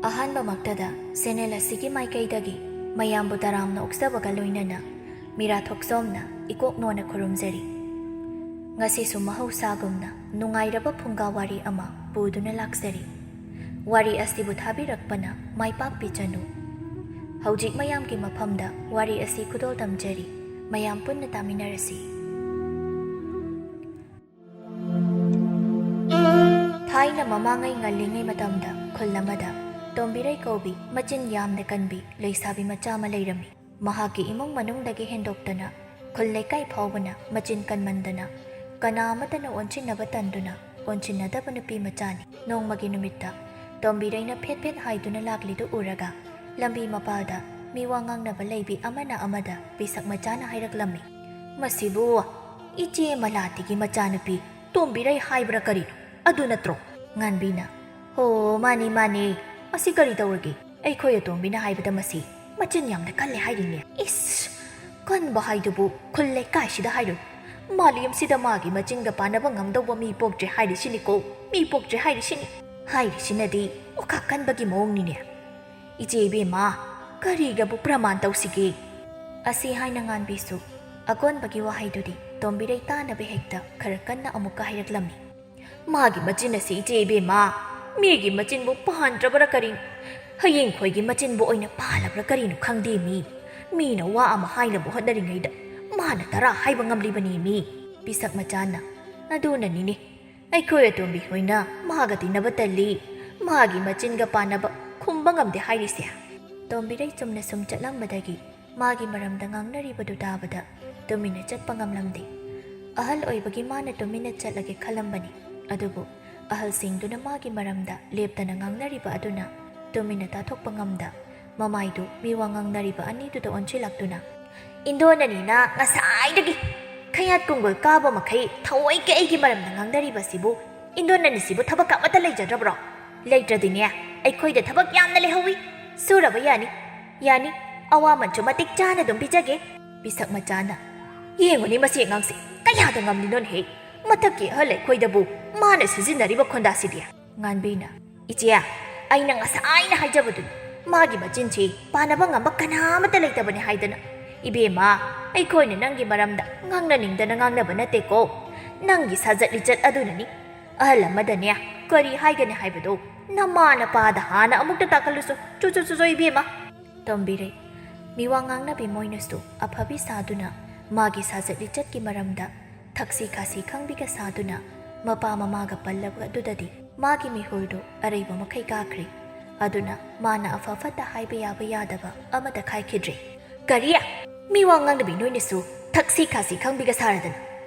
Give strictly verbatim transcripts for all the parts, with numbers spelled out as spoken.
ꯑꯍꯥꯟꯕꯃꯛꯇꯗ channel ꯑꯁꯤꯒꯤ ꯃꯥꯏꯀꯩꯗꯒꯤ ꯃꯌꯥꯝꯕꯨ ꯇꯔꯥꯝꯅ ꯑꯣꯛꯆꯕꯒ ꯂꯣꯏꯅꯅ ꯃꯤꯔꯥ ꯊꯣꯛꯆꯣꯝꯅ ꯏꯀꯣꯛ ꯅꯣꯟꯅ ꯈꯨꯔꯨꯝꯖꯔꯤ꯫ ꯉꯁꯤꯁꯨ ꯃꯍꯧꯁꯥꯒꯨꯝꯅ ꯅꯨꯡꯉꯥꯏꯔꯕ ꯐꯨꯡꯒꯥ ꯋꯥꯔꯤ ꯑꯃ ꯄꯨꯗꯨꯅ ꯂꯥꯛꯆꯔꯤ꯫ ꯋꯥꯔꯤ ꯑꯁꯤꯕꯨ ꯊꯥꯕꯤꯔꯛꯄꯅ ꯃꯥꯏ ꯄꯥꯛꯄꯤꯆꯅꯨ꯫ ꯍꯧꯖꯤꯛ ꯃꯌꯥꯝꯒꯤ ꯃꯐꯝꯗ ꯋꯥꯔꯤ ꯑꯁꯤ ꯈꯨꯗꯣꯜ ꯇꯝꯖꯔꯤ꯫ ꯃꯌꯥꯝ ꯄꯨꯟꯅ ꯇꯥꯃꯤꯟꯅꯔꯁꯤ꯫ ꯊꯥꯏꯅ ꯃꯃꯥꯡꯉꯩ ꯉꯜꯂꯤꯉꯩ ꯃꯇꯝꯗ ꯈꯨꯜ ꯑꯃꯗ ꯇꯣꯝꯕꯤꯔꯩ ꯀꯧꯕꯤ ꯃꯆꯤꯟ ꯌꯥꯝꯅ ꯀꯟꯕꯤ ꯂꯩꯁꯥꯕꯤ ꯃꯆꯥ ꯑꯃ ꯂꯩꯔꯝꯃꯤ꯫ ꯃꯍꯥꯛꯀꯤ ꯏꯃꯨꯡ ꯃꯅꯨꯡꯗꯒꯤ ꯍꯦꯟꯗꯣꯛꯇꯅ ꯈꯨꯜ ꯂꯩꯀꯥꯏ ꯐꯥꯎꯕꯅ ꯃꯆꯤꯟ ꯀꯟꯃꯟꯗꯅ ꯀꯅꯥ ꯑꯃꯠꯇꯅ ꯑꯣꯟꯁꯤꯟꯅꯕ ꯇꯟꯗꯨꯅ ꯑꯣꯟꯁꯤꯟꯅꯗꯕ ꯅꯨꯄꯤ ꯃꯆꯥꯅꯤ꯫ ꯅꯣꯡꯃꯒꯤ ꯅꯨꯃꯤꯠꯇ ꯇꯣꯝꯕꯤꯔꯩꯅ ꯐꯦꯠ ꯐꯦꯠ ꯍꯥꯏꯗꯨꯅ ꯂꯥꯛꯂꯤꯗꯨ ꯎꯔꯒ ꯂꯝꯕꯤ ꯃꯄꯥꯜꯗ ꯃꯤꯋꯥ ꯉꯥꯡꯅꯕ ꯂꯩꯕꯤ ꯑꯃꯅ ꯑꯃꯗ ꯄꯤꯁꯛ ꯃꯆꯥꯅ ꯍꯥꯏꯔꯛꯂꯝꯃꯤ, "ꯃꯁꯤꯕꯨ ꯏꯆꯦ ꯃꯂꯥꯇꯤꯒꯤ ꯃꯆꯥꯅꯨꯄꯤ ꯇꯣꯝꯕꯤꯔꯩ ꯍꯥꯏꯕ꯭ꯔꯥ ꯀꯔꯤꯅꯣ? ꯑꯗꯨ ꯅꯠꯇ꯭ꯔꯣ?" ꯉꯥꯟꯕꯤꯅ, "ꯍꯣ, ꯃꯥꯅꯤ, ꯃꯥꯅꯤ꯫ ꯃꯁꯤ ꯀꯔꯤ ꯇꯧꯔꯒꯦ? ꯑꯩꯈꯣꯏ ꯑꯇꯣꯝꯕꯤꯅ ꯍꯥꯏꯕꯗ ꯃꯁꯤ ꯃꯆꯤꯟ ꯌꯥꯝꯅ ꯀꯜꯂꯦ ꯍꯥꯏꯔꯤꯅꯦ꯫" "ꯏꯁ, ꯀꯟꯕ ꯍꯥꯏꯗꯨꯕꯨ ꯈꯨꯜ ꯂꯩꯀꯥꯏꯁꯤꯗ ꯍꯥꯏꯔꯨ꯫ ꯃꯥꯂꯦꯝꯁꯤꯗ ꯃꯥꯒꯤ ꯃꯆꯤꯟꯒ ꯄꯥꯟꯅꯕ ꯉꯝꯗꯧꯕ ꯃꯤ ꯄꯣꯛꯇ꯭ꯔꯦ ꯍꯥꯏꯔꯤꯁꯤꯅꯤꯀꯣ, ꯃꯤ ꯄꯣꯛꯇ꯭ꯔꯦ ꯍꯥꯏꯔꯤꯁꯤꯅꯤ꯫ ꯍꯥꯏꯔꯤꯁꯤꯅꯗꯤ ꯑꯣꯈꯥꯛ ꯀꯟꯕꯒꯤ ꯃꯑꯣꯡꯅꯤꯅꯦ꯫ ꯏꯆꯦ ꯏꯕꯦꯝꯃ, ꯀꯔꯤꯒꯕꯨ ꯄ꯭ꯔꯃꯥꯟ ꯇꯧꯁꯤꯒꯦ?" ꯑꯁꯤ ꯍꯥꯏꯅ ꯉꯥꯟꯕꯤꯁꯨ ꯑꯀꯣꯟꯕꯒꯤ ꯋꯥꯍꯩꯗꯨꯗꯤ ꯇꯣꯝꯕꯤꯔꯩ ꯇꯥꯅꯕ ꯍꯦꯛꯇ ꯈꯔ ꯀꯟꯅ ꯑꯃꯨꯛꯀ ꯍꯥꯏꯔꯛꯂꯝꯃꯤ꯫ "ꯃꯥꯒꯤ ꯃꯆꯤꯟ ꯑꯁꯤ, ꯏꯆꯦ ꯏꯕꯦꯝꯃ, ꯃꯤꯒꯤ ꯃꯆꯤꯟꯕꯨ ꯄꯥꯟꯗ꯭ꯔꯕ꯭ꯔꯥ ꯀꯔꯤꯅꯣ? ꯍꯌꯦꯡ ꯈꯣꯏꯒꯤ ꯃꯆꯤꯟꯕꯨ ꯑꯣꯏꯅ ꯄꯥꯜꯂꯕ꯭ꯔꯥ ꯀꯔꯤꯅꯣ ꯈꯪꯗꯦ ꯃꯤ꯫ ꯃꯤꯅ ꯋꯥ ꯑꯃ ꯍꯥꯏꯅꯕ ꯍꯣꯠꯅꯔꯤꯉꯩꯗ ꯃꯥꯅ ꯇꯔꯥ ꯍꯥꯏꯕ ꯉꯝꯂꯤꯕꯅꯤ ꯃꯤ꯫" ꯄꯤꯁꯛ ꯃꯆꯥꯅ, "ꯑꯗꯨꯅꯅꯤꯅꯦ, ꯑꯩꯈꯣꯏ ꯑꯇꯣꯝꯕꯤ ꯍꯣꯏꯅ ꯃꯥꯒ ꯇꯤꯟꯅꯕ ꯇꯜꯂꯤ, ꯃꯥꯒꯤ ꯃꯆꯤꯟꯒ ꯄꯥꯟꯅꯕ ꯈꯨꯝꯕ ꯉꯝꯗꯦ ꯍꯥꯏꯔꯤꯁꯦ꯫" ꯇꯣꯝꯕꯤꯔꯩ ꯆꯨꯝꯅ ꯁꯨꯝ ꯆꯠꯂꯝꯕꯗꯒꯤ ꯃꯥꯒꯤ ꯃꯔꯝꯗ ꯉꯥꯡꯅꯔꯤꯕꯗꯨ ꯇꯥꯕꯗ ꯇꯨꯃꯤꯟꯅ ꯆꯠꯄ ꯉꯝꯂꯝꯗꯦ꯫ ꯑꯍꯜ ꯑꯣꯏꯕꯒꯤ ꯃꯥꯅ ꯇꯨꯃꯤꯟꯅ ꯆꯠꯂꯒꯦ ꯈꯜꯂꯝꯕꯅꯤ, ꯑꯗꯨꯕꯨ ꯑꯍꯜꯁꯤꯡꯗꯨꯅ ꯃꯥꯒꯤ ꯃꯔꯝꯗ ꯂꯦꯞꯇꯅ ꯉꯥꯡꯅꯔꯤꯕ ꯑꯗꯨꯅ ꯇꯨꯃꯤꯟꯅ ꯇꯥꯊꯣꯛꯄ ꯉꯝꯗ ꯃꯃꯥꯏꯗꯨ ꯃꯤꯋꯥ ꯉꯥꯡꯅꯔꯤꯕ ꯑꯅꯤꯗꯨꯗ ꯑꯣꯟꯁꯤꯜꯂꯛꯇꯨꯅ, "ꯏꯟꯗꯣꯟ ꯑꯅꯤꯅ ꯉꯁꯥꯏꯗꯒꯤ ꯈꯌꯥꯠ ꯀꯨꯡꯒꯨꯜ ꯀꯥꯕ ꯃꯈꯩ ꯊꯑꯣꯏꯀꯤ ꯑꯩꯒꯤ ꯃꯔꯝꯗ ꯉꯥꯡꯅꯔꯤꯕꯁꯤꯕꯨ, ꯏꯟꯗꯣꯟ ꯑꯅꯤꯁꯤꯕꯨ ꯊꯕꯛ ꯑꯃꯠꯇ ꯂꯩꯖꯗ꯭ꯔꯕ꯭ꯔꯣ? ꯂꯩꯇ꯭ꯔꯗꯤꯅꯦ, ꯑꯩꯈꯣꯏꯗ ꯊꯕꯛ ꯌꯥꯝꯅ ꯂꯩꯍꯧꯋꯤ, ꯁꯨꯔꯕ ꯌꯥꯅꯤ, ꯌꯥꯅꯤ, ꯑꯋꯥꯃꯟꯁꯨ ꯃꯇꯤꯛ ꯆꯥꯅ ꯑꯗꯨꯝ ꯄꯤꯖꯒꯦ꯫" ꯄꯤꯁꯛ ꯃꯆꯥꯅ, "ꯌꯦꯡꯉꯨꯅꯦ ꯃꯁꯤ ꯑꯉꯥꯡꯁꯦ, ꯀꯌꯥꯗ ꯉꯝꯂꯤꯅꯣꯅꯦꯍꯦ? ꯃꯊꯛꯀꯤ ꯑꯍꯜ ꯑꯩꯈꯣꯏꯗꯕꯨ ꯃꯥꯅ ꯁꯤꯖꯤꯟꯅꯔꯤꯕ ꯈꯣꯟꯗꯥꯁꯤꯗꯤ꯫" ꯉꯥꯟꯕꯤꯅ, "ꯏꯆꯦ, ꯑꯩꯅ ꯉꯁꯥꯏꯅ ꯍꯥꯏꯖꯕꯗꯨꯅꯤ, ꯃꯥꯒꯤ ꯃꯆꯤꯟꯁꯤ ꯄꯥꯟꯅꯕ ꯉꯝꯕ ꯀꯅꯥ ꯑꯃꯠꯇ ꯂꯩꯇꯕꯅꯤ ꯍꯥꯏꯗꯅ꯫ ꯏꯕꯦꯝꯃ, ꯑꯩꯈꯣꯏꯅ ꯅꯪꯒꯤ ꯃꯔꯝꯗ ꯉꯥꯡꯅꯅꯤꯡꯗꯅ ꯉꯥꯡꯅꯕ ꯅꯠꯇꯦꯀꯣ꯫ ꯅꯪꯒꯤ ꯁꯥꯖꯠ ꯂꯤꯆꯠ ꯑꯗꯨꯅꯅꯤ꯫ ꯑꯍꯜ ꯑꯃꯗꯅꯦ ꯀꯔꯤ ꯍꯥꯏꯒꯅꯤ ꯍꯥꯏꯕꯗꯣ ꯅꯃꯥ ꯅꯄꯥꯗ ꯍꯥꯟꯅ ꯑꯃꯨꯛꯇ ꯇꯥꯛꯍꯜꯂꯨꯁꯨ꯫ ꯆꯨ, ꯆꯨ, ꯆꯨ, ꯆꯨ, ꯏꯕꯦꯝꯃ꯫ ꯇꯣꯝꯕꯤꯔꯩ꯫ ꯃꯤꯋꯥ ꯉꯥꯡꯅꯕꯤ ꯃꯣꯏꯅꯁꯨ ꯑꯐꯕꯤ ꯁꯥꯗꯨꯅ ꯃꯥꯒꯤ ꯁꯥꯖꯠ ꯂꯤꯆꯠꯀꯤ ꯃꯔꯝꯗ ꯊꯛꯁꯤ ꯈꯥꯁꯤ ꯈꯪꯕꯤꯒ ꯁꯥꯗꯨꯅ ꯃꯄꯥ ꯃꯃꯥꯒ ꯄꯜꯂꯕ ꯑꯗꯨꯗꯗꯤ ꯃꯥꯒꯤ ꯃꯤꯍꯨꯜꯗꯨ ꯑꯔꯩꯕ ꯃꯈꯩ ꯀꯥꯈ꯭ꯔꯦ꯫ ꯑꯗꯨꯅ ꯃꯥꯅ ꯑꯐ ꯐꯠꯇ ꯍꯥꯏꯕ ꯌꯥꯕ ꯌꯥꯗꯕ ꯑꯃꯗ ꯈꯥꯏꯈꯤꯗ꯭ꯔꯦ꯫ ꯀꯔꯤ? ꯃꯤꯋꯥ ꯉꯥꯡꯅꯕꯤ ꯅꯣꯏꯅꯁꯨ ꯊꯛꯁꯤ ꯈꯥꯁꯤ ꯈꯪꯕꯤꯒ ꯁꯥꯔꯗꯅ?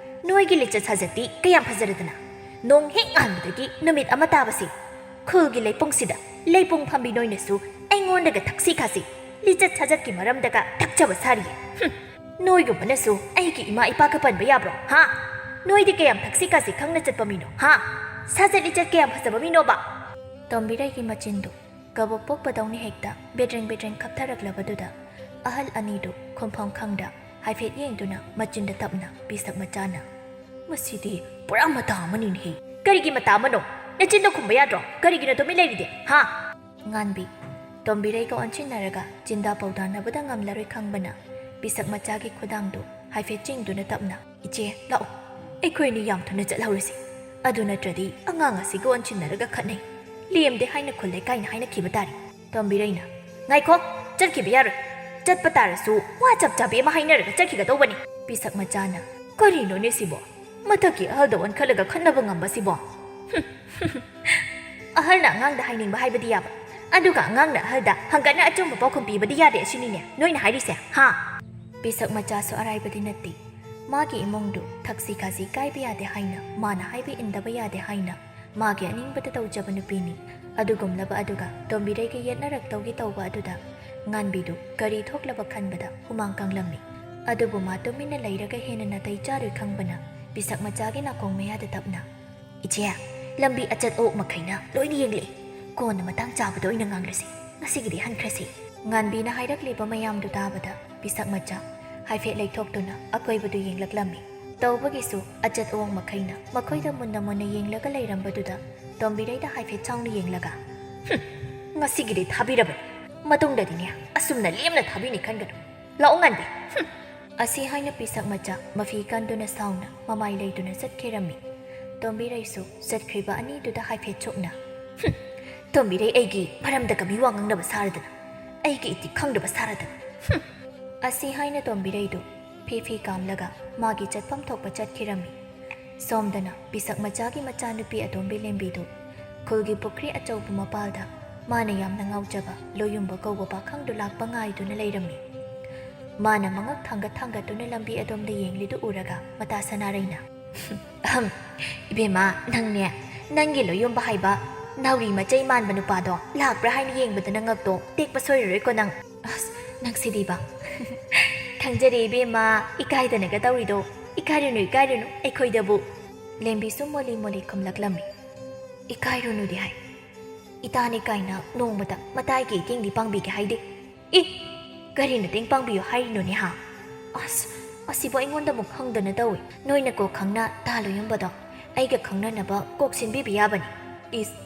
ꯅꯣꯏꯒꯤ ꯂꯤꯆꯠ ꯁꯥꯖꯠꯇꯤ ꯀꯌꯥꯝ ꯐꯖꯔꯗꯅ? ꯅꯣꯡ ꯍꯦꯛ ꯉꯥꯟꯕꯗꯒꯤ ꯅꯨꯃꯤꯠ ꯑꯃ ꯇꯥꯕꯁꯤ ꯈꯨꯜꯒꯤ ꯂꯩꯄꯨꯡꯁꯤꯗ ꯂꯩꯄꯨꯡ ꯐꯝꯕꯤ ꯅꯣꯏꯅꯁꯨ ꯑꯩꯉꯣꯟꯗꯒ ꯊꯛꯁꯤ ꯈꯥꯁꯤ, ꯂꯤꯆꯠ ꯁꯥꯖꯠꯀꯤ ꯃꯔꯝꯗꯒ ꯊꯛꯆꯕ ꯁꯥꯔꯤꯌꯦ꯫ ꯍꯨꯝ! ꯅꯣꯏꯒꯨꯝꯕꯅꯁꯨ ꯑꯩꯒꯤ ꯏꯃꯥ ꯏꯄꯥꯒ ꯄꯟꯕ ꯌꯥꯕ꯭ꯔꯣ? ꯍꯥ? ꯅꯣꯏꯗꯤ ꯀꯌꯥꯝ ꯊꯛꯁꯤ ꯈꯥꯁꯤ ꯈꯪꯅ ꯆꯠꯄ ꯃꯤꯅꯣ? ꯍꯥ? ꯁꯥꯖꯠ ꯂꯤꯆꯠ ꯀꯌꯥꯝ ꯐꯖꯕ ꯃꯤꯅꯣꯕ? ꯇꯣꯝꯕꯤꯔꯩꯒꯤ ꯃꯆꯤꯟꯗꯨ ꯀꯕꯣꯛ ꯄꯣꯛꯄꯗꯧꯅ ꯍꯦꯛꯇ ꯕꯦꯗ꯭ꯔꯦꯡ ꯕꯦꯗ꯭ꯔꯦꯡ ꯈꯞꯊꯔꯛꯂꯕꯗꯨꯗ ꯑꯍꯜ ꯑꯅꯤꯗꯨ ꯈꯨꯝꯐꯝ ꯈꯪꯗ ꯍꯥꯏꯐꯦꯠ ꯌꯦꯡꯗꯨꯅ ꯃꯆꯤꯟꯗ ꯇꯞꯅ ꯄꯤꯁꯛ ꯃꯆꯥꯅ, "ꯃꯁꯤꯗꯤ ꯄꯨꯔꯥ ꯃꯇꯥ ꯑꯃꯅꯤꯅꯦꯍꯦ꯫ ꯀꯔꯤꯒꯤ ꯃꯇꯥ ꯑꯃꯅꯣ? ꯅꯆꯤꯟꯗꯣ ꯈꯨꯝꯕ ꯌꯥꯗ꯭ꯔꯣ? ꯀꯔꯤꯒꯤꯅꯣ ꯇꯨꯃꯤꯟ ꯂꯩꯔꯤꯗꯤ? ꯍꯥ?" ꯉꯥꯟꯕꯤ꯫ ꯇꯣꯝꯕꯤꯔꯩꯒ ꯑꯣꯟꯁꯤꯟꯅꯔꯒ ꯆꯤꯟꯗꯥ ꯄꯧꯗꯥꯅꯕꯗ ꯉꯝꯂꯔꯣꯏ ꯈꯪꯕꯅ ꯄꯤꯁꯛ ꯃꯆꯥꯒꯤ ꯈꯨꯗꯥꯡꯗꯨ ꯍꯥꯏꯐꯦꯠ ꯆꯤꯡꯗꯨꯅ ꯇꯞꯅ, "ꯏꯆꯦ, ꯂꯥꯛꯑꯣ꯫ ꯑꯩꯈꯣꯏ ꯑꯅꯤ ꯌꯥꯝ ꯊꯨꯅ ꯆꯠꯍꯧꯔꯁꯤ꯫ ꯑꯗꯨ ꯅꯠꯇ꯭ꯔꯗꯤ ꯑꯉꯥꯡ ꯑꯁꯤꯒ ꯑꯣꯟꯁꯤꯟꯅꯔꯒ ꯈꯠꯅꯩ꯫ ꯂꯦꯝꯗꯦ ꯍꯥꯏꯅ ꯈꯨꯜ ꯂꯩꯀꯥꯏꯅ ꯍꯥꯏꯅꯈꯤꯕ ꯇꯥꯔꯦ꯫" ꯇꯣꯝꯕꯤꯔꯩꯅ, "ꯉꯥꯏꯈꯣ, ꯆꯠꯈꯤꯕ ꯌꯥꯔꯣꯏ꯫ ꯆꯠꯄ ꯇꯥꯔꯁꯨ ꯋꯥ ꯆꯞ ꯆꯥꯕꯤ ꯑꯃ ꯍꯥꯏꯅꯔꯒ ꯆꯠꯈꯤꯒꯗꯧꯕꯅꯤ꯫" ꯄꯤꯁꯛ ꯃꯆꯥꯅ, "ꯀꯔꯤꯅꯣꯅꯦ ꯁꯤꯕꯣ? ꯃꯊꯛꯀꯤ ꯑꯍꯜꯗ ꯑꯣꯟꯈꯠꯂꯒ ꯈꯠꯅꯕ ꯉꯝꯕꯁꯤꯕꯣ?" "ꯑꯍꯜꯅ ꯑꯉꯥꯡꯗ ꯍꯥꯏꯅꯤꯡꯕ ꯍꯥꯏꯕꯗꯤ ꯌꯥꯕ, ꯑꯗꯨꯒ ꯑꯉꯥꯡꯅ ꯑꯍꯜꯗ ꯍꯪꯒꯠꯅ ꯑꯆꯨꯝꯕ ꯄꯥꯎꯈꯨꯝ ꯄꯤꯕꯗꯤ ꯌꯥꯗꯦ ꯑꯁꯤꯅꯤꯅꯦ ꯅꯣꯏꯅ ꯍꯥꯏꯔꯤꯁꯦ, ꯍꯥ?" ꯄꯤꯁꯛ ꯃꯆꯥꯁꯨ ꯑꯔꯥꯏꯕꯗꯤ ꯅꯠꯇꯦ꯫ ꯃꯥꯒꯤ ꯏꯃꯨꯡꯗꯨ ꯊꯛꯁꯤ ꯈꯥꯁꯤ ꯀꯥꯏꯕ ꯌꯥꯗꯦ ꯍꯥꯏꯅ, ꯃꯥꯅ ꯍꯥꯏꯕ ꯏꯟꯗꯕ ꯌꯥꯗꯦ ꯍꯥꯏꯅ, ꯃꯥꯒꯤ ꯑꯅꯤꯡꯕꯗ ꯇꯧꯖꯕ ꯅꯨꯄꯤꯅꯤ꯫ ꯑꯗꯨꯒꯨꯝꯂꯕ ꯑꯗꯨꯒ ꯇꯣꯝꯕꯤꯔꯩꯒ ꯌꯦꯠꯅꯔꯛꯇꯧꯒꯤ ꯇꯧꯕ ꯑꯗꯨꯗ ꯉꯥꯟꯕꯤꯗꯨ ꯀꯔꯤ ꯊꯣꯛꯂꯕ ꯈꯟꯕꯗ ꯍꯨꯃꯥꯡ ꯀꯥꯡꯂꯝꯃꯤ꯫ ꯑꯗꯨꯕꯨ ꯃꯥ ꯇꯨꯃꯤꯟꯅ ꯂꯩꯔꯒ ꯍꯦꯟꯅ ꯅꯥꯇꯩ ꯆꯥꯔꯣꯏ ꯈꯪꯕꯅ ꯄꯤꯁꯛ ꯃꯆꯥꯒꯤ ꯅꯥꯀꯣꯡ ꯃꯌꯥꯗ ꯇꯞꯅ, "ꯏꯆꯦ, ꯂꯝꯕꯤ ꯑꯆꯠ ꯑꯋꯣꯛ ꯃꯈꯩꯅ ꯂꯣꯏꯅ ꯌꯦꯡꯂꯛꯏ꯫ ꯀꯣꯟꯅ ꯃꯇꯥꯡ ꯆꯥꯕꯗ ꯑꯣꯏꯅ ꯉꯥꯡꯂꯁꯤ꯫ ꯉꯁꯤꯒꯤꯗꯤ ꯍꯟꯈ꯭ꯔꯁꯤ꯫" ꯉꯥꯟꯕꯤꯅ ꯍꯥꯏꯔꯛꯂꯤꯕ ꯃꯌꯥꯝꯗꯨ ꯇꯥꯕꯗ ꯄꯤꯁꯛ ꯃꯆꯥ ꯍꯥꯏꯐꯦꯠ ꯂꯩꯊꯣꯛꯇꯨꯅ ꯑꯀꯣꯏꯕꯗꯨ ꯌꯦꯡꯂꯛꯂꯝꯃꯤ꯫ ꯇꯧꯕꯒꯤꯁꯨ ꯑꯆꯠ ꯑꯋꯣꯛ ꯃꯈꯩꯅ ꯃꯈꯣꯏꯗ ꯃꯨꯟꯅ ꯃꯨꯟꯅ ꯌꯦꯡꯂꯒ ꯂꯩꯔꯝꯕꯗꯨꯗ ꯇꯣꯝꯕꯤꯔꯩꯗ ꯍꯥꯏꯐꯦꯠ ꯁꯥꯎꯅ ꯌꯦꯡꯂꯒ, "ꯍꯨꯝ, ꯉꯁꯤꯒꯤꯗꯤ ꯊꯥꯕꯤꯔꯕꯅꯤ꯫ ꯃꯇꯨꯡꯗꯗꯤꯅꯦ, ꯑꯁꯨꯝꯅ ꯂꯦꯝꯅ ꯊꯥꯕꯤꯅꯤ ꯈꯟꯒꯅꯨ꯫ ꯂꯥꯛꯑꯣ, ꯉꯥꯟꯕꯤ꯫ ꯍꯨꯝ꯫ ꯑꯁꯤ ꯍꯥꯏꯅ ꯄꯤꯁꯛ ꯃꯆꯥ ꯃꯐꯤ ꯀꯟꯗꯨꯅ ꯁꯥꯎꯅ ꯃꯃꯥꯏ ꯂꯩꯗꯨꯅ ꯆꯠꯈꯤꯔꯝꯃꯤ꯫ ꯇꯣꯝꯕꯤꯔꯩꯁꯨ ꯆꯠꯈ꯭ꯔꯤꯕ ꯑꯅꯤꯗꯨꯗ ꯍꯥꯏꯐꯦꯠ ꯆꯣꯛꯅ, "ꯍꯨꯝ, ꯇꯣꯝꯕꯤꯔꯩ ꯑꯩꯒꯤ ꯃꯔꯝꯗ ꯀꯃꯤ ꯋꯥ ꯉꯥꯡꯅꯕ ꯁꯥꯔꯗꯅ, ꯑꯩꯒꯤ ꯏꯇꯤ ꯈꯪꯗꯕ ꯁꯥꯔꯗꯅ, ꯍꯨꯝ!" ꯑꯁꯤ ꯍꯥꯏꯅ ꯇꯣꯝꯕꯤꯔꯩꯗꯨ ꯐꯤ ꯐꯤ ꯀꯥꯝꯂꯒ ꯃꯥꯒꯤ ꯆꯠꯐꯝ ꯊꯣꯛꯄ ꯆꯠꯈꯤꯔꯝꯃꯤ꯫ ꯁꯣꯝꯗꯅ ꯄꯤꯁꯛ ꯃꯆꯥꯒꯤ ꯃꯆꯥꯅꯨꯄꯤ ꯑꯇꯣꯝꯕꯤ ꯂꯦꯝꯕꯤꯗꯨ ꯈꯨꯜꯒꯤ ꯄꯨꯈ꯭ꯔꯤ ꯑꯆꯧꯕ ꯃꯄꯥꯜꯗ ꯃꯥꯅ ꯌꯥꯝꯅ ꯉꯥꯎꯖꯕ ꯂꯣꯌꯨꯝꯕ ꯀꯧꯕ ꯄꯥꯈꯪꯗꯨ ꯂꯥꯛꯄ ꯉꯥꯏꯗꯨꯅ ꯂꯩꯔꯝꯃꯤ꯫ ꯃꯥꯅ ꯃꯉꯛ ꯊꯥꯡꯒꯠ ꯊꯥꯡꯒꯠꯇꯨꯅ ꯂꯝꯕꯤ ꯑꯗꯣꯝꯗ ꯌꯦꯡꯂꯤꯗꯨ ꯎꯔꯒ ꯃꯇꯥ ꯁꯅꯥꯔꯩꯅ, "ꯑꯍꯝ, ꯏꯕꯦꯝꯃ, ꯅꯪꯅꯦ, ꯅꯪꯒꯤ ꯂꯣꯌꯨꯝꯕ ꯍꯥꯏꯕ ꯅꯥꯎꯔꯤ ꯃꯆꯩ ꯃꯥꯟꯕ ꯅꯨꯄꯥꯗꯣ ꯂꯥꯛꯄ꯭ꯔꯥ ꯍꯥꯏꯅ ꯌꯦꯡꯕꯗ ꯅꯉꯛꯇꯣ ꯇꯦꯛꯄ ꯁꯣꯏꯔꯔꯣꯏꯀꯣ ꯅꯪ꯫ ꯑꯁ, ꯅꯪꯁꯤꯗꯤꯕ꯫ ꯈꯪꯖꯔꯦ ꯏꯕꯦꯝꯃ, ꯏꯀꯥꯏꯗꯅꯒ ꯇꯧꯔꯤꯗꯣ꯫ ꯏꯀꯥꯏꯔꯨꯅꯨ, ꯏꯀꯥꯏꯔꯨꯅꯨ ꯑꯩꯈꯣꯏꯗꯕꯨ꯫" ꯂꯦꯝꯕꯤꯁꯨ ꯃꯣꯂꯤ ꯃꯣꯂꯤ ꯈꯨꯝꯂꯛꯂꯝꯃꯤ꯫ "ꯏꯀꯥꯏꯔꯨꯅꯨꯗꯤ ꯍꯥꯏ꯫ ꯏꯇꯥꯅꯤ ꯀꯥꯏꯅ ꯅꯣꯡꯃꯇ ꯃꯇꯥꯏꯒꯤ ꯏꯇꯦꯡꯗꯤ ꯄꯥꯡꯕꯤꯒꯦ ꯍꯥꯏꯗꯦ꯫ ꯏ! ꯀꯔꯤ ꯃꯇꯦꯡ ꯄꯥꯡꯕꯤꯌꯨ ꯍꯥꯏꯔꯤꯅꯣꯅꯦ ꯍꯥ? ꯑꯁ, ꯑꯁꯤꯕꯨ ꯑꯩꯉꯣꯟꯗ ꯑꯃꯨꯛ ꯍꯪꯗꯅ ꯇꯧꯏ꯫ ꯅꯣꯏꯅ ꯀꯣꯛ ꯈꯪꯅ ꯇꯥ ꯂꯣꯌꯨꯝꯕꯗꯣ ꯑꯩꯒ ꯈꯪꯅꯅꯕ ꯀꯣꯛ ꯁꯤꯟꯕꯤꯕ ꯌꯥꯕꯅꯤ꯫" ꯏꯁ!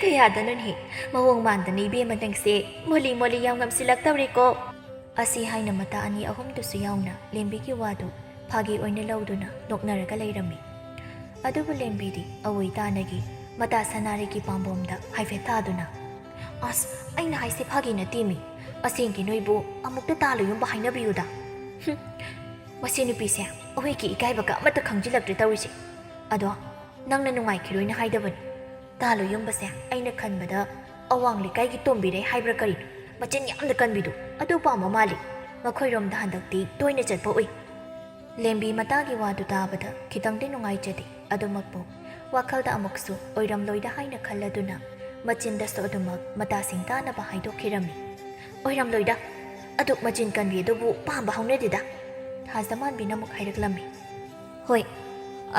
ꯀꯌꯥꯗꯅꯣꯅꯦ? ꯃꯑꯣꯡ ꯃꯥꯟꯗꯅ ꯏꯕꯦꯝꯃ ꯅꯪꯁꯦ ꯃꯣꯂꯤ ꯃꯣꯂꯤ ꯌꯥꯝ ꯉꯝꯁꯤꯜꯂꯛꯇꯧꯔꯦꯀꯣ꯫ ꯑꯁꯤ ꯍꯥꯏꯅ ꯃꯇꯥ ꯑꯅꯤ ꯑꯍꯨꯝꯗꯨꯁꯨ ꯌꯥꯎꯅ ꯂꯦꯝꯕꯤꯒꯤ ꯋꯥꯗꯨ ꯐꯥꯒꯤ ꯑꯣꯏꯅ ꯂꯧꯗꯨꯅ ꯅꯣꯛꯅꯔꯒ ꯂꯩꯔꯝꯃꯤ꯫ ꯑꯗꯨꯕꯨ ꯂꯦꯝꯕꯤꯗꯤ ꯑꯋꯣꯏ ꯇꯥꯅꯒꯤ ꯃꯇꯥ ꯁꯅꯥꯔꯩꯒꯤ ꯄꯥꯝꯕꯣꯝꯗ ꯍꯥꯏꯐꯦꯠ ꯊꯥꯗꯨꯅ, "ꯑꯁ, ꯑꯩꯅ ꯍꯥꯏꯁꯦ ꯐꯥꯒꯤ ꯅꯠꯇꯦꯃꯤ꯫ ꯑꯁꯦꯡꯀꯤ ꯅꯣꯏꯕꯨ ꯑꯃꯨꯛꯇ ꯇꯥ ꯂꯣꯌꯨꯝꯕ ꯍꯥꯏꯅꯕꯤꯌꯨꯗ꯫ ꯍꯨꯝ, ꯃꯁꯤ ꯅꯨꯄꯤꯁꯦ ꯑꯩꯈꯣꯏꯒꯤ ꯏꯀꯥꯏꯕꯒ ꯑꯃꯠꯇ ꯈꯪꯖꯤꯜꯂꯛꯇ꯭ꯔꯦ ꯇꯧꯔꯤꯁꯦ꯫ ꯑꯗꯣ ꯅꯪꯅ ꯅꯨꯡꯉꯥꯏꯈꯤꯔꯣꯏꯅ ꯍꯥꯏꯗꯕꯅꯤ꯫ ꯇꯥ ꯂꯣꯌꯨꯝꯕꯁꯦ ꯑꯩꯅ ꯈꯟꯕꯗ ꯑꯋꯥꯡ ꯂꯩꯀꯥꯏꯒꯤ ꯇꯣꯝꯕꯤꯔꯩ ꯍꯥꯏꯕ꯭ꯔꯥ ꯀꯔꯤꯅꯣ, ꯃꯆꯤꯟ ꯌꯥꯝꯅ ꯀꯟꯕꯤꯗꯨ, ꯑꯗꯨ ꯄꯥꯝꯕ ꯃꯥꯜꯂꯤ꯫ ꯃꯈꯣꯏꯔꯣꯝꯗ ꯍꯟꯗꯛꯇꯤ ꯇꯣꯏꯅ ꯆꯠꯄ ꯎꯏ꯫" ꯂꯦꯝꯕꯤ ꯃꯇꯥꯒꯤ ꯋꯥꯗꯨ ꯇꯥꯕꯗ ꯈꯤꯇꯪꯗꯤ ꯅꯨꯡꯉꯥꯏꯖꯗꯦ꯫ ꯑꯗꯨꯃꯛꯄꯨ ꯋꯥꯈꯜꯗ ꯑꯃꯨꯛꯁꯨ ꯑꯣꯏꯔꯝꯂꯣꯏꯗ ꯍꯥꯏꯅ ꯈꯜꯂꯗꯨꯅ ꯃꯆꯤꯟꯗꯁꯨ ꯑꯗꯨꯃꯛ ꯃꯇꯥ ꯁꯤꯡꯇꯥꯅꯕ ꯍꯥꯏꯗꯣꯛꯈꯤꯔꯝꯃꯤ꯫ "ꯑꯣꯏꯔꯝꯂꯣꯏꯗ꯫ ꯑꯗꯨꯛ ꯃꯆꯤꯟ ꯀꯟꯕꯤ ꯑꯗꯨꯕꯨ ꯄꯥꯝꯕ ꯍꯧꯅꯗꯦꯗ꯫" ꯊꯥꯖꯃꯥꯟꯕꯤꯅ ꯑꯃꯨꯛ ꯍꯥꯏꯔꯛꯂꯝꯃꯤ꯫ "ꯍꯣꯏ,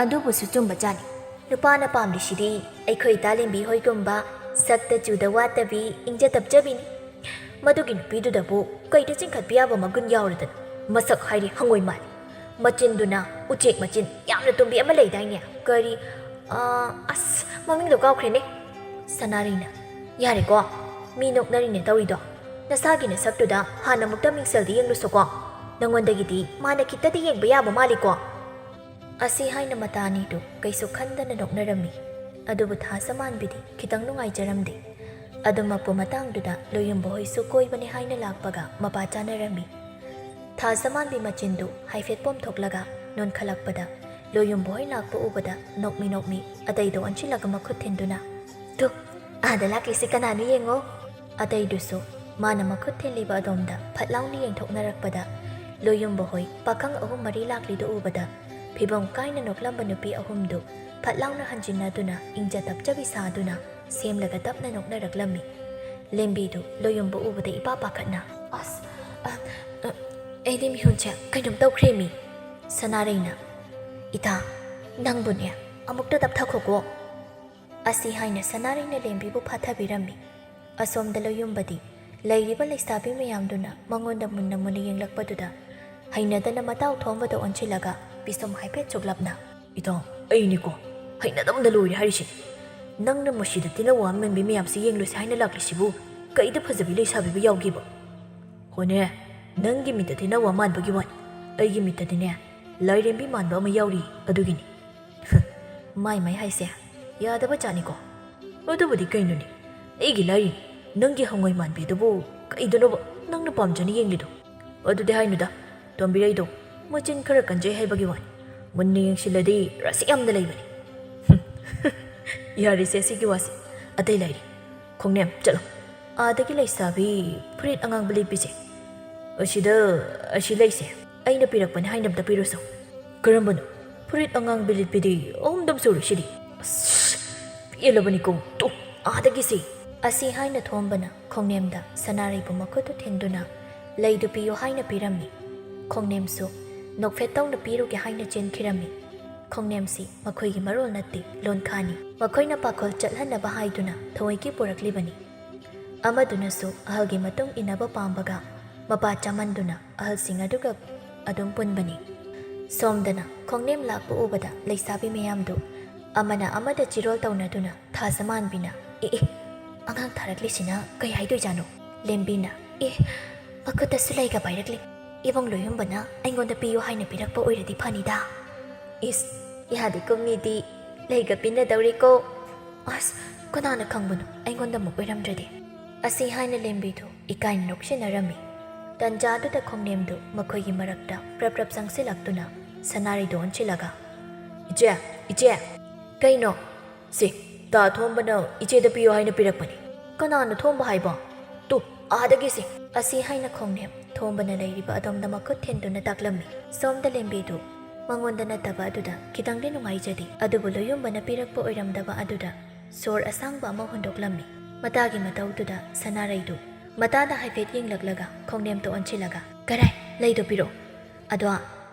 ꯑꯗꯨꯕꯨꯁꯨ ꯆꯨꯝꯕ ꯖꯥꯠꯅꯤ꯫ ꯅꯨꯄꯥꯅ ꯄꯥꯝꯂꯤꯁꯤꯗꯤ ꯑꯩꯈꯣꯏ ꯏꯇꯥ ꯂꯦꯝꯕꯤ ꯍꯣꯏꯒꯨꯝꯕ ꯁꯛꯇ ꯆꯨꯗ ꯋꯥꯠꯇꯕꯤ, ꯏꯪꯖ ꯇꯞꯆꯕꯤꯅꯤ꯫ ꯃꯗꯨꯒꯤ ꯅꯨꯄꯤꯗꯨꯗꯕꯨ ꯀꯩꯗ ꯆꯤꯡꯈꯠꯄ ꯌꯥꯕ ꯃꯒꯨꯟ ꯌꯥꯎꯔꯗꯅ? ꯃꯁꯛ ꯍꯥꯏꯔꯤ ꯍꯪꯉꯣꯏ ꯃꯥꯜꯂꯤ꯫ ꯃꯆꯤꯟꯗꯨꯅ ꯎꯆꯦꯛ ꯃꯆꯤꯟ ꯌꯥꯝꯅ ꯇꯨꯝꯕꯤ ꯑꯃ ꯂꯩꯗꯥꯏꯅꯦ? ꯀꯔꯤ, ꯑ, ꯑꯁ, ꯃꯃꯤꯡꯗꯣ ꯀꯥꯎꯈ꯭ꯔꯦꯅꯦ꯫" ꯁꯅꯥꯔꯩꯅ, "ꯌꯥꯔꯦꯀꯣ, ꯃꯤ ꯅꯣꯛꯅꯔꯤꯅꯦ ꯇꯧꯔꯤꯗꯣ꯫ ꯅꯁꯥꯒꯤ ꯅꯁꯛꯇꯨꯗ ꯍꯥꯟꯅ ꯑꯃꯨꯛꯇ ꯃꯤꯡꯁꯦꯜꯗ ꯌꯦꯡꯂꯨꯁꯣꯀꯣ꯫ ꯅꯉꯣꯟꯗꯒꯤꯗꯤ ꯃꯥꯅ ꯈꯤꯇꯗꯤ ꯌꯦꯡꯕ ꯌꯥꯕ ꯃꯥꯜꯂꯤꯀꯣ?" ꯑꯁꯤ ꯍꯥꯏꯅ ꯃꯇꯥ ꯑꯅꯤꯗꯨ ꯀꯩꯁꯨ ꯈꯟꯗꯅ ꯅꯣꯛꯅꯔꯝꯃꯤ꯫ ꯑꯗꯨꯕꯨ ꯊꯥꯖꯃꯥꯟꯕꯤꯗꯤ ꯈꯤꯇꯪ ꯅꯨꯡꯉꯥꯏꯖꯔꯝꯗꯦ꯫ ꯑꯗꯨꯃꯛꯄꯨ ꯃꯇꯥꯡꯗꯨꯗ ꯂꯣꯌꯨꯝꯕ ꯍꯣꯏꯁꯨ ꯀꯣꯏꯕꯅꯤ ꯍꯥꯏꯅ ꯂꯥꯛꯄꯒ ꯃꯄꯥ ꯆꯥꯅꯔꯝꯃꯤ꯫ ꯊꯥꯖꯃꯥꯟꯕꯤ ꯃꯆꯤꯟꯗꯨ ꯍꯥꯏꯐꯦꯠ ꯄꯣꯝꯊꯣꯛꯂꯒ ꯅꯣꯟꯈꯠꯂꯛꯄꯗ ꯂꯣꯌꯨꯝꯕ ꯍꯣꯏ ꯂꯥꯛꯄ ꯎꯕꯗ ꯅꯣꯛꯃꯤ ꯅꯣꯛꯃꯤ ꯑꯇꯩꯗ ꯑꯣꯟꯁꯤꯜꯂꯒ ꯃꯈꯨꯠ ꯊꯤꯟꯗꯨꯅ, "ꯇꯨ, ꯑꯥꯗ ꯂꯥꯛꯂꯤꯁꯤ ꯀꯅꯥꯅꯣ ꯌꯦꯡꯉꯣ?" ꯑꯇꯩꯗꯨꯁꯨ ꯃꯥꯅ ꯃꯈꯨꯠ ꯊꯤꯜꯂꯤꯕ ꯑꯗꯣꯝꯗ ꯐꯠ ꯂꯥꯎꯅ ꯌꯦꯡꯊꯣꯛꯅꯔꯛꯄꯗ ꯂꯣꯌꯨꯝꯕ ꯍꯣꯏ ꯄꯥꯈꯪ ꯑꯍꯨꯝ ꯃꯔꯤ ꯂꯥꯛꯂꯤꯗꯨ ꯎꯕꯗ ꯐꯤꯕꯝ ꯀꯥꯏꯅ ꯅꯣꯛꯂꯝꯕ ꯅꯨꯄꯤ ꯑꯍꯨꯝꯗꯨ ꯐꯠ ꯂꯥꯎꯅ ꯍꯟꯖꯤꯟꯅꯗꯨꯅ ꯏꯪꯖ ꯇꯞꯆꯕꯤ ꯁꯥꯗꯨꯅ ꯁꯦꯝꯂꯒ ꯇꯞꯅ ꯅꯣꯛꯅꯔꯛꯂꯝꯃꯤ꯫ ꯂꯦꯝꯕꯤꯗꯨ ꯂꯣꯌꯨꯝꯕ ꯎꯕꯗ ꯏꯄꯥ ꯄꯥꯈꯠꯅ, "ꯑꯁ, ꯑ, ꯑ, ꯑꯩꯗꯤ ꯃꯤꯍꯨꯟꯁꯦ ꯀꯩꯅꯣꯝ ꯇꯧꯈ꯭ꯔꯦꯃꯤ!" ꯁꯅꯥꯔꯩꯅ, "ꯏꯇꯥ, ꯅꯪꯕꯨꯅꯦ ꯑꯃꯨꯛꯇ ꯇꯞꯊꯈꯣꯀꯣ!" ꯑꯁꯤ ꯍꯥꯏꯅ ꯁꯅꯥꯔꯩꯅ ꯂꯦꯝꯕꯤꯕꯨ ꯐꯥꯊꯕꯤꯔꯝꯃꯤ꯫ ꯑꯁꯣꯝꯗ ꯂꯣꯌꯨꯝꯕꯗꯤ ꯂꯩꯔꯤꯕ ꯂꯩꯁꯥꯕꯤ ꯃꯌꯥꯝꯗꯨꯅ ꯃꯉꯣꯟꯗ ꯃꯨꯟꯅ ꯃꯨꯟꯅ ꯌꯦꯡꯂꯛꯄꯗꯨꯗ ꯍꯩꯅꯗꯅ ꯃꯇꯥꯎ ꯊꯣꯝꯕꯗ ꯑꯣꯟꯁꯤꯜꯂꯒ ꯄꯤꯁꯨꯝ ꯍꯥꯏꯐꯦꯠ ꯆꯨꯛꯂꯞꯅ, "ꯏꯇꯥꯎ, ꯑꯩꯅꯤꯀꯣ ꯍꯩꯅꯗꯕꯅ ꯂꯣꯏꯔꯦ ꯍꯥꯏꯔꯤꯁꯦ꯫ ꯅꯪꯅ ꯃꯁꯤꯗ ꯇꯤꯜꯍꯧ ꯋꯥ ꯃꯦꯟꯕꯤ ꯃꯌꯥꯝꯁꯤ ꯌꯦꯡꯂꯨꯁꯦ ꯍꯥꯏꯅ ꯂꯥꯛꯂꯤꯁꯤꯕꯨ ꯀꯩꯗ ꯐꯖꯕꯤ ꯂꯩꯁꯥꯕꯤꯕꯨ ꯌꯥꯎꯒꯦꯕ? ꯍꯣꯅꯦ, ꯅꯪꯒꯤ ꯃꯤꯠꯇ ꯇꯤꯜꯍꯧ ꯋꯥ ꯃꯥꯟꯕꯒꯤ ꯋꯥꯅꯤ, ꯑꯩꯒꯤ ꯃꯤꯠꯇꯗꯤꯅꯦ ꯂꯥꯏꯔꯦꯝꯕꯤ ꯃꯥꯟꯕ ꯑꯃ ꯌꯥꯎꯔꯤ ꯑꯗꯨꯒꯤꯅꯤ꯫" ꯃꯥꯏ ꯃꯥꯏ ꯍꯥꯏꯁꯦ ꯌꯥꯗꯕ ꯖꯥꯠꯅꯤꯀꯣ꯫ ꯑꯗꯨꯕꯨꯗꯤ ꯀꯩꯅꯣꯅꯦ, ꯑꯩꯒꯤ ꯂꯥꯏꯔꯤ, ꯅꯪꯒꯤ ꯍꯪꯉꯣꯏ ꯃꯥꯟꯕꯤꯗꯨꯕꯨ ꯀꯩꯗꯅꯣꯕ ꯅꯪꯅ ꯄꯥꯝꯖꯅ ꯌꯦꯡꯂꯤꯗꯣ? ꯑꯗꯨꯗꯤ ꯍꯥꯏꯅꯨꯗ, ꯇꯣꯝꯕꯤꯔꯩꯗꯣ ꯃꯆꯤꯟ ꯈꯔ ꯀꯟꯖꯩ ꯍꯥꯏꯕꯒꯤ ꯋꯥꯅꯤ꯫ ꯃꯨꯟꯅ ꯌꯦꯡꯁꯤꯜꯂꯗꯤ ꯔꯥꯁꯤ ꯌꯥꯝꯅ ꯂꯩꯕꯅꯤ꯫ ꯌꯥꯔꯦꯁꯦ ꯁꯤꯒꯤ ꯋꯥꯁꯦ, ꯑꯇꯩ ꯂꯩꯔꯤ꯫ ꯈꯣꯡꯅꯦꯝ, ꯆꯠꯂꯣ꯫ ꯑꯥꯗꯒꯤ ꯂꯩꯁꯥꯕꯤ ꯐꯨꯔꯤꯠ ꯑꯉꯥꯡꯕ ꯂꯤꯠꯄꯤꯁꯦ꯫ ꯑꯁꯤꯗ, ꯑꯁꯤ ꯂꯩꯁꯦ꯫ ꯑꯩꯅ ꯄꯤꯔꯛꯄꯅꯦ ꯍꯥꯏꯅꯕꯗ ꯄꯤꯔꯨꯁꯣ꯫ ꯀꯔꯝꯕꯅꯣ? ꯐꯨꯔꯤꯠ ꯑꯉꯥꯡꯕ ꯂꯤꯠꯄꯤꯗꯤ ꯑꯍꯨꯝꯗꯝ ꯁꯨꯔꯦ ꯁꯤꯗꯤ꯫ ꯑꯁ, ꯄꯦꯜꯂꯕꯅꯤꯀꯣ, ꯇꯨ, ꯑꯥꯗꯒꯤꯁꯦ꯫ ꯑꯁꯤ ꯍꯥꯏꯅ ꯊꯣꯝꯕꯅ ꯈꯣꯡꯅꯦꯝꯗ ꯁꯅꯥꯔꯩꯕꯨ ꯃꯈꯨꯠꯇꯨ ꯊꯤꯟꯗꯨꯅ ꯂꯩꯗꯨ ꯄꯤꯌꯨ ꯍꯥꯏꯅ ꯄꯤꯔꯝꯃꯤ꯫ ꯈꯣꯡꯅꯦꯝꯁꯨ ꯅꯣꯛꯐꯦꯠ ꯇꯧꯅ ꯄꯤꯔꯨꯒꯦ ꯍꯥꯏꯅ ꯆꯦꯟꯈꯤꯔꯝꯃꯤ꯫ ꯈꯣꯡꯅꯦꯝꯁꯤ ꯃꯈꯣꯏꯒꯤ ꯃꯔꯣꯜ ꯅꯠꯇꯦ, ꯂꯣꯟꯈꯥꯅꯤ꯫ ꯃꯈꯣꯏꯅ ꯄꯥꯈꯣꯜ ꯆꯠꯍꯟꯅꯕ ꯍꯥꯏꯗꯨꯅ ꯊꯑꯣꯏꯀꯤ ꯄꯨꯔꯛꯂꯤꯕꯅꯤ꯫ ꯑꯃꯗꯨꯅꯁꯨ ꯑꯍꯜꯒꯤ ꯃꯇꯨꯡ ꯏꯟꯅꯕ ꯄꯥꯝꯕꯒ ꯃꯄꯥ ꯆꯥꯃꯟꯗꯨꯅ ꯑꯍꯜꯁꯤꯡ ꯑꯗꯨꯒ ꯑꯗꯨꯝ ꯄꯨꯟꯕꯅꯤ꯫ ꯁꯣꯝꯗꯅ ꯈꯣꯡꯅꯦꯝ ꯂꯥꯛꯄ ꯎꯕꯗ ꯂꯩꯁꯥꯕꯤ ꯃꯌꯥꯝꯗꯨ ꯑꯃꯅ ꯑꯃꯗ ꯆꯤꯔꯣꯜ ꯇꯧꯅꯗꯨꯅ ꯊꯥꯖꯃꯥꯟꯕꯤꯅ, "ꯑꯦ ꯑꯦ, ꯑꯉꯥꯡ ꯊꯥꯔꯛꯂꯤꯁꯤꯅ ꯀꯩ ꯍꯥꯏꯗꯣꯏꯖꯥꯠꯅꯣ? ꯂꯦꯝꯕꯤꯅ, "ꯑꯦ, ꯃꯈꯨꯠꯇꯁꯨ ꯂꯩꯒ ꯄꯥꯏꯔꯛꯂꯤ꯫ ꯏꯕꯨꯡ ꯂꯣꯌꯨꯝꯕꯅ ꯑꯩꯉꯣꯟꯗ ꯄꯤꯌꯨ ꯍꯥꯏꯅ ꯄꯤꯔꯛꯄ ꯑꯣꯏꯔꯗꯤ ꯐꯅꯤꯗ꯫ ꯏꯁ, ꯌꯥꯗꯦꯀꯣ ꯃꯤꯗꯤ, ꯂꯩꯒ ꯄꯤꯅꯗꯧꯔꯦꯀꯣ꯫ ꯑꯁ, ꯀꯅꯥꯅ ꯈꯪꯕꯅꯣ, ꯑꯩꯉꯣꯟꯗ ꯑꯃꯨꯛ ꯑꯣꯏꯔꯝꯗ꯭ꯔꯗꯤ?" ꯑꯁꯤ ꯍꯥꯏꯅ ꯂꯦꯝꯕꯤꯗꯨ ꯏꯀꯥꯏꯅ ꯅꯣꯛꯁꯤꯟꯅꯔꯝꯃꯤ꯫ ꯇꯟꯖꯥꯗꯨꯗ ꯈꯣꯡꯅꯦꯝꯗꯨ ꯃꯈꯣꯏꯒꯤ ꯃꯔꯛꯇ ꯄ꯭ꯔꯞ ꯄ꯭ꯔꯞ ꯆꯪꯁꯤꯜꯂꯛꯇꯨꯅ ꯁꯅꯥꯔꯩꯗꯨ ꯑꯣꯟꯁꯤꯜꯂꯒ, "ꯏꯆꯦ, ꯏꯆꯦ!" "ꯀꯩꯅꯣ?" "ꯁꯤ, ꯇꯥ ꯊꯣꯝꯕꯅ ꯏꯆꯦꯗ ꯄꯤꯌꯣ ꯍꯥꯏꯅ ꯄꯤꯔꯛꯄꯅꯤ꯫" "ꯀꯅꯥꯅꯣ ꯊꯣꯝꯕ ꯍꯥꯏꯕꯣ?" "ꯇꯨ, ꯑꯥꯗꯒꯤ ꯁꯤ!" ꯑꯁꯤ ꯍꯥꯏꯅ ꯈꯣꯡꯅꯦꯝ ꯊꯣꯝꯕꯅ ꯂꯩꯔꯤꯕ ꯑꯗꯣꯝꯗ ꯃꯈꯨꯠ ꯊꯤꯟꯗꯨꯅ ꯇꯥꯛꯂꯝꯃꯤ꯫ ꯁꯣꯝꯗ ꯂꯦꯝꯕꯤꯗꯨ ꯃꯉꯣꯟꯗ ꯅꯠꯇꯕ ꯑꯗꯨꯗ ꯈꯤꯇꯪꯗꯤ ꯅꯨꯡꯉꯥꯏꯖꯗꯦ, ꯑꯗꯨꯕꯨ ꯂꯣꯌꯨꯝꯕꯅ ꯄꯤꯔꯛꯄ ꯑꯣꯏꯔꯝꯗꯕ ꯑꯗꯨꯗ ꯁꯣꯔ ꯑꯁꯥꯡꯕ ꯑꯃ ꯍꯣꯟꯗꯣꯛꯂꯝꯃꯤ꯫ ꯃꯇꯥꯒꯤ ꯃꯇꯧꯗꯨꯗ ꯁꯅꯥꯔꯩꯗꯨ ꯃꯇꯥꯗ ꯍꯥꯏꯐꯦꯠ ꯌꯦꯡꯂꯛꯂꯒ ꯈꯣꯡꯅꯦꯝꯇ ꯑꯣꯟꯁꯤꯜꯂꯒ, "ꯀꯔꯥꯏ? ꯂꯩꯗꯣ ꯄꯤꯔꯛꯑꯣ꯫ ꯑꯗꯣ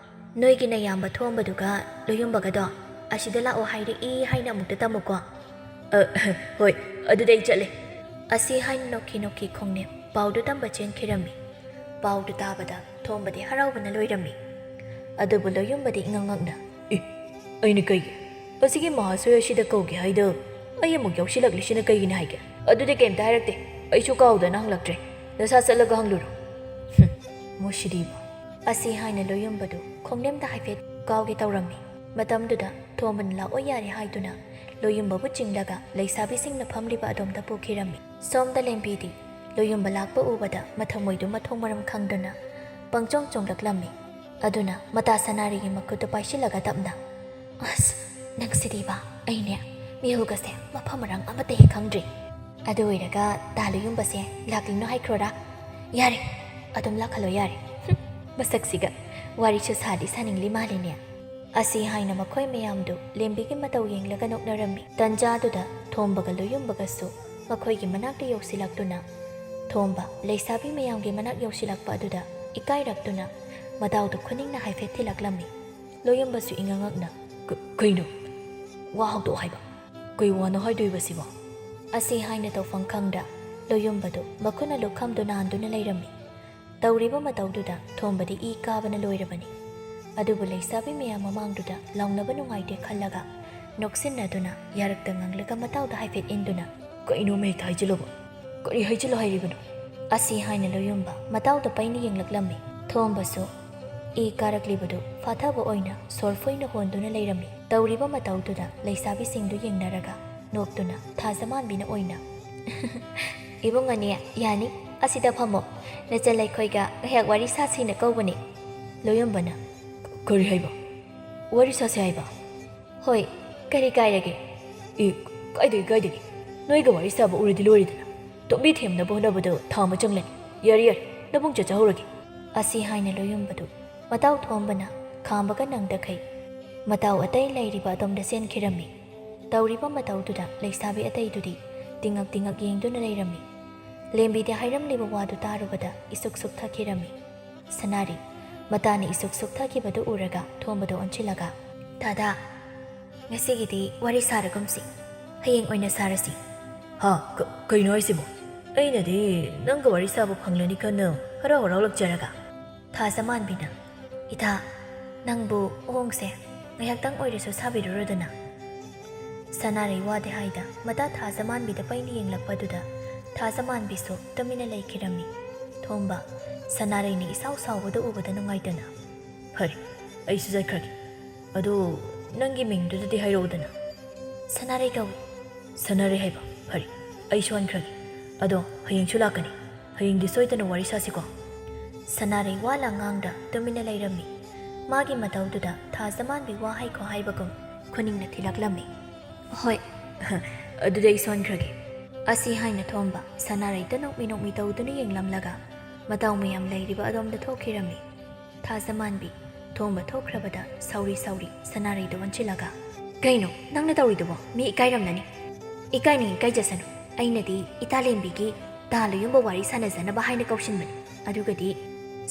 ꯅꯣꯏꯒꯤ ꯅꯌꯥꯝꯕ ꯊꯣꯝꯕꯗꯨꯒ ꯂꯣꯌꯨꯝꯕꯒꯗꯣ ꯑꯁꯤꯗ ꯂꯥꯛꯑꯣ ꯍꯥꯏꯔꯛꯏ ꯍꯥꯏꯅ ꯑꯃꯨꯛꯇ ꯇꯝꯃꯨꯀꯣ꯫" "ꯑ, ꯍꯣꯏ, ꯑꯗꯨꯗꯤ ꯑꯩ ꯆꯠꯂꯦ꯫" ꯑꯁꯤ ꯍꯥꯏꯅ ꯅꯣꯛꯈꯤ ꯅꯣꯛꯈꯤ ꯈꯣꯡꯅꯦꯝ ꯄꯥꯎꯗꯨ ꯇꯝꯕ ꯆꯦꯟꯈꯤꯔꯝꯃꯤ꯫ ꯄꯥꯎꯗꯨ ꯇꯥꯕꯗ ꯊꯣꯝꯕꯗꯤ ꯍꯔꯥꯎꯕꯅ ꯂꯣꯏꯔꯝꯃꯤ꯫ ꯑꯗꯨꯕꯨ ꯂꯣꯌꯨꯝꯕꯗꯤ ꯏꯉꯛ ꯉꯛꯅ, "ꯑꯦ, ꯑꯩꯅ ꯀꯩꯒꯤ? ꯑꯁꯤꯒꯤ ꯃꯍꯥꯁꯣꯏ ꯑꯁꯤꯗ ꯀꯧꯒꯦ ꯍꯥꯏꯗ ꯑꯩ ꯑꯃꯨꯛ ꯌꯥꯎꯁꯤꯜꯂꯛꯂꯤꯁꯤꯅ ꯀꯩꯒꯤꯅꯤ ꯍꯥꯏꯒꯦ?" "ꯑꯗꯨꯗꯤ ꯀꯩꯝꯇ ꯍꯥꯏꯔꯛꯇꯦ꯫ ꯑꯩꯁꯨ ꯀꯥꯎꯗꯅ ꯍꯪꯂꯛꯇ꯭ꯔꯦ꯫ ꯅꯁꯥ ꯆꯠꯂꯒ ꯍꯪꯂꯨꯔꯣ꯫" "ꯍꯨꯝ, ꯃꯨꯁꯤꯗꯤꯕ꯫" ꯑꯁꯤ ꯍꯥꯏꯅ ꯂꯣꯌꯨꯝꯕꯗꯨ ꯈꯣꯡꯅꯦꯝꯗ ꯍꯥꯏꯐꯦꯠ ꯀꯥꯎꯒꯦ ꯇꯧꯔꯝꯃꯤ꯫ ꯃꯇꯝꯗꯨꯗ ꯊꯣꯝꯕꯅ ꯂꯥꯛꯑꯣ ꯌꯥꯔꯦ ꯍꯥꯏꯗꯨꯅ ꯂꯣꯌꯨꯝꯕꯕꯨ ꯆꯤꯡꯂꯒ ꯂꯩꯁꯥꯕꯤꯁꯤꯡꯅ ꯐꯝꯂꯤꯕ ꯑꯗꯣꯝꯗ ꯄꯨꯈꯤꯔꯝꯃꯤ꯫ ꯁꯣꯝꯗ ꯂꯦꯝꯕꯤꯗꯤ ꯂꯣꯌꯨꯝꯕ ꯂꯥꯛꯄ ꯎꯕꯗ ꯃꯊꯃꯣꯏꯗꯨ ꯃꯊꯣꯡ ꯃꯔꯝ ꯈꯪꯗꯅ ꯄꯪꯆꯣꯡ ꯆꯣꯡꯂꯛꯂꯝꯃꯤ꯫ ꯑꯗꯨꯅ ꯃꯇꯥ ꯁꯅꯥꯔꯤꯒꯤ ꯃꯈꯨꯠꯇꯨ ꯄꯥꯏꯁꯤꯜꯂꯒ ꯇꯞꯅ, "ꯑꯁ, ꯅꯪꯁꯤꯗꯤꯕ, ꯑꯩꯅꯦ ꯃꯤꯍꯨꯜꯒꯁꯦ ꯃꯐꯝ ꯃꯔꯥꯡ ꯑꯃꯠꯇ ꯍꯦꯛ ꯈꯪꯗ꯭ꯔꯤ꯫ ꯑꯗꯨ ꯑꯣꯏꯔꯒ ꯇꯥ ꯂꯣꯌꯨꯝꯕꯁꯦ ꯂꯥꯛꯂꯤꯅꯣ ꯍꯥꯏꯈ꯭ꯔꯣꯔꯥ? ꯌꯥꯔꯦ, ꯑꯗꯨꯝ ꯂꯥꯛꯍꯜꯂꯣ ꯌꯥꯔꯦ꯫ ꯍꯨꯝ, ꯃꯁꯛꯁꯤꯒ ꯋꯥꯔꯤꯁꯨ ꯁꯥꯗꯤ ꯁꯥꯅꯤꯡꯂꯤ ꯃꯥꯜꯂꯤꯅꯦ꯫" ꯑꯁꯤ ꯍꯥꯏꯅ ꯃꯈꯣꯏ ꯃꯌꯥꯝꯗꯨ ꯂꯦꯝꯕꯤꯒꯤ ꯃꯇꯧ ꯌꯦꯡꯂꯒ ꯅꯣꯛꯅꯔꯝꯃꯤ꯫ ꯇꯟꯖꯥꯗꯨꯗ ꯊꯣꯝꯕꯒ ꯂꯣꯌꯨꯝꯕꯒꯁꯨ ꯃꯈꯣꯏꯒꯤ ꯃꯅꯥꯛꯇ ꯌꯧꯁꯤꯜꯂꯛꯇꯨꯅ, ꯊꯣꯝꯕ ꯂꯩꯁꯥꯕꯤ ꯃꯌꯥꯝꯒꯤ ꯃꯅꯥꯛ ꯌꯧꯁꯤꯜꯂꯛꯄ ꯑꯗꯨꯗ ꯏꯀꯥꯏꯔꯛꯇꯨꯅ ꯃꯗꯥꯎꯗꯨ ꯈꯨꯅꯤꯡꯅ ꯍꯥꯏꯐꯦꯠ ꯊꯤꯜꯂꯛꯂꯝꯃꯤ꯫ ꯂꯣꯌꯨꯝꯕꯁꯨ ꯏꯉꯛ ꯉꯛꯅ, "ꯀ-, ꯀꯩꯅꯣ? ꯋꯥ ꯍꯧꯗꯣꯛꯑꯣ ꯍꯥꯏꯕ꯫ ꯀꯩ ꯋꯥꯅꯣ ꯍꯥꯏꯗꯣꯏꯕ ꯁꯤꯕꯣ?" ꯑꯁꯤ ꯍꯥꯏꯅ ꯇꯧꯐꯝ ꯈꯪꯗ ꯂꯣꯌꯨꯝꯕꯗꯨ ꯃꯈꯨꯠꯅ ꯂꯨꯈꯝꯗꯨ ꯅꯥꯟꯗꯨꯅ ꯂꯩꯔꯝꯃꯤ꯫ ꯇꯧꯔꯤꯕ ꯃꯇꯧꯗꯨꯗ ꯊꯣꯝꯕꯗꯤ ꯏ ꯀꯥꯕꯅ ꯂꯣꯏꯔꯕꯅꯤ꯫ ꯑꯗꯨꯕꯨ ꯂꯩꯁꯥꯕꯤ ꯃꯌꯥꯝ ꯃꯃꯥꯡꯗꯨꯗ ꯂꯥꯎꯅꯕ ꯅꯨꯡꯉꯥꯏꯇꯦ ꯈꯜꯂꯒ ꯅꯣꯛꯁꯤꯟꯅꯗꯨꯅ ꯌꯥꯔꯛꯇ ꯉꯪꯂꯒ ꯃꯇꯥꯎꯗ ꯍꯥꯏꯐꯦꯠ ꯏꯟꯗꯨꯅ, "ꯀꯩꯅꯣ ꯃꯍꯦꯛꯇ ꯍꯥꯏꯖꯤꯜꯂꯨꯕ? ꯀꯔꯤ ꯍꯥꯏꯖꯤꯜꯂꯨ ꯍꯥꯏꯔꯤꯕꯅꯣ?" ꯑꯁꯤ ꯍꯥꯏꯅ ꯂꯣꯌꯨꯝꯕ ꯃꯇꯥꯎꯗ ꯄꯩꯅ ꯌꯦꯡꯂꯛꯂꯝꯃꯤ꯫ ꯊꯣꯝꯕꯁꯨ ꯏ ꯀꯥꯔꯛꯂꯤꯕꯗꯨ ꯐꯥꯊꯕ ꯑꯣꯏꯅ ꯁꯣꯔ ꯐꯣꯏꯅ ꯍꯣꯟꯗꯨꯅ ꯂꯩꯔꯝꯃꯤ꯫ ꯇꯧꯔꯤꯕ ꯃꯇꯧꯗꯨꯗ ꯂꯩꯁꯥꯕꯤꯁꯤꯡꯗꯨ ꯌꯦꯡꯅꯔꯒ ꯅꯣꯛꯇꯨꯅ ꯊꯥꯖꯃꯥꯟꯕꯤꯅ ꯑꯣꯏꯅ, "ꯏꯕꯨꯡ ꯑꯅꯤ, ꯌꯥꯅꯤ, ꯑꯁꯤꯗ ꯐꯝꯃꯣ꯫ ꯅꯆꯜ ꯑꯩꯈꯣꯏꯒ ꯉꯥꯏꯍꯥꯛ ꯋꯥꯔꯤ ꯁꯥꯁꯤꯅ ꯀꯧꯕꯅꯤ꯫" ꯂꯣꯌꯨꯝꯕꯅ, "ꯀꯔꯤ ꯍꯥꯏꯕ? ꯋꯥꯔꯤ ꯁꯥꯁꯦ ꯍꯥꯏꯕ?" "ꯍꯣꯏ, ꯀꯔꯤ ꯀꯥꯏꯔꯒꯦ?" "ꯑꯦ, ꯀꯥꯏꯗꯒꯤ, ꯀꯥꯏꯗꯒꯤ? ꯅꯣꯏꯒ ꯋꯥꯔꯤ ꯁꯥꯕ ꯎꯔꯗꯤ ꯂꯣꯏꯔꯦꯗꯅ꯫ ꯇꯣꯝꯕꯤ ꯊꯦꯝꯅꯕ ꯍꯣꯠꯅꯕꯗ ꯊꯥ ꯑꯃ ꯆꯪꯂꯅꯤ꯫ ꯌꯥꯔꯦ, ꯌꯥꯔꯦ, ꯅꯕꯨꯡ ꯆꯠꯆꯍꯧꯔꯒꯦ꯫" ꯑꯁꯤ ꯍꯥꯏꯅ ꯂꯣꯌꯨꯝꯕꯗꯨ ꯃꯇꯥꯎ ꯊꯣꯝꯕꯅ ꯈꯥꯝꯕꯒ ꯅꯪꯗꯈꯩ ꯃꯇꯥꯎ ꯑꯇꯩ ꯂꯩꯔꯤꯕ ꯑꯗꯣꯝꯗ ꯆꯦꯟꯈꯤꯔꯝꯃꯤ꯫ ꯇꯧꯔꯤꯕ ꯃꯇꯧꯗꯨꯗ ꯂꯩꯁꯥꯕꯤ ꯑꯇꯩꯗꯨꯗꯤ ꯇꯤꯉꯛ ꯇꯤꯉꯛ ꯌꯦꯡꯗꯨꯅ ꯂꯩꯔꯝꯃꯤ꯫ ꯂꯦꯝꯕꯤꯗꯤ ꯍꯥꯏꯔꯝꯂꯤꯕ ꯋꯥꯗꯨ ꯇꯥꯔꯨꯕꯗ ꯏꯁꯨꯛ ꯁꯨꯛꯊꯈꯤꯔꯝꯃꯤ꯫ ꯁꯅꯥꯔꯩ ꯃꯇꯥꯅ ꯏꯁꯨꯛ ꯁꯨꯛꯊꯈꯤꯕꯗꯨ ꯎꯔꯒ ꯊꯣꯝꯕꯗ ꯑꯣꯟꯁꯤꯜꯂꯒ, "ꯗꯥꯗꯥ, ꯉꯁꯤꯒꯤꯗꯤ ꯋꯥꯔꯤ ꯁꯥꯔꯒꯨꯝꯁꯤ꯫ ꯍꯌꯦꯡ ꯑꯣꯏꯅ ꯁꯥꯔꯁꯤ꯫" "ꯍꯥ? ꯀ-, ꯀꯩꯅꯣ ꯍꯥꯏꯁꯤꯕꯣ? ꯑꯩꯅꯗꯤ ꯅꯪꯒ ꯋꯥꯔꯤ ꯁꯥꯕ ꯐꯪꯂꯅꯤ ꯈꯟꯅ ꯍꯔꯥꯎ ꯍꯔꯥꯎ ꯂꯛꯆꯔꯒ꯫" ꯊꯥꯖꯃꯥꯟꯕꯤꯅ, "ꯏꯇꯥ, ꯅꯪꯕꯨ ꯍꯣꯡꯁꯦ, ꯉꯥꯏꯍꯥꯛꯇꯪ ꯑꯣꯏꯔꯁꯨ ꯁꯥꯕꯤꯔꯨꯔꯣꯗꯅ꯫" ꯁꯅꯥꯔꯩ ꯋꯥꯗꯤ ꯍꯥꯏꯗ ꯃꯇꯥ ꯊꯥꯖꯃꯥꯟꯕꯤꯗ ꯄꯩꯅ ꯌꯦꯡꯂꯛꯄꯗꯨꯗ ꯊꯥꯖꯃꯥꯟꯕꯤꯁꯨ ꯇꯨꯃꯤꯟꯅ ꯂꯩꯈꯤꯔꯝꯃꯤ꯫ ꯊꯣꯝꯕ ꯁꯅꯥꯔꯩꯅ ꯏꯁꯥꯎ ꯁꯥꯎꯕꯗ ꯎꯕꯗ ꯅꯨꯡꯉꯥꯏꯇꯅ, "ꯐꯔꯦ, ꯑꯩꯁꯨ ꯆꯠꯈ꯭ꯔꯒꯦ꯫ ꯑꯗꯣ ꯅꯪꯒꯤ ꯃꯤꯡꯗꯨꯗꯗꯤ ꯍꯥꯏꯔꯛꯎꯗꯅ꯫" "ꯁꯅꯥꯔꯩ ꯀꯧꯏ꯫" "ꯁꯅꯥꯔꯩ ꯍꯥꯏꯕ? ꯐꯔꯦ, ꯑꯩ ꯁꯣꯟꯈ꯭ꯔꯒꯦ꯫ ꯑꯗꯣ ꯍꯌꯦꯡꯁꯨ ꯂꯥꯛꯀꯅꯤ꯫ ꯍꯌꯦꯡꯗꯤ ꯁꯣꯏꯗꯅ ꯋꯥꯔꯤ ꯁꯥꯁꯤꯀꯣ꯫" ꯁꯅꯥꯔꯩ ꯋꯥ ꯂꯥꯡꯉꯥꯡꯗ ꯇꯨꯃꯤꯟꯅ ꯂꯩꯔꯝꯃꯤ꯫ ꯃꯥꯒꯤ ꯃꯇꯧꯗꯨꯗ ꯊꯥꯖꯃꯥꯟꯕꯤ ꯋꯥ ꯍꯥꯏꯈꯣ ꯍꯥꯏꯕꯒꯨꯝ ꯈꯨꯅꯤꯡꯅ ꯊꯤꯜꯂꯛꯂꯝꯃꯤ꯫ "ꯍꯣꯏ, ꯑꯗꯨꯗꯤ ꯑꯩ ꯁꯣꯟꯈ꯭ꯔꯒꯦ꯫" ꯑꯁꯤ ꯍꯥꯏꯅ ꯊꯣꯝꯕ ꯁꯅꯥꯔꯩꯗ ꯅꯣꯛꯃꯤ ꯅꯣꯛꯃꯤ ꯇꯧꯗꯨꯅ ꯌꯦꯡꯂꯝꯂꯒ ꯃꯇꯥꯎ ꯃꯌꯥꯝ ꯂꯩꯔꯤꯕ ꯑꯗꯣꯝꯗ ꯊꯣꯛꯈꯤꯔꯝꯃꯤ꯫ ꯊꯥꯖꯃꯥꯟꯕꯤ ꯊꯣꯝꯕ ꯊꯣꯛꯈ꯭ꯔꯕꯗ ꯁꯥꯎꯔꯤ ꯁꯥꯎꯔꯤ ꯁꯅꯥꯔꯩꯗ ꯑꯣꯟꯁꯤꯜꯂꯒ, "ꯀꯩꯅꯣ ꯅꯪꯅ ꯇꯧꯔꯤꯗꯨꯕꯣ? ꯃꯤ ꯏꯀꯥꯏꯔꯝꯂꯅꯤ꯫" "ꯏꯀꯥꯏꯅꯤꯡ ꯏꯀꯥꯏꯖꯁꯅꯨ꯫ ꯑꯩꯅꯗꯤ ꯏꯇꯥ ꯂꯦꯝꯕꯤꯒꯤ ꯇꯥ ꯂꯣꯌꯨꯝꯕ ꯋꯥꯔꯤ ꯁꯥꯟꯅꯖꯅꯕ ꯍꯥꯏꯅ ꯀꯧꯁꯤꯟꯕꯅꯤ꯫" ꯑꯗꯨꯒꯗꯤ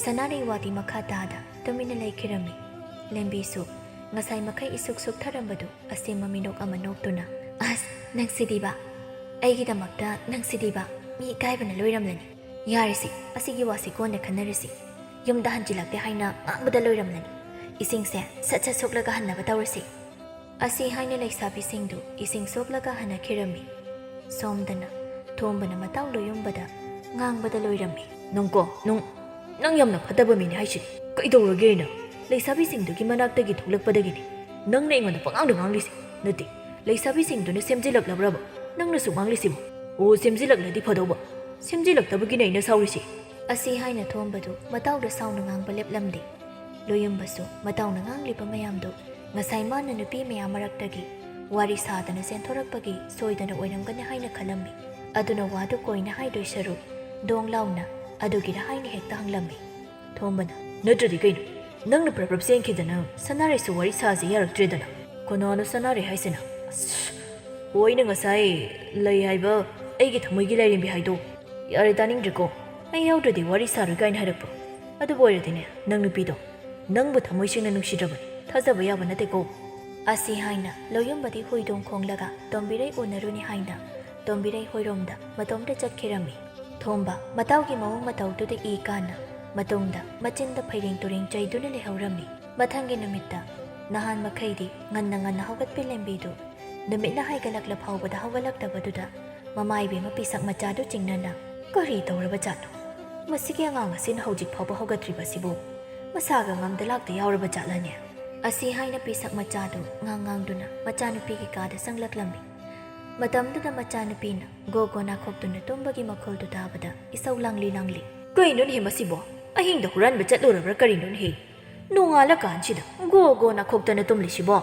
ꯁꯅꯥꯔꯩ ꯋꯥꯗꯤ ꯃꯈꯥ ꯇꯥꯗ ꯇꯨꯃꯤꯟꯅ ꯂꯩꯈꯤꯔꯝꯃꯤ꯫ ꯂꯦꯝꯕꯤꯁꯨ ꯉꯁꯥꯏ ꯃꯈꯩ ꯏꯁꯨꯛ ꯁꯨꯛꯊꯔꯝꯕꯗꯨ ꯑꯁꯦꯝꯕ ꯃꯤꯅꯣꯛ ꯑꯃ ꯅꯣꯛꯇꯨꯅ, "ꯑꯁ, ꯅꯪꯁꯤꯗꯤꯕ! ꯑꯩꯒꯤꯗꯃꯛꯇ ꯅꯪꯁꯤꯗꯤꯕ! ꯃꯤ ꯏꯀꯥꯏꯕꯅ ꯂꯣꯏꯔꯝꯂꯅꯤ꯫ ꯌꯥꯔꯦꯁꯤ, ꯑꯁꯤꯒꯤ ꯋꯥꯁꯤ ꯀꯣꯟꯅ ꯈꯟꯅꯔꯁꯤ꯫ ꯌꯨꯝꯗ ꯍꯟꯖꯤꯜꯂꯛꯇꯦ ꯍꯥꯏꯅ ꯉꯥꯡꯕꯗ ꯂꯣꯏꯔꯝꯂꯅꯤ꯫ ꯏꯁꯤꯡꯁꯦ ꯁꯠ ꯁꯠ ꯁꯣꯛꯂꯒ ꯍꯟꯅꯕ ꯇꯧꯔꯁꯤ꯫" ꯑꯁꯤ ꯍꯥꯏꯅ ꯂꯩꯁꯥꯕꯤꯁꯤꯡꯗꯨ ꯏꯁꯤꯡ ꯁꯣꯛꯂꯒ ꯍꯟꯅꯈꯤꯔꯝꯃꯤ꯫ ꯁꯣꯝꯗꯅ ꯊꯣꯝꯕꯅ ꯃꯇꯥꯎ ꯂꯣꯌꯨꯝꯕꯗ ꯉꯥꯡꯕꯗ ꯂꯣꯏꯔꯝꯃꯤ꯫ "ꯅꯪꯀꯣ, ꯅꯪ, ꯅꯪ ꯌꯥꯝꯅ ꯐꯠꯇꯕ ꯃꯤꯅꯤ ꯍꯥꯏꯁꯤꯅꯤ꯫ ꯀꯩꯗꯧꯔꯒꯦ ꯅꯪ? ꯂꯩꯁꯥꯕꯤꯁꯤꯡꯗꯨꯒꯤ ꯃꯅꯥꯛꯇꯒꯤ ꯊꯣꯛꯂꯛꯄꯗꯒꯤꯅꯤ ꯅꯪꯅ ꯑꯩꯉꯣꯟꯗ ꯄꯉꯥꯡꯗ ꯉꯥꯡꯂꯤꯁꯦ꯫ ꯅꯠꯇꯦ, ꯂꯩꯁꯥꯕꯤꯁꯤꯡꯗꯨꯅ ꯁꯦꯝꯖꯤꯜꯂꯛꯂꯕ꯭ꯔꯕ ꯅꯪꯅ ꯁꯨꯛ ꯉꯥꯡꯂꯤꯁꯤꯕꯣ? ꯑꯣ, ꯁꯦꯝꯖꯤꯜꯂꯛꯂꯗꯤ ꯐꯗꯧꯕ, ꯁꯦꯝꯖꯤꯜꯂꯛꯇꯕꯒꯤꯅꯦ ꯑꯩꯅ ꯁꯥꯎꯔꯤꯁꯦ"꯫ ꯑꯁꯤ ꯍꯥꯏꯅ ꯊꯣꯝꯕꯗꯨ ꯃꯇꯥꯎꯗ ꯁꯥꯎꯅ ꯉꯥꯡꯕ ꯂꯦꯞꯂꯝꯗꯦ꯫ ꯂꯣꯌꯨꯝꯕꯁꯨ ꯃꯇꯥꯎꯅ ꯉꯥꯡꯂꯤꯕ ꯃꯌꯥꯝꯗꯨ ꯉꯁꯥꯏ ꯃꯥꯅ ꯅꯨꯄꯤ ꯃꯌꯥꯝ ꯃꯔꯛꯇꯒꯤ ꯋꯥꯔꯤ ꯁꯥꯗꯅ ꯆꯦꯟꯊꯣꯔꯛꯄꯒꯤ ꯁꯣꯏꯗꯅ ꯑꯣꯏꯔꯝꯒꯅꯤ ꯍꯥꯏꯅ ꯈꯜꯂꯝꯃꯤ꯫ ꯑꯗꯨꯅ ꯋꯥꯗꯨ ꯀꯣꯏꯅ ꯍꯥꯏꯗꯣꯏ ꯁꯔꯨꯛ ꯗꯣꯡ ꯂꯥꯎꯅ ꯑꯗꯨꯒꯤꯔ ꯍꯥꯏꯅ ꯍꯦꯛꯇ ꯍꯪꯂꯝꯃꯤ꯫ ꯊꯣꯝꯕꯅ, "ꯅꯠꯇ꯭ꯔꯗꯤ ꯀꯩꯅꯣ? ꯅꯪꯅ ꯄ꯭ꯔꯞ ꯄ꯭ꯔꯞ ꯆꯦꯟꯈꯤꯗꯅ ꯁꯅꯥꯔꯩꯁꯨ ꯋꯥꯔꯤ ꯁꯥꯁꯦ ꯌꯥꯔꯛꯇ꯭ꯔꯦꯗꯅ?" "ꯀꯅꯥꯅꯣ ꯁꯅꯥꯔꯩ ꯍꯥꯏꯁꯤꯅ?" "ꯑꯁ, ꯍꯣꯏꯅ ꯉꯁꯥꯏ ꯂꯩ ꯍꯥꯏꯕ ꯑꯩꯒꯤ ꯊꯃꯣꯏꯒꯤ ꯂꯥꯏꯔꯦꯝꯕꯤ ꯍꯥꯏꯗꯣ꯫ ꯌꯥꯔꯦ, ꯇꯥꯅꯤꯡꯗ꯭ꯔꯦꯀꯣ꯫ ꯑꯩ ꯌꯥꯎꯗ꯭ꯔꯗꯤ ꯋꯥꯔꯤ ꯁꯥꯔꯣꯏ ꯀꯥꯏꯅ ꯍꯥꯏꯔꯛꯄ꯫ ꯑꯗꯨꯕꯨ ꯑꯣꯏꯔꯗꯤꯅꯦ, ꯅꯪ ꯅꯨꯄꯤꯗꯣ ꯅꯪꯕꯨ ꯊꯃꯣꯏ ꯁꯦꯡꯅ ꯅꯨꯡꯁꯤꯗ꯭ꯔꯕꯅꯤ, ꯊꯥꯖꯕ ꯌꯥꯕ ꯅꯠꯇꯦꯀꯣ"꯫ ꯑꯁꯤ ꯍꯥꯏꯅ ꯂꯣꯌꯨꯝꯕꯗꯤ ꯍꯨꯏꯗꯣꯡ ꯈꯣꯡꯂꯒ ꯇꯣꯝꯕꯤꯔꯩ ꯎꯅꯔꯨꯅꯤ ꯍꯥꯏꯅ ꯇꯣꯝꯕꯤꯔꯩ ꯍꯣꯏꯔꯣꯝꯗ ꯃꯇꯣꯝꯇ ꯆꯠꯈꯤꯔꯝꯃꯤ꯫ ꯊꯣꯝꯕ ꯃꯇꯥꯎꯒꯤ ꯃꯑꯣꯡ ꯃꯇꯧꯗꯨꯗ ꯏ ꯀꯥꯅ ꯃꯇꯨꯡꯗ ꯃꯆꯤꯟꯗ ꯐꯩꯔꯦꯡ ꯇꯨꯔꯦꯡ ꯆꯩꯗꯨꯅ ꯂꯩꯍꯧꯔꯝꯃꯤ꯫ ꯃꯊꯪꯒꯤ ꯅꯨꯃꯤꯠꯇ ꯅꯍꯥꯟ ꯃꯈꯩꯗꯤ ꯉꯟꯅ ꯉꯟꯅ ꯍꯧꯒꯠꯄꯤ ꯂꯦꯝꯕꯤꯗꯨ ꯅꯨꯃꯤꯠꯅ ꯍꯥꯏꯒꯠꯂꯛꯂ ꯐꯥꯎꯕꯗ ꯍꯧꯒꯠꯂꯛꯇꯕꯗꯨꯗ ꯃꯃꯥ ꯏꯕꯦꯝꯃ ꯄꯤꯁꯛ ꯃꯆꯥꯗꯨ ꯆꯤꯡꯅꯅ, "ꯀꯔꯤ ꯇꯧꯔꯕ ꯖꯥꯠꯅꯣ? ꯃꯁꯤꯒꯤ ꯑꯉꯥꯡ ꯑꯁꯤꯅ ꯍꯧꯖꯤꯛ ꯐꯥꯎꯕ ꯍꯧꯒꯠꯇ꯭ꯔꯤꯕꯁꯤꯕꯨ ꯃꯁꯥꯒ ꯉꯝꯗ ꯂꯥꯛꯇ ꯌꯥꯎꯔꯕ ꯖꯥꯠꯂꯅꯦ?" ꯑꯁꯤ ꯍꯥꯏꯅ ꯄꯤꯁꯛ ꯃꯆꯥꯗꯨ ꯉꯥꯡ ꯉꯥꯡꯗꯨꯅ ꯃꯆꯥꯅꯨꯄꯤꯒꯤ ꯀꯥꯗ ꯆꯪꯂꯛꯂꯝꯃꯤ꯫ ꯃꯇꯝꯗꯨꯗ ꯃꯆꯥꯅꯨꯄꯤꯅ ꯒꯣ ꯒꯣ ꯅꯥꯈꯣꯛꯇꯨꯅ ꯇꯨꯝꯕꯒꯤ ꯃꯈꯣꯜꯗꯨ ꯇꯥꯕꯗ ꯏꯁꯧ ꯂꯥꯡꯂꯤ ꯂꯥꯡꯂꯤ꯫ "ꯀꯩꯅꯣꯅꯦꯍꯦ ꯃꯁꯤꯕꯣ? ꯑꯍꯤꯡꯗ ꯍꯨꯔꯥꯟꯕ ꯆꯠꯂꯨꯔꯕ꯭ꯔꯥ ꯀꯔꯤꯅꯣꯅꯦꯍꯦ? ꯅꯣꯡꯉꯥꯜꯂꯀꯥꯟꯁꯤꯗ ꯒꯣ ꯒꯣ ꯅꯥꯈꯣꯛꯇꯅ ꯇꯨꯝꯂꯤꯁꯤꯕꯣ?"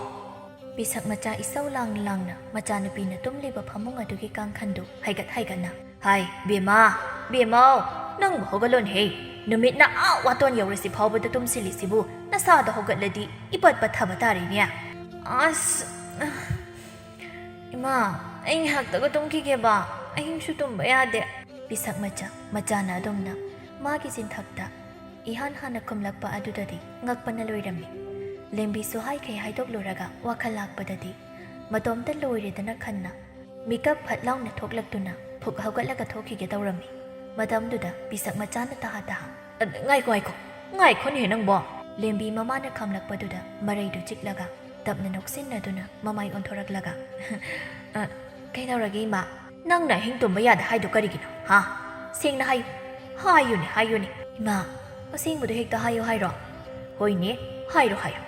ꯄꯤꯁꯛ ꯃꯆꯥ ꯏꯁꯧ ꯂꯥꯡꯅ ꯂꯥꯡꯅ ꯃꯆꯥꯅꯨꯄꯤꯅ ꯇꯨꯝꯂꯤꯕ ꯐꯃꯨꯡ ꯑꯗꯨꯒꯤ ꯀꯥꯡꯈꯟꯗꯨ ꯍꯥꯏꯒꯠ ꯍꯥꯏꯒꯠꯅ, "ꯍꯥꯏ, ꯕꯦꯝꯃ, ꯕꯦꯝꯃꯧ, ꯅꯪꯕꯨ ꯍꯧꯒꯠꯂꯣꯅꯦꯍꯦ꯫ ꯅꯨꯃꯤꯠꯅ ꯑꯥ ꯋꯥꯇꯣꯟ ꯌꯧꯔꯁꯤ ꯐꯥꯎꯕꯗ ꯇꯨꯝꯁꯤꯜꯂꯤꯁꯤꯕꯨ ꯅꯁꯥꯗ ꯍꯧꯒꯠꯂꯗꯤ ꯏꯄꯠ ꯄꯠꯊꯕ ꯇꯥꯔꯦꯅꯦ꯫ ꯑꯁ, ꯏꯃꯥ, ꯑꯩ ꯉꯥꯏꯍꯥꯛꯇꯒ ꯇꯨꯝꯈꯤꯒꯦꯕ꯫ ꯑꯍꯤꯡꯁꯨ ꯇꯨꯝꯕ ꯌꯥꯗꯦ"꯫ ꯄꯤꯁꯛ ꯃꯆꯥ ꯃꯆꯥꯅ ꯑꯗꯨꯝꯅ ꯃꯥꯒꯤ ꯆꯤꯟꯊꯛꯇ ꯏꯍꯥꯟ ꯍꯥꯟꯅ ꯈꯨꯝꯂꯛꯄ ꯑꯗꯨꯗꯗꯤ ꯉꯛꯄꯅ ꯂꯣꯏꯔꯝꯃꯤ꯫ ꯂꯦꯝꯕꯤꯁꯨ ꯍꯥꯏꯈꯩ ꯍꯥꯏꯗꯣꯛꯂꯨꯔꯒ ꯋꯥꯈꯜ ꯂꯥꯛꯄꯗꯗꯤ ꯃꯇꯣꯝꯇ ꯂꯣꯏꯔꯦꯗꯅ ꯈꯟꯅ ꯃꯤꯀꯞ ꯐꯠ ꯂꯥꯎꯅ ꯊꯣꯛꯂꯛꯇꯨꯅ ꯐꯨꯛ ꯍꯧꯒꯠꯂꯒ ꯊꯣꯛꯈꯤꯒꯦ ꯇꯧꯔꯝꯃꯤ꯫ ꯃꯇꯝꯗꯨꯗ ꯄꯤꯁꯛ ꯃꯆꯥꯅ ꯇꯍꯥ ꯇꯍꯥ, "ꯑ, ꯉꯥꯏꯈꯣ, ꯉꯥꯏꯈꯣ, ꯉꯥꯏꯈꯣꯅꯦꯍꯦ ꯅꯪꯕꯣ!" ꯂꯦꯝꯕꯤ ꯃꯃꯥꯅ ꯈꯥꯝꯂꯛꯄꯗꯨꯗ ꯃꯔꯩꯗꯨ ꯆꯤꯛꯂꯒ ꯇꯞꯅ ꯅꯣꯛꯁꯤꯟꯅꯗꯨꯅ ꯃꯃꯥꯏ ꯑꯣꯟꯊꯣꯔꯛꯂꯒ, "ꯑ, ꯀꯩꯗꯧꯔꯒꯦ ꯏꯃꯥ?" ꯅꯪꯅ ꯑꯍꯤꯡ ꯇꯨꯝꯕ ꯌꯥꯗꯦ ꯍꯥꯏꯗꯣ ꯀꯔꯤꯒꯤꯅꯣ, ꯍꯥ? ꯁꯦꯡꯅ ꯍꯥꯏꯌꯨ꯫ ꯍꯥꯏꯌꯨꯅꯦ, ꯍꯥꯏꯌꯨꯅꯦ꯫ ꯏꯃꯥ, ꯑꯁꯦꯡꯕꯗꯣ ꯍꯦꯛꯇ ꯍꯥꯏꯌꯨ ꯍꯥꯏꯔꯣ? ꯍꯣꯏꯅꯦ, ꯍꯥꯏꯔꯣ, ꯍꯥꯏꯔꯣ꯫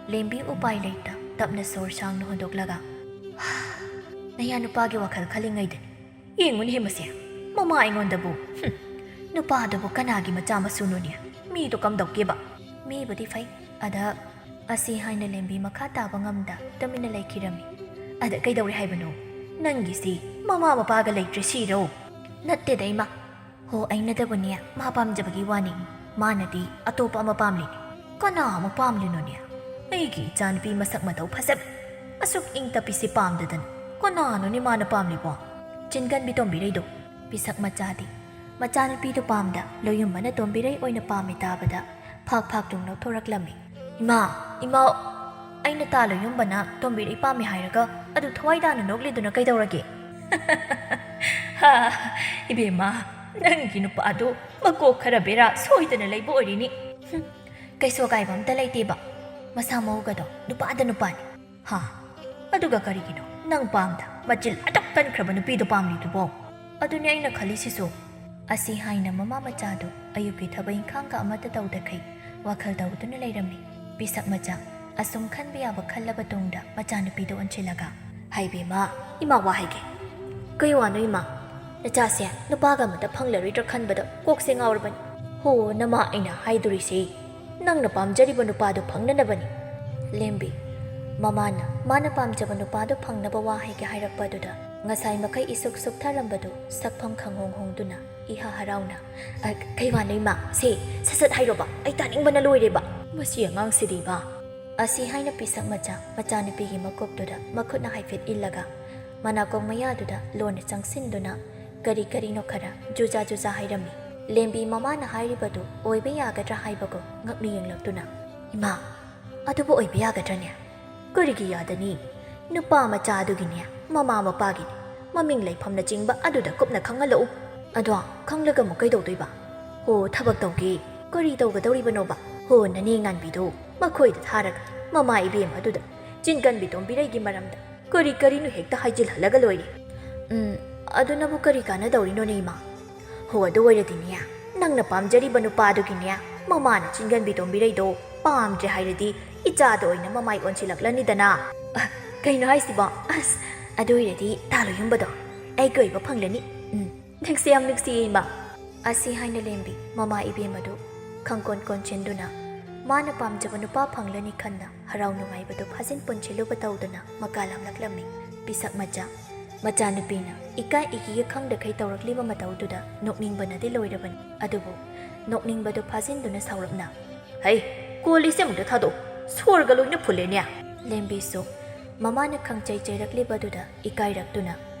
ꯂꯦꯝꯕꯤ ꯎꯄꯥꯏ ꯂꯩꯇ ꯇꯞꯅ ꯁꯣꯔ ꯁꯥꯡꯅ ꯍꯣꯟꯗꯣꯛꯂꯒ, "ꯅꯌꯥ ꯅꯨꯄꯥꯒꯤ ꯋꯥꯈꯜ ꯈꯜꯂꯤꯉꯩꯗꯅꯤ꯫ ꯌꯦꯡꯉꯨꯅꯦꯍꯦ ꯃꯁꯦ, ꯃꯃꯥ ꯑꯩꯉꯣꯟꯗꯕꯨ, ꯍꯨꯝ, ꯅꯨꯄꯥꯗꯨꯕꯨ ꯀꯅꯥꯒꯤ ꯃꯆꯥ ꯃꯁꯨꯅꯣꯅꯦ? ꯃꯤꯗꯣ ꯀꯝꯗꯧꯒꯦꯕ?" "ꯃꯤꯕꯨꯗꯤ ꯐꯩ, ꯑꯗ," ꯑꯁꯤ ꯍꯥꯏꯅ ꯂꯦꯝꯕꯤ ꯃꯈꯥ ꯇꯥꯕ ꯉꯝꯗ ꯇꯨꯃꯤꯟꯅ ꯂꯩꯈꯤꯔꯝꯃꯤ꯫ "ꯑꯗ ꯀꯩꯗꯧꯔꯦ ꯍꯥꯏꯕꯅꯣ? ꯅꯪꯒꯤꯁꯤ ꯃꯃꯥ ꯃꯄꯥꯒ ꯂꯩꯇ꯭ꯔꯦ ꯁꯤꯔꯣ?" "ꯅꯠꯇꯦꯗ ꯏꯃꯥ, ꯍꯣ, ꯑꯩꯅꯗꯕꯨꯅꯦ ꯃꯥ ꯄꯥꯝꯖꯕꯒꯤ ꯋꯥꯅꯤ꯫ ꯃꯥꯅꯗꯤ ꯑꯇꯣꯞꯄ ꯑꯃ ꯄꯥꯝꯂꯤꯅꯦ꯫" "ꯀꯅꯥ ꯑꯃꯨꯛ ꯄꯥꯝꯂꯤꯅꯣꯅꯦ? ꯑꯩꯒꯤ ꯏꯆꯥꯅꯨꯄꯤ ꯃꯁꯛ ꯃꯇꯧ ꯐꯖꯕꯤ, ꯑꯁꯨꯛ ꯏꯪ ꯇꯞꯄꯤꯁꯤ ꯄꯥꯝꯗꯗꯅ ꯀꯅꯥꯅꯣꯅꯦ ꯃꯥꯅ ꯄꯥꯝꯂꯤꯕꯣ?" "ꯆꯤꯟꯒꯟꯕꯤ ꯇꯣꯝꯕꯤꯔꯩꯗꯣ꯫" ꯄꯤꯁꯛ ꯃꯆꯥꯗꯤ ꯃꯆꯥꯅꯨꯄꯤꯗꯨ ꯄꯥꯝꯗ ꯂꯣꯌꯨꯝꯕꯅ ꯇꯣꯝꯕꯤꯔꯩ ꯑꯣꯏꯅ ꯄꯥꯝꯃꯤ ꯇꯥꯕꯗ ꯐꯥꯛ ꯐꯥꯛ ꯇꯨꯡ ꯂꯧꯊꯣꯔꯛꯂꯝꯃꯤ꯫ "ꯏꯃꯥ, ꯏꯃꯥ, ꯑꯩꯅ ꯇꯥ ꯂꯣꯌꯨꯝꯕꯅ ꯇꯣꯝꯕꯤꯔꯩ ꯄꯥꯝꯃꯤ ꯍꯥꯏꯔꯒ ꯑꯗꯨ ꯊꯋꯥꯏ ꯇꯥꯅ ꯅꯣꯛꯂꯤꯗꯨꯅ ꯀꯩꯗꯧꯔꯒꯦ?" "ꯍꯥ, ꯏꯕꯦꯝꯃ, ꯅꯪꯒꯤ ꯅꯨꯄꯥꯗꯨ ꯃꯀꯣꯛ ꯈꯔ ꯕꯦꯔꯥ ꯁꯣꯏꯗꯅ ꯂꯩꯕ ꯑꯣꯏꯔꯤꯅꯤ꯫" "ꯍꯨꯝ, ꯀꯩꯁꯨ ꯑꯀꯥꯏꯕ ꯑꯝꯇ ꯂꯩꯇꯦꯕ, ꯃꯁꯥ ꯃꯎꯒꯗꯣ ꯅꯨꯄꯥꯗ ꯅꯨꯄꯥꯅꯤ꯫" "ꯍꯥ? ꯑꯗꯨꯒ ꯀꯔꯤꯒꯤꯅꯣ ꯅꯪ ꯄꯥꯝꯗ ꯃꯆꯤꯜ ꯑꯗꯨꯛ ꯀꯟꯈ꯭ꯔꯕ ꯅꯨꯄꯤꯗꯣ ꯄꯥꯝꯂꯤꯗꯨꯕꯣ?" "ꯑꯗꯨꯅꯦ ꯑꯩꯅ ꯈꯜꯂꯤꯁꯤꯁꯨ꯫" ꯑꯁꯤ ꯍꯥꯏꯅ ꯃꯃꯥ ꯃꯆꯥꯗꯨ ꯑꯌꯨꯛꯀꯤ ꯊꯕꯛ ꯏꯪꯈꯥꯡꯒ ꯑꯃꯠꯇ ꯇꯧꯗꯈꯩ ꯋꯥꯈꯜ ꯇꯧꯗꯨꯅ ꯂꯩꯔꯝꯃꯤ꯫ ꯄꯤꯁꯛ ꯃꯆꯥ ꯑꯁꯨꯝ ꯈꯟꯕ ꯌꯥꯕ ꯈꯜꯂꯕ ꯇꯨꯡꯗ ꯃꯆꯥꯅꯨꯄꯤꯗꯨ ꯑꯣꯟꯁꯤꯜꯂꯒ, "ꯍꯥꯏꯕꯦꯝꯃ, ꯏꯃꯥ ꯋꯥ ꯍꯥꯏꯒꯦ꯫" "ꯀꯩ ꯋꯥꯅꯣ ꯏꯃꯥ?" "ꯅꯆꯥꯁꯦ ꯅꯨꯄꯥꯒ ꯑꯃꯇ ꯐꯪꯂꯔꯣꯏꯗ꯭ꯔꯥ ꯈꯟꯕꯗ ꯀꯣꯛꯁꯦ ꯉꯥꯎꯔꯕꯅꯤ꯫" "ꯍꯣ, ꯅꯃꯥ ꯑꯩꯅ ꯍꯥꯏꯗꯣꯔꯤꯁꯦ ꯅꯪꯅ ꯄꯥꯝꯖꯔꯤꯕ ꯅꯨꯄꯥꯗꯨ ꯐꯪꯅꯅꯕꯅꯤ꯫" ꯂꯦꯝꯕꯤ ꯃꯃꯥꯅ ꯃꯥꯅ ꯄꯥꯝꯖꯕ ꯅꯨꯄꯥꯗꯨ ꯐꯪꯅꯕ ꯋꯥ ꯍꯥꯏꯒꯦ ꯍꯥꯏꯔꯛꯄ ꯑꯗꯨꯗ ꯉꯁꯥꯏ ꯃꯈꯩ ꯏꯁꯨꯛ ꯁꯨꯛꯊꯔꯝꯕꯗꯨ ꯁꯛꯐꯝ ꯈꯪꯍꯣꯡ ꯍꯣꯡꯗꯨꯅ ꯏꯍꯥ ꯍꯔꯥꯎꯅ, "ꯑ, ꯀꯩ ꯋꯥꯅꯣ ꯏꯃꯥ? ꯁꯦ, ꯁꯠ ꯁꯠ ꯍꯥꯏꯔꯣꯕ, ꯑꯩ ꯇꯥꯅꯤꯡꯕꯅ ꯂꯣꯏꯔꯦꯕ꯫ ꯃꯁꯤ ꯑꯉꯥꯡꯁꯤꯗꯤꯕ꯫" ꯑꯁꯤ ꯍꯥꯏꯅ ꯄꯤꯁꯛ ꯃꯆꯥ ꯃꯆꯥꯅꯨꯄꯤꯒꯤ ꯃꯀꯣꯛꯇꯨꯗ ꯃꯈꯨꯠꯅ ꯍꯥꯏꯐꯦꯠ ꯏꯜꯂꯒ ꯃꯅꯥꯀꯣꯡ ꯃꯌꯥꯗꯨꯗ ꯂꯣꯟꯅ ꯆꯪꯁꯤꯟꯗꯨꯅ ꯀꯔꯤ ꯀꯔꯤꯅꯣ ꯈꯔ ꯖꯨꯖꯥ ꯖꯨꯖꯥ ꯍꯥꯏꯔꯝꯃꯤ꯫ ꯂꯦꯝꯕꯤ ꯃꯃꯥꯅ ꯍꯥꯏꯔꯤꯕꯗꯨ ꯑꯣꯏꯕ ꯌꯥꯒꯗ꯭ꯔꯥ ꯍꯥꯏꯕꯒꯨꯝ ꯉꯛꯅ ꯌꯦꯡꯂꯛꯇꯨꯅ, "ꯏꯃꯥ, ꯑꯗꯨꯕꯨ ꯑꯣꯏꯕ ꯌꯥꯒꯗ꯭ꯔꯅꯦ?" "ꯀꯔꯤꯒꯤ ꯌꯥꯗꯅꯤ? ꯅꯨꯄꯥ ꯃꯆꯥ ꯑꯗꯨꯒꯤꯅꯦ, ꯃꯃꯥ ꯃꯄꯥꯒꯤꯅꯦ, ꯃꯃꯤꯡ ꯂꯩꯐꯝꯅꯆꯤꯡꯕ ꯑꯗꯨꯗ ꯀꯨꯞꯅ ꯈꯪꯍꯜꯂꯛꯎ꯫" "ꯑꯗꯣ ꯈꯪꯂꯒ ꯑꯃꯨꯛ ꯀꯩꯗꯧꯗꯣꯏꯕ?" "ꯍꯣ, ꯊꯕꯛ ꯇꯧꯒꯦ꯫" "ꯀꯔꯤ ꯇꯧꯒꯗꯧꯔꯤꯕꯅꯣꯕ?" "ꯍꯣ, ꯅꯅꯦ ꯉꯥꯟꯕꯤꯗꯣ ꯃꯈꯣꯏꯗ ꯊꯥꯔꯒ ꯃꯃꯥ ꯏꯕꯦꯝ ꯑꯗꯨꯗ ꯆꯤꯟꯒꯟꯕꯤ ꯇꯣꯝꯕꯤꯔꯩꯒꯤ ꯃꯔꯝꯗ ꯀꯔꯤ ꯀꯔꯤꯅꯣ ꯍꯦꯛꯇ ꯍꯥꯏꯖꯤꯜꯍꯜꯂꯒ ꯂꯣꯏꯔꯦ꯫" ꯎꯝ, ꯑꯗꯨꯅꯕꯨ ꯀꯔꯤ ꯀꯥꯟꯅꯗꯧꯔꯤꯅꯣꯅꯦ, ꯏꯃꯥ? ꯍꯣ, ꯑꯗꯨ ꯑꯣꯏꯔꯗꯤꯅꯦ, ꯅꯪꯅ ꯄꯥꯝꯖꯔꯤꯕ ꯅꯨꯄꯥꯗꯨꯒꯤꯅꯦ, ꯃꯃꯥꯅ ꯆꯤꯡꯒꯟꯕꯤ ꯇꯣꯝꯕꯤꯔꯩꯗꯣ ꯄꯥꯝꯗ꯭ꯔꯦ ꯍꯥꯏꯔꯗꯤ, ꯏꯆꯥꯗ ꯑꯣꯏꯅ ꯃꯃꯥꯏ ꯑꯣꯟꯁꯤꯜꯂꯛꯂꯅꯤꯗꯅ꯫ ꯑ, ꯀꯩꯅꯣ ꯍꯥꯏꯁꯤꯕꯣ? ꯑꯁ, ꯑꯗꯨ ꯑꯣꯏꯔꯗꯤ ꯇꯥꯂꯣꯌꯨꯝꯕꯗꯣ ꯑꯩꯒꯤ ꯑꯣꯏꯕ ꯐꯪꯂꯅꯤ꯫ ꯎꯝ, ꯅꯪꯁꯦ ꯌꯥꯝ ꯅꯨꯡꯁꯤꯌꯦ, ꯏꯃꯥ꯫ ꯑꯁꯤ ꯍꯥꯏꯅ ꯂꯦꯝꯕꯤ ꯃꯃꯥ ꯏꯕꯦꯝ ꯑꯗꯨ ꯈꯪꯀꯣꯟ ꯀꯣꯟꯁꯤꯟꯗꯨꯅ, ꯃꯥꯅ ꯄꯥꯝꯖꯕ ꯅꯨꯄꯥ ꯐꯪꯂꯅꯤ ꯈꯟꯅ ꯍꯔꯥꯎ ꯅꯨꯡꯉꯥꯏꯕꯗꯨ ꯐꯥꯖꯤꯟ ꯄꯨꯟꯁꯤꯜꯂꯨꯕ ꯇꯧꯗꯨꯅ ꯃꯀꯥ ꯂꯥꯝꯂꯛꯂꯝꯃꯤ꯫ ꯄꯤꯁꯛ ꯃꯆꯥ, ꯃꯆꯥꯅꯨꯄꯤꯅ ꯏꯀꯥꯏ ꯏꯀꯤꯒ ꯈꯪꯗꯈꯩ ꯇꯧꯔꯛꯂꯤꯕ ꯃꯇꯧꯗꯨꯗ ꯅꯣꯛꯅꯤꯡꯕꯅꯗꯤ ꯂꯣꯏꯔꯕꯅꯤ꯫ ꯑꯗꯨꯕꯨ ꯅꯣꯛꯅꯤꯡꯕꯗꯨ ꯐꯥꯖꯤꯟꯗꯨꯅ ꯁꯥꯎꯔꯞꯅ, "ꯍꯩ, ꯀꯣꯜꯂꯤꯁꯦ ꯑꯃꯨꯛꯇ ꯊꯥꯗꯣꯛ, ꯁꯣꯔꯒ ꯂꯣꯏꯅ ꯐꯨꯜꯂꯦꯅꯦ!" ꯂꯦꯝꯕꯤꯁꯨ ꯃꯃꯥꯅ ꯈꯪꯆꯩ ꯆꯩꯔꯛꯂꯤꯕꯗꯨꯗ ꯏꯀꯥꯏꯔꯛꯇꯨꯅ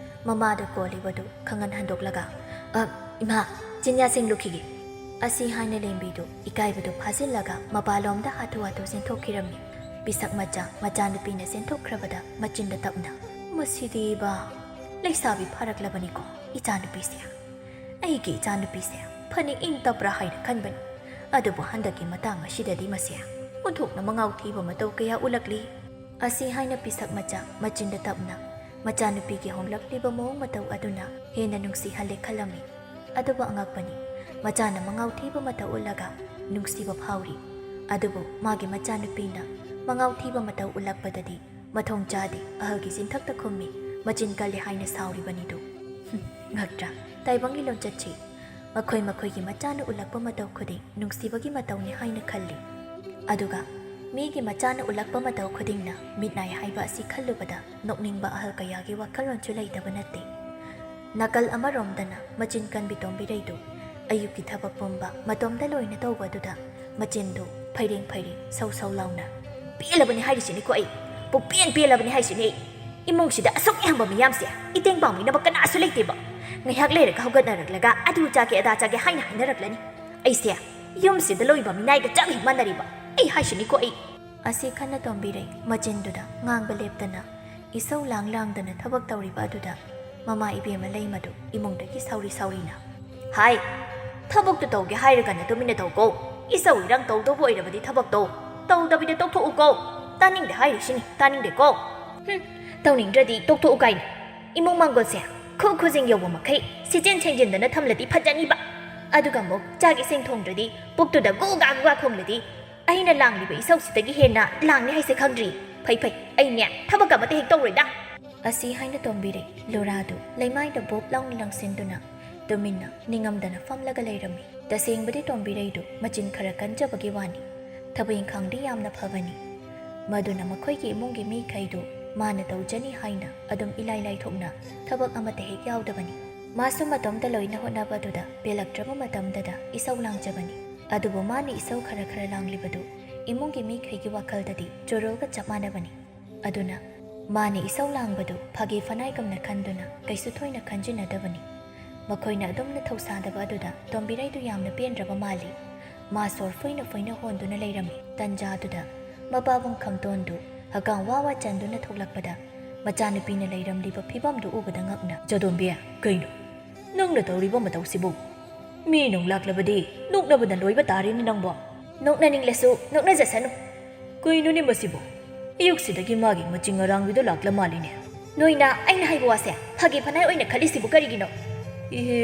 ꯃꯃꯥꯗ ꯀꯣꯜꯂꯤꯕꯗꯨ ꯈꯪꯍꯟ ꯍꯟꯗꯣꯛꯂꯒ, "ꯑ, ꯏꯃꯥ, ꯆꯤꯟꯌꯥ ꯁꯦꯡꯂꯨꯈꯤꯒꯦ" ꯑꯁꯤ ꯍꯥꯏꯅ ꯂꯦꯝꯕꯤꯗꯨ ꯏꯀꯥꯏꯕꯗꯨ ꯐꯥꯖꯤꯜꯂꯒ ꯃꯄꯥꯂꯣꯝꯗ ꯍꯥꯊꯨ ꯍꯥꯊꯨ ꯆꯦꯟꯊꯣꯛꯈꯤꯔꯝꯃꯤ꯫ ꯄꯤꯁꯛ ꯃꯆꯥ ꯃꯆꯥꯅꯨꯄꯤꯅ ꯆꯦꯟꯊꯣꯛꯈ꯭ꯔꯕꯗ ꯃꯆꯤꯟꯗ ꯇꯞꯅ, "ꯃꯁꯤꯗꯤꯕ, ꯂꯩꯁꯥꯕꯤ ꯐꯥꯔꯛꯂꯕꯅꯤꯀꯣ ꯏꯆꯥꯅꯨꯄꯤꯁꯦ꯫ ꯑꯩꯒꯤ ꯏꯆꯥꯅꯨꯄꯤꯁꯦ ꯐꯅꯤ ꯏꯪ ꯇꯞꯄ꯭ꯔꯥ ꯍꯥꯏꯅ ꯈꯟꯕꯅꯤ, ꯑꯗꯨꯕꯨ ꯍꯟꯗꯛꯀꯤ ꯃꯇꯥꯡ ꯑꯁꯤꯗꯗꯤ ꯃꯁꯦ ꯑꯣꯟꯊꯣꯛꯅ ꯃꯉꯥꯎ ꯊꯤꯕ ꯃꯇꯧ ꯀꯌꯥ ꯎꯠꯂꯛꯂꯤ" ꯑꯁꯤ ꯍꯥꯏꯅ ꯄꯤꯁꯛ ꯃꯆꯥ ꯃꯆꯤꯟꯗ ꯇꯞꯅ ꯃꯆꯥꯅꯨꯄꯤꯒꯤ ꯍꯣꯡꯂꯛꯂꯤꯕ ꯃꯑꯣꯡ ꯃꯇꯧ ꯑꯗꯨꯅ ꯍꯦꯟꯅ ꯅꯨꯡꯁꯤꯍꯜꯂꯦ ꯈꯜꯂꯝꯃꯤ꯫ ꯑꯗꯨꯕꯨ ꯑꯉꯛꯄꯅꯤ, ꯃꯆꯥꯅ ꯃꯉꯥꯎ ꯊꯤꯕ ꯃꯇꯧ ꯎꯠꯂꯒ ꯅꯨꯡꯁꯤꯕ ꯐꯥꯎꯔꯤ꯫ ꯑꯗꯨꯕꯨ ꯃꯥꯒꯤ ꯃꯆꯥꯅꯨꯄꯤꯅ ꯃꯉꯥꯎ ꯊꯤꯕ ꯃꯇꯧ ꯎꯠꯂꯛꯄꯗꯗꯤ ꯃꯊꯣꯡ ꯆꯥꯗꯦ, ꯑꯍꯜꯒꯤ ꯆꯤꯟꯊꯛꯇ ꯈꯨꯝꯃꯤ, ꯃꯆꯤꯟ ꯀꯜꯂꯤ ꯍꯥꯏꯅ ꯁꯥꯎꯔꯤꯕꯅꯤꯗꯨ꯫ ꯍꯨꯝ, ꯉꯛꯇ꯭ꯔꯥ? ꯇꯥꯏꯕꯪꯒꯤ ꯂꯣꯟꯆꯠꯁꯤ ꯃꯈꯣꯏ ꯃꯈꯣꯏꯒꯤ ꯃꯆꯥꯅ ꯎꯠꯂꯛꯄ ꯃꯇꯧ ꯈꯨꯗꯤꯡ ꯅꯨꯡꯁꯤꯕꯒꯤ ꯃꯇꯧꯅꯤ ꯍꯥꯏꯅ ꯈꯜꯂꯤ꯫ ꯑꯗꯨꯒ ꯃꯤꯒꯤ ꯃꯆꯥꯅ ꯎꯠꯂꯛꯄ ꯃꯇꯧ ꯈꯨꯗꯤꯡꯅ ꯃꯤꯠꯅꯥꯏ ꯍꯥꯏꯕ ꯑꯁꯤ ꯈꯜꯂꯨꯕꯗ ꯅꯣꯛꯅꯤꯡꯕ ꯑꯍꯜ ꯀꯌꯥꯒꯤ ꯋꯥꯈꯜꯂꯣꯟꯁꯨ ꯂꯩꯇꯕ ꯅꯠꯇꯦ꯫ ꯅꯥꯀꯜ ꯑꯃꯔꯣꯝꯗꯅ ꯃꯆꯤꯟ ꯀꯟꯕꯤ ꯇꯣꯝꯕꯤꯔꯩꯗꯨ ꯑꯌꯨꯛꯀꯤ ꯊꯕꯛ ꯄꯨꯝꯕ ꯃꯇꯣꯝꯗ ꯂꯣꯏꯅ ꯇꯧꯕ ꯑꯗꯨꯗ ꯃꯆꯤꯟꯗꯨ ꯐꯩꯔꯦꯡ ꯐꯩꯔꯦꯡ ꯁꯧ ꯁꯧ ꯂꯥꯎꯅ, "ꯄꯦꯜꯂꯕꯅꯤ ꯍꯥꯏꯔꯤꯁꯤꯅꯤꯀꯣ ꯑꯩ, ꯄꯨꯡꯄꯦꯟ ꯄꯦꯜꯂꯕꯅꯤ ꯍꯥꯏꯁꯤꯅꯤ ꯑꯩ꯫ ꯏꯃꯨꯡꯁꯤꯗ ꯑꯁꯨꯛ ꯌꯥꯝꯕ ꯃꯤꯌꯥꯝꯁꯦ ꯏꯇꯦꯡ ꯄꯥꯡꯕꯤꯅꯕ ꯀꯅꯥꯁꯨ ꯂꯩꯇꯦꯕ꯫ ꯉꯥꯏꯍꯥꯛ ꯂꯩꯔꯒ ꯍꯧꯒꯠꯅꯔꯛꯂꯒ ꯑꯗꯨ ꯆꯥꯒꯦ ꯑꯗꯥ ꯆꯥꯒꯦ ꯍꯥꯏꯅ ꯍꯥꯏꯅꯔꯛꯂꯅꯤ꯫ ꯑꯩꯁꯦ ꯌꯨꯝꯁꯤꯗ ꯂꯣꯏꯕ ꯃꯤꯅꯥꯏꯒ ꯆꯞ ꯍꯦꯛ ꯃꯥꯟꯅꯔꯤꯕ ꯑꯩ ꯍꯥꯏꯁꯤꯅꯤꯀꯣ ꯑꯩ"꯫ ꯑꯁꯤ ꯈꯟꯅ ꯇꯣꯝꯕꯤꯔꯩ ꯃꯆꯤꯟꯗꯨꯗ ꯉꯥꯡꯕ ꯂꯦꯞꯇꯅ ꯏꯁꯧ ꯂꯥꯡ ꯂꯥꯡꯗꯅ ꯊꯕꯛ ꯇꯧꯔꯤꯕ ꯑꯗꯨꯗ ꯃꯃꯥ ꯏꯕꯦꯝꯃ ꯂꯩꯃꯗꯨ ꯏꯃꯨꯡꯗꯒꯤ ꯁꯥꯎꯔꯤ ꯁꯥꯎꯔꯤꯅ, "ꯍꯥꯏ, ꯊꯕꯛꯇꯨ ꯇꯧꯒꯦ ꯍꯥꯏꯔꯒꯅ ꯇꯨꯃꯤꯟꯅ ꯇꯧꯀꯣ꯫ ꯏꯁꯧ ꯏꯔꯥꯡ ꯇꯧꯗꯧꯕ ꯑꯣꯏꯔꯕꯗꯤ ꯊꯕꯛꯇꯣ ꯇꯧꯗꯕꯤꯗ ꯇꯣꯛꯊꯣꯛꯎꯀꯣ꯫ ꯇꯥꯅꯤꯡꯗꯦ ꯍꯥꯏꯔꯤꯁꯤꯅꯤ, ꯇꯥꯅꯤꯡꯗꯦꯀꯣ꯫ ꯍꯨꯝ, ꯇꯧꯅꯤꯡꯗ꯭ꯔꯗꯤ ꯇꯣꯛꯊꯣꯛꯎ ꯀꯥꯏꯅ꯫ ꯏꯃꯨꯡ ꯃꯥꯡꯒꯣꯜꯁꯦ ꯈꯨ ꯈꯨꯖꯤꯡ ꯌꯧꯕ ꯃꯈꯩ ꯁꯤꯆꯦꯟ ꯁꯦꯡꯖꯤꯟꯗꯅ ꯊꯝꯂꯗꯤ ꯐꯖꯅꯤꯕ꯫ ꯑꯗꯨꯒ ꯑꯃꯨꯛ ꯆꯥꯛ ꯏꯁꯤꯡ ꯊꯣꯡꯗ꯭ꯔꯗꯤ ꯄꯨꯛꯇꯨꯗ ꯒꯨꯒꯥ ꯒꯨꯒꯥ ꯈꯣꯡꯂꯗꯤ ꯑꯩꯅ ꯂꯥꯡꯂꯤꯕ ꯏꯁꯧꯁꯤꯗꯒꯤ ꯍꯦꯟꯅ ꯂꯥꯡꯅꯤ ꯍꯥꯏꯁꯦ ꯈꯪꯗ꯭ꯔꯤ꯫ ꯐꯩ ꯐꯩ, ꯑꯩꯅꯦ ꯊꯕꯛ ꯑꯃꯠꯇ ꯍꯦꯛ ꯇꯧꯔꯣꯏꯗ꯫ ꯑꯁꯤ ꯍꯥꯏꯅ ꯇꯣꯝꯕꯤꯔꯩ ꯂꯣꯔꯥꯗꯨ ꯂꯩꯃꯥꯏꯗ ꯕꯣꯞ ꯂꯥꯎꯅ ꯂꯪꯁꯤꯟꯗꯨꯅ ꯇꯨꯃꯤꯟꯅ ꯅꯤꯡꯉꯝꯗꯅ ꯐꯝꯂꯒ ꯂꯩꯔꯝꯃꯤ꯫ ꯇꯁꯦꯡꯕꯗꯤ ꯇꯣꯝꯕꯤꯔꯩꯗꯨ ꯃꯆꯤꯟ ꯈꯔ ꯀꯟꯖꯕꯒꯤ ꯋꯥꯅꯤ꯫ ꯊꯕꯛ ꯏꯪꯈꯥꯡꯗꯤ ꯌꯥꯝꯅ ꯐꯕꯅꯤ꯫ ꯃꯗꯨꯅ ꯃꯈꯣꯏꯒꯤ ꯏꯃꯨꯡꯒꯤ ꯃꯤꯈꯩꯗꯨ ꯃꯥꯅ ꯇꯧꯖꯅꯤ ꯍꯥꯏꯅ ꯑꯗꯨꯝ ꯏꯂꯥꯏ ꯂꯥꯏꯊꯣꯛꯅ ꯊꯕꯛ ꯑꯃꯠꯇ ꯍꯦꯛ ꯌꯥꯎꯗꯕꯅꯤ꯫ ꯃꯥꯁꯨ ꯃꯇꯣꯝꯇ ꯂꯣꯏꯅ ꯍꯣꯠꯅꯕ ꯑꯗꯨꯗ ꯄꯦꯜꯂꯛꯇ꯭ꯔꯕ ꯃꯇꯝꯗꯗ ꯏꯁꯧ ꯂꯥꯡꯖꯕꯅꯤ꯫ ꯑꯗꯨꯕꯨ ꯃꯥꯅ ꯏꯁꯧ ꯈꯔ ꯈꯔ ꯂꯥꯡꯂꯤꯕꯗꯨ ꯏꯃꯨꯡꯒꯤ ꯃꯤꯈꯩꯒꯤ ꯋꯥꯈꯜꯗꯗꯤ ꯆꯣꯔꯣꯜꯒ ꯆꯞ ꯃꯥꯟꯅꯕꯅꯤ꯫ ꯑꯗꯨꯅ ꯃꯥꯅ ꯏꯁꯧ ꯂꯥꯡꯕꯗꯨ ꯐꯥꯒꯤ ꯐꯅꯥꯏꯒꯨꯝꯅ ꯈꯟꯗꯨꯅ ꯀꯩꯁꯨ ꯊꯣꯏꯅ ꯈꯟꯖꯤꯟꯅꯗꯕꯅꯤ꯫ ꯃꯈꯣꯏꯅ ꯑꯗꯨꯝꯅ ꯊꯧꯁꯥꯗꯕ ꯑꯗꯨꯗ ꯇꯣꯝꯕꯤꯔꯩꯗꯨ ꯌꯥꯝꯅ ꯄꯦꯟꯗ꯭ꯔꯕ ꯃꯥꯜꯂꯤ꯫ ꯃꯥ ꯁꯣꯔ ꯐꯨꯏꯅ ꯐꯨꯏꯅ ꯍꯣꯟꯗꯨꯅ ꯂꯩꯔꯝꯃꯤ꯫ ꯇꯟꯖꯥꯗꯨꯗ ꯃꯄꯥꯕꯨꯡ ꯈꯝꯇꯣꯟꯗꯨ ꯍꯀꯥꯝ ꯋꯥ ꯋꯥ ꯆꯟꯗꯨꯅ ꯊꯣꯛꯂꯛꯄꯗ ꯃꯆꯥꯅꯨꯄꯤꯅ ꯂꯩꯔꯝꯂꯤꯕ ꯐꯤꯕꯝꯗꯨ ꯎꯕꯗ ꯉꯛꯅ, "ꯆꯥꯗꯣꯝꯕꯤ, ꯀꯩꯅꯣ ꯅꯪꯅ ꯇꯧꯔꯤꯕ ꯃꯇꯧꯁꯤꯕꯨ? ꯃꯤ ꯅꯨꯡ ꯂꯥꯛꯂꯕꯗꯤ ꯅꯣꯛꯅꯕꯅ ꯂꯣꯏꯕ ꯇꯥꯔꯦꯅꯦ ꯅꯪꯕꯣ꯫ ꯅꯣꯛꯅꯅꯤꯡꯂꯁꯨ ꯅꯣꯛꯅꯖꯁꯅꯨ꯫ ꯀꯩꯅꯣꯅꯦ ꯃꯁꯤꯕꯨ? ꯑꯌꯨꯛꯁꯤꯗꯒꯤ ꯃꯥꯒꯤ ꯃꯆꯤꯡ ꯑꯔꯥꯡꯕꯤꯗꯣ ꯂꯥꯛꯂ ꯃꯥꯜꯂꯤꯅꯦ꯫ ꯅꯣꯏꯅ ꯑꯩꯅ ꯍꯥꯏꯕ ꯋꯥꯁꯦ ꯐꯥꯒꯤ ꯐꯅꯥꯏ ꯑꯣꯏꯅ ꯈꯜꯂꯤꯁꯤꯕꯨ ꯀꯔꯤꯒꯤꯅꯣ?" "ꯏꯍꯦ,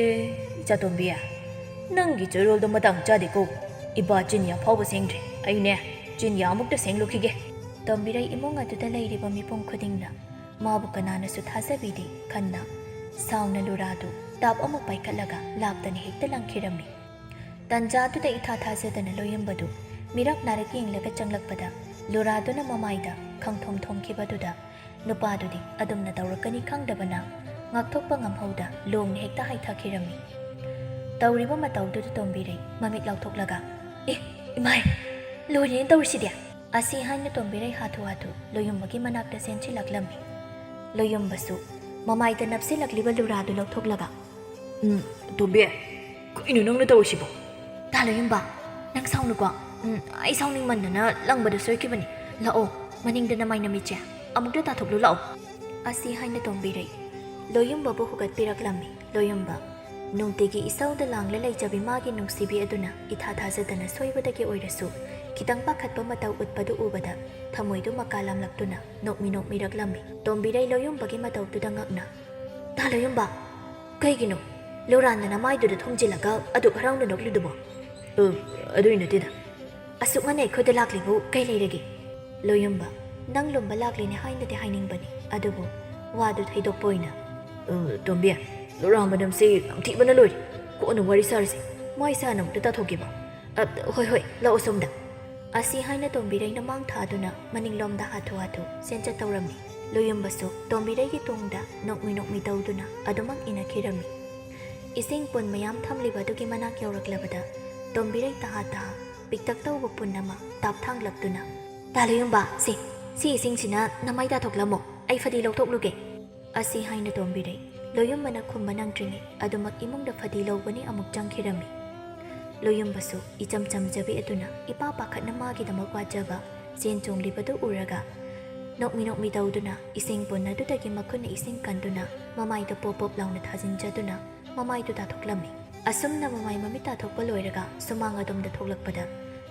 ꯏꯆꯥꯇꯣꯝꯕꯤ, ꯅꯪꯒꯤ ꯆꯣꯏꯔꯣꯜꯗꯣ ꯃꯇꯥꯡ ꯆꯥꯗꯦꯀꯣ꯫ ꯏꯕꯥ ꯆꯤꯟꯌꯥ ꯐꯥꯎꯕ ꯁꯦꯡꯗ꯭ꯔꯤ꯫ ꯑꯩꯅꯦ ꯆꯤꯟꯌꯥ ꯑꯃꯨꯛꯇ ꯁꯦꯡꯂꯨꯈꯤꯒꯦ꯫" ꯇꯣꯝꯕꯤꯔꯩ ꯏꯃꯨꯡ ꯑꯗꯨꯗ ꯂꯩꯔꯤꯕ ꯃꯤꯄꯨꯝ ꯈꯨꯗꯤꯡꯅ ꯃꯥꯕꯨ ꯀꯅꯥꯅꯁꯨ ꯊꯥꯖꯕꯤꯗꯦ ꯈꯟꯅ ꯁꯥꯎꯅ ꯂꯨꯔꯥꯗꯨ ꯇꯥꯞ ꯑꯃ ꯄꯥꯏꯈꯠꯂꯒ ꯂꯥꯛꯇꯅ ꯍꯦꯛꯇ ꯂꯪꯈꯤꯔꯝꯃꯤ꯫ ꯇꯟꯖꯥꯗꯨꯗ ꯏꯊꯥ ꯊꯥꯖꯗꯅ ꯂꯣꯌꯝꯕꯗꯨ ꯃꯤꯔꯛ ꯅꯥꯔꯛ ꯌꯦꯡꯂꯒ ꯆꯪꯂꯛꯄꯗ ꯂꯨꯔꯥꯗꯨꯅ ꯃꯃꯥꯏꯗ ꯈꯪꯊꯣꯝ ꯊꯣꯝꯈꯤꯕꯗꯨꯗ ꯅꯨꯄꯥꯗꯨꯗꯤ ꯑꯗꯨꯝꯅ ꯇꯧꯔꯛꯀꯅꯤ ꯈꯪꯗꯕꯅ ꯉꯥꯛꯊꯣꯛꯄ ꯉꯝꯍꯧꯗ ꯂꯣꯡꯅ ꯍꯦꯛꯇ ꯍꯥꯏꯊꯈꯤꯔꯝꯃꯤ꯫ ꯇꯧꯔꯤꯕ ꯃꯇꯧꯗꯨꯗ ꯇꯣꯝꯕꯤꯔꯩ ꯃꯃꯤꯠ ꯂꯥꯎꯊꯣꯛꯂꯒ, "ꯑꯦ, ꯏꯃꯥꯏ, ꯂꯣꯏꯔꯦꯅꯦ ꯇꯧꯔꯤꯁꯤꯗꯤ!" ꯑꯁꯤ ꯍꯥꯏꯅ ꯇꯣꯝꯕꯤꯔꯩ ꯍꯥꯊꯨ ꯍꯥꯊꯨ ꯂꯣꯌꯨꯝꯕꯒꯤ ꯃꯅꯥꯛꯇ ꯆꯦꯟꯁꯤꯜꯂꯛꯂꯝꯃꯤ꯫ ꯂꯣꯌꯨꯝꯕꯁꯨ ꯃꯃꯥꯏꯗ ꯅꯞꯁꯤꯜꯂꯛꯂꯤꯕ ꯂꯨꯔꯥꯗꯨ ꯂꯧꯊꯣꯛꯂꯒ, "ꯎꯝ, ꯇꯣꯝꯕꯤ, ꯀꯩꯅꯣ ꯅꯪꯅ ꯇꯧꯔꯤꯁꯤꯕꯣ?" "ꯇꯥ ꯂꯣꯌꯨꯝꯕ, ꯅꯪ ꯁꯥꯎꯅꯨꯀꯣ꯫ ꯎꯝ, ꯑꯩ ꯁꯥꯎꯅꯤꯡꯃꯟꯗꯅ ꯂꯪꯕꯗ ꯁꯣꯏꯈꯤꯕꯅꯤ꯫ ꯂꯥꯛꯑꯣ, ꯃꯅꯤꯡꯗ ꯅꯃꯥꯏ ꯅꯃꯤꯠꯁꯦ ꯑꯃꯨꯛꯇ ꯇꯥꯊꯣꯛꯂꯨ ꯂꯥꯛꯑꯣ꯫" ꯑꯁꯤ ꯍꯥꯏꯅ ꯇꯣꯝꯕꯤꯔꯩ ꯂꯣꯌꯨꯝꯕꯕꯨ ꯍꯨꯒꯠꯄꯤꯔꯛꯂꯝꯃꯤ꯫ ꯂꯣꯌꯨꯝꯕ ꯅꯨꯡꯇꯤꯒꯤ ꯏꯁꯧꯗ ꯂꯥꯡꯂ ꯂꯩꯖꯕꯤ ꯃꯥꯒꯤ ꯅꯨꯡꯁꯤꯕꯤ ꯑꯗꯨꯅ ꯏꯊꯥ ꯊꯥꯖꯗꯅ ꯁꯣꯏꯕꯗꯒꯤ ꯑꯣꯏꯔꯁꯨ ꯈꯤꯇꯪ ꯄꯥꯈꯠꯄ ꯃꯇꯧ ꯎꯠꯄꯗꯨ ꯎꯕꯗ ꯊꯃꯣꯏꯗꯨ ꯃꯀꯥ ꯂꯥꯝꯂꯛꯇꯨꯅ ꯅꯣꯛꯃꯤ ꯅꯣꯛꯃꯤꯔꯛꯂꯝꯃꯤ꯫ ꯇꯣꯝꯕꯤꯔꯩ ꯂꯣꯌꯨꯝꯕꯒꯤ ꯃꯇꯧꯗꯨꯗ ꯉꯛꯅ, ꯇꯥ ꯂꯣꯌꯨꯝꯕ, ꯀꯩꯒꯤꯅꯣ ꯂꯨꯔꯥꯟꯗꯅ ꯃꯥꯏꯗꯨꯗ ꯊꯣꯝꯖꯤꯜꯂꯒ ꯑꯗꯨꯛ ꯍꯔꯥꯎꯅ ꯅꯣꯛꯂꯤꯗꯨꯕꯣ? "ꯑ, ꯑꯗꯨꯏ ꯅꯠꯇꯦꯗ꯫ ꯑꯁꯨꯛ ꯉꯟꯅ ꯑꯩꯈꯣꯏꯗ ꯂꯥꯛꯂꯤꯕꯨ ꯀꯩ ꯂꯩꯔꯒꯦ?" "ꯂꯣꯌꯨꯝꯕ, ꯅꯪ ꯂꯨꯝꯕ ꯂꯥꯛꯂꯤꯅꯦ ꯍꯥꯏꯅꯗꯤ ꯍꯥꯏꯅꯤꯡꯕꯅꯤ, ꯑꯗꯨꯕꯨ ꯋꯥꯗꯨ ꯊꯩꯗꯣꯛꯄ ꯑꯣꯏꯅ꯫" "ꯑ, ꯇꯣꯝꯕꯤ, ꯂꯨꯔꯥ ꯃꯅꯝꯁꯤ ꯅꯝꯊꯤꯕꯅ ꯂꯣꯏꯔꯦ꯫ ꯀꯣꯟꯅ ꯋꯥꯔꯤ ꯁꯥꯔꯁꯤ꯫ ꯃꯥꯏ ꯁꯥꯅ ꯑꯃꯨꯛꯇ ꯇꯥꯊꯣꯛꯀꯦꯕ꯫" "ꯑ, ꯍꯣꯏ, ꯍꯣꯏ, ꯂꯥꯛꯑꯣ ꯁꯣꯝꯗ꯫" ꯑꯁꯤ ꯍꯥꯏꯅ ꯇꯣꯝꯕꯤꯔꯩꯅ ꯃꯥꯡ ꯊꯥꯗꯨꯅ ꯃꯅꯤꯡꯂꯣꯝꯗ ꯍꯥꯊꯨ ꯍꯥꯊꯨ ꯆꯦꯟ ꯆꯠꯇꯧꯔꯝꯃꯤ꯫ ꯂꯣꯌꯨꯝꯕꯁꯨ ꯇꯣꯝꯕꯤꯔꯩꯒꯤ ꯇꯨꯡꯗ ꯅꯣꯛꯃꯤ ꯅꯣꯛꯃꯤ ꯇꯧꯗꯨꯅ ꯑꯗꯨꯃꯛ ꯏꯟꯅꯈꯤꯔꯝꯃꯤ꯫ ꯏꯁꯤꯡ ꯄꯨꯟ ꯃꯌꯥꯝ ꯊꯝꯂꯤꯕ ꯑꯗꯨꯒꯤ ꯃꯅꯥꯛ ꯌꯧꯔꯛꯂꯕꯗ ꯇꯣꯝꯕꯤꯔꯩ ꯇꯍꯥ ꯇꯍꯥ ꯄꯤꯛꯇꯛ ꯇꯧꯕ ꯄꯨꯟ ꯑꯃ ꯇꯥꯞ ꯊꯥꯡꯂꯛꯇꯨꯅ, "ꯇꯥ ꯂꯣꯌꯨꯝꯕ, ꯁꯤ, ꯁꯤ ꯏꯁꯤꯡꯁꯤꯅ ꯅꯃꯥꯏ ꯇꯥꯊꯣꯛꯂꯝꯃꯣ, ꯑꯩ ꯐꯗꯤ ꯂꯧꯊꯣꯛꯂꯨꯒꯦ꯫" ꯑꯁꯤ ꯍꯥꯏꯅ ꯇꯣꯝꯕꯤꯔꯩ ꯂꯣꯌꯨꯝꯕꯅ ꯈꯨꯝꯕ ꯅꯪꯗ꯭ꯔꯤꯉꯩ ꯑꯗꯨꯃꯛ ꯏꯃꯨꯡꯗ ꯐꯗꯤ ꯂꯧꯕꯅꯤ ꯑꯃꯨꯛ ꯆꯪꯈꯤꯔꯝꯃꯤ꯫ ꯂꯣꯌꯨꯝꯕꯁꯨ ꯏꯆꯝ ꯆꯝꯖꯕꯤ ꯑꯗꯨꯅ ꯏꯄꯥ ꯄꯥꯈꯠꯅ ꯃꯥꯒꯤꯗꯃꯛ ꯋꯥꯖꯕ ꯆꯦꯟ ꯆꯣꯡꯂꯤꯕꯗꯨ ꯎꯔꯒ ꯅꯣꯛꯃꯤ ꯅꯣꯛꯃꯤ ꯇꯧꯗꯨꯅ ꯏꯁꯤꯡ ꯄꯨꯟ ꯑꯗꯨꯗꯒꯤ ꯃꯈꯨꯠꯅ ꯏꯁꯤꯡ ꯀꯟꯗꯨꯅ ꯃꯃꯥꯏꯗ ꯄꯣꯞ ꯄꯣꯞ ꯂꯥꯎꯅ ꯊꯥꯖꯤꯟꯖꯗꯨꯅ ꯃꯃꯥꯏꯗꯨ ꯇꯥꯊꯣꯛꯂꯝꯃꯤ꯫ ꯑꯁꯨꯝꯅ ꯃꯃꯥꯏ ꯃꯃꯤꯠ ꯇꯥꯊꯣꯛꯄ ꯂꯣꯏꯔꯒ ꯁꯨꯃꯥꯡ ꯑꯗꯣꯝꯗ ꯊꯣꯛꯂꯛꯄꯗ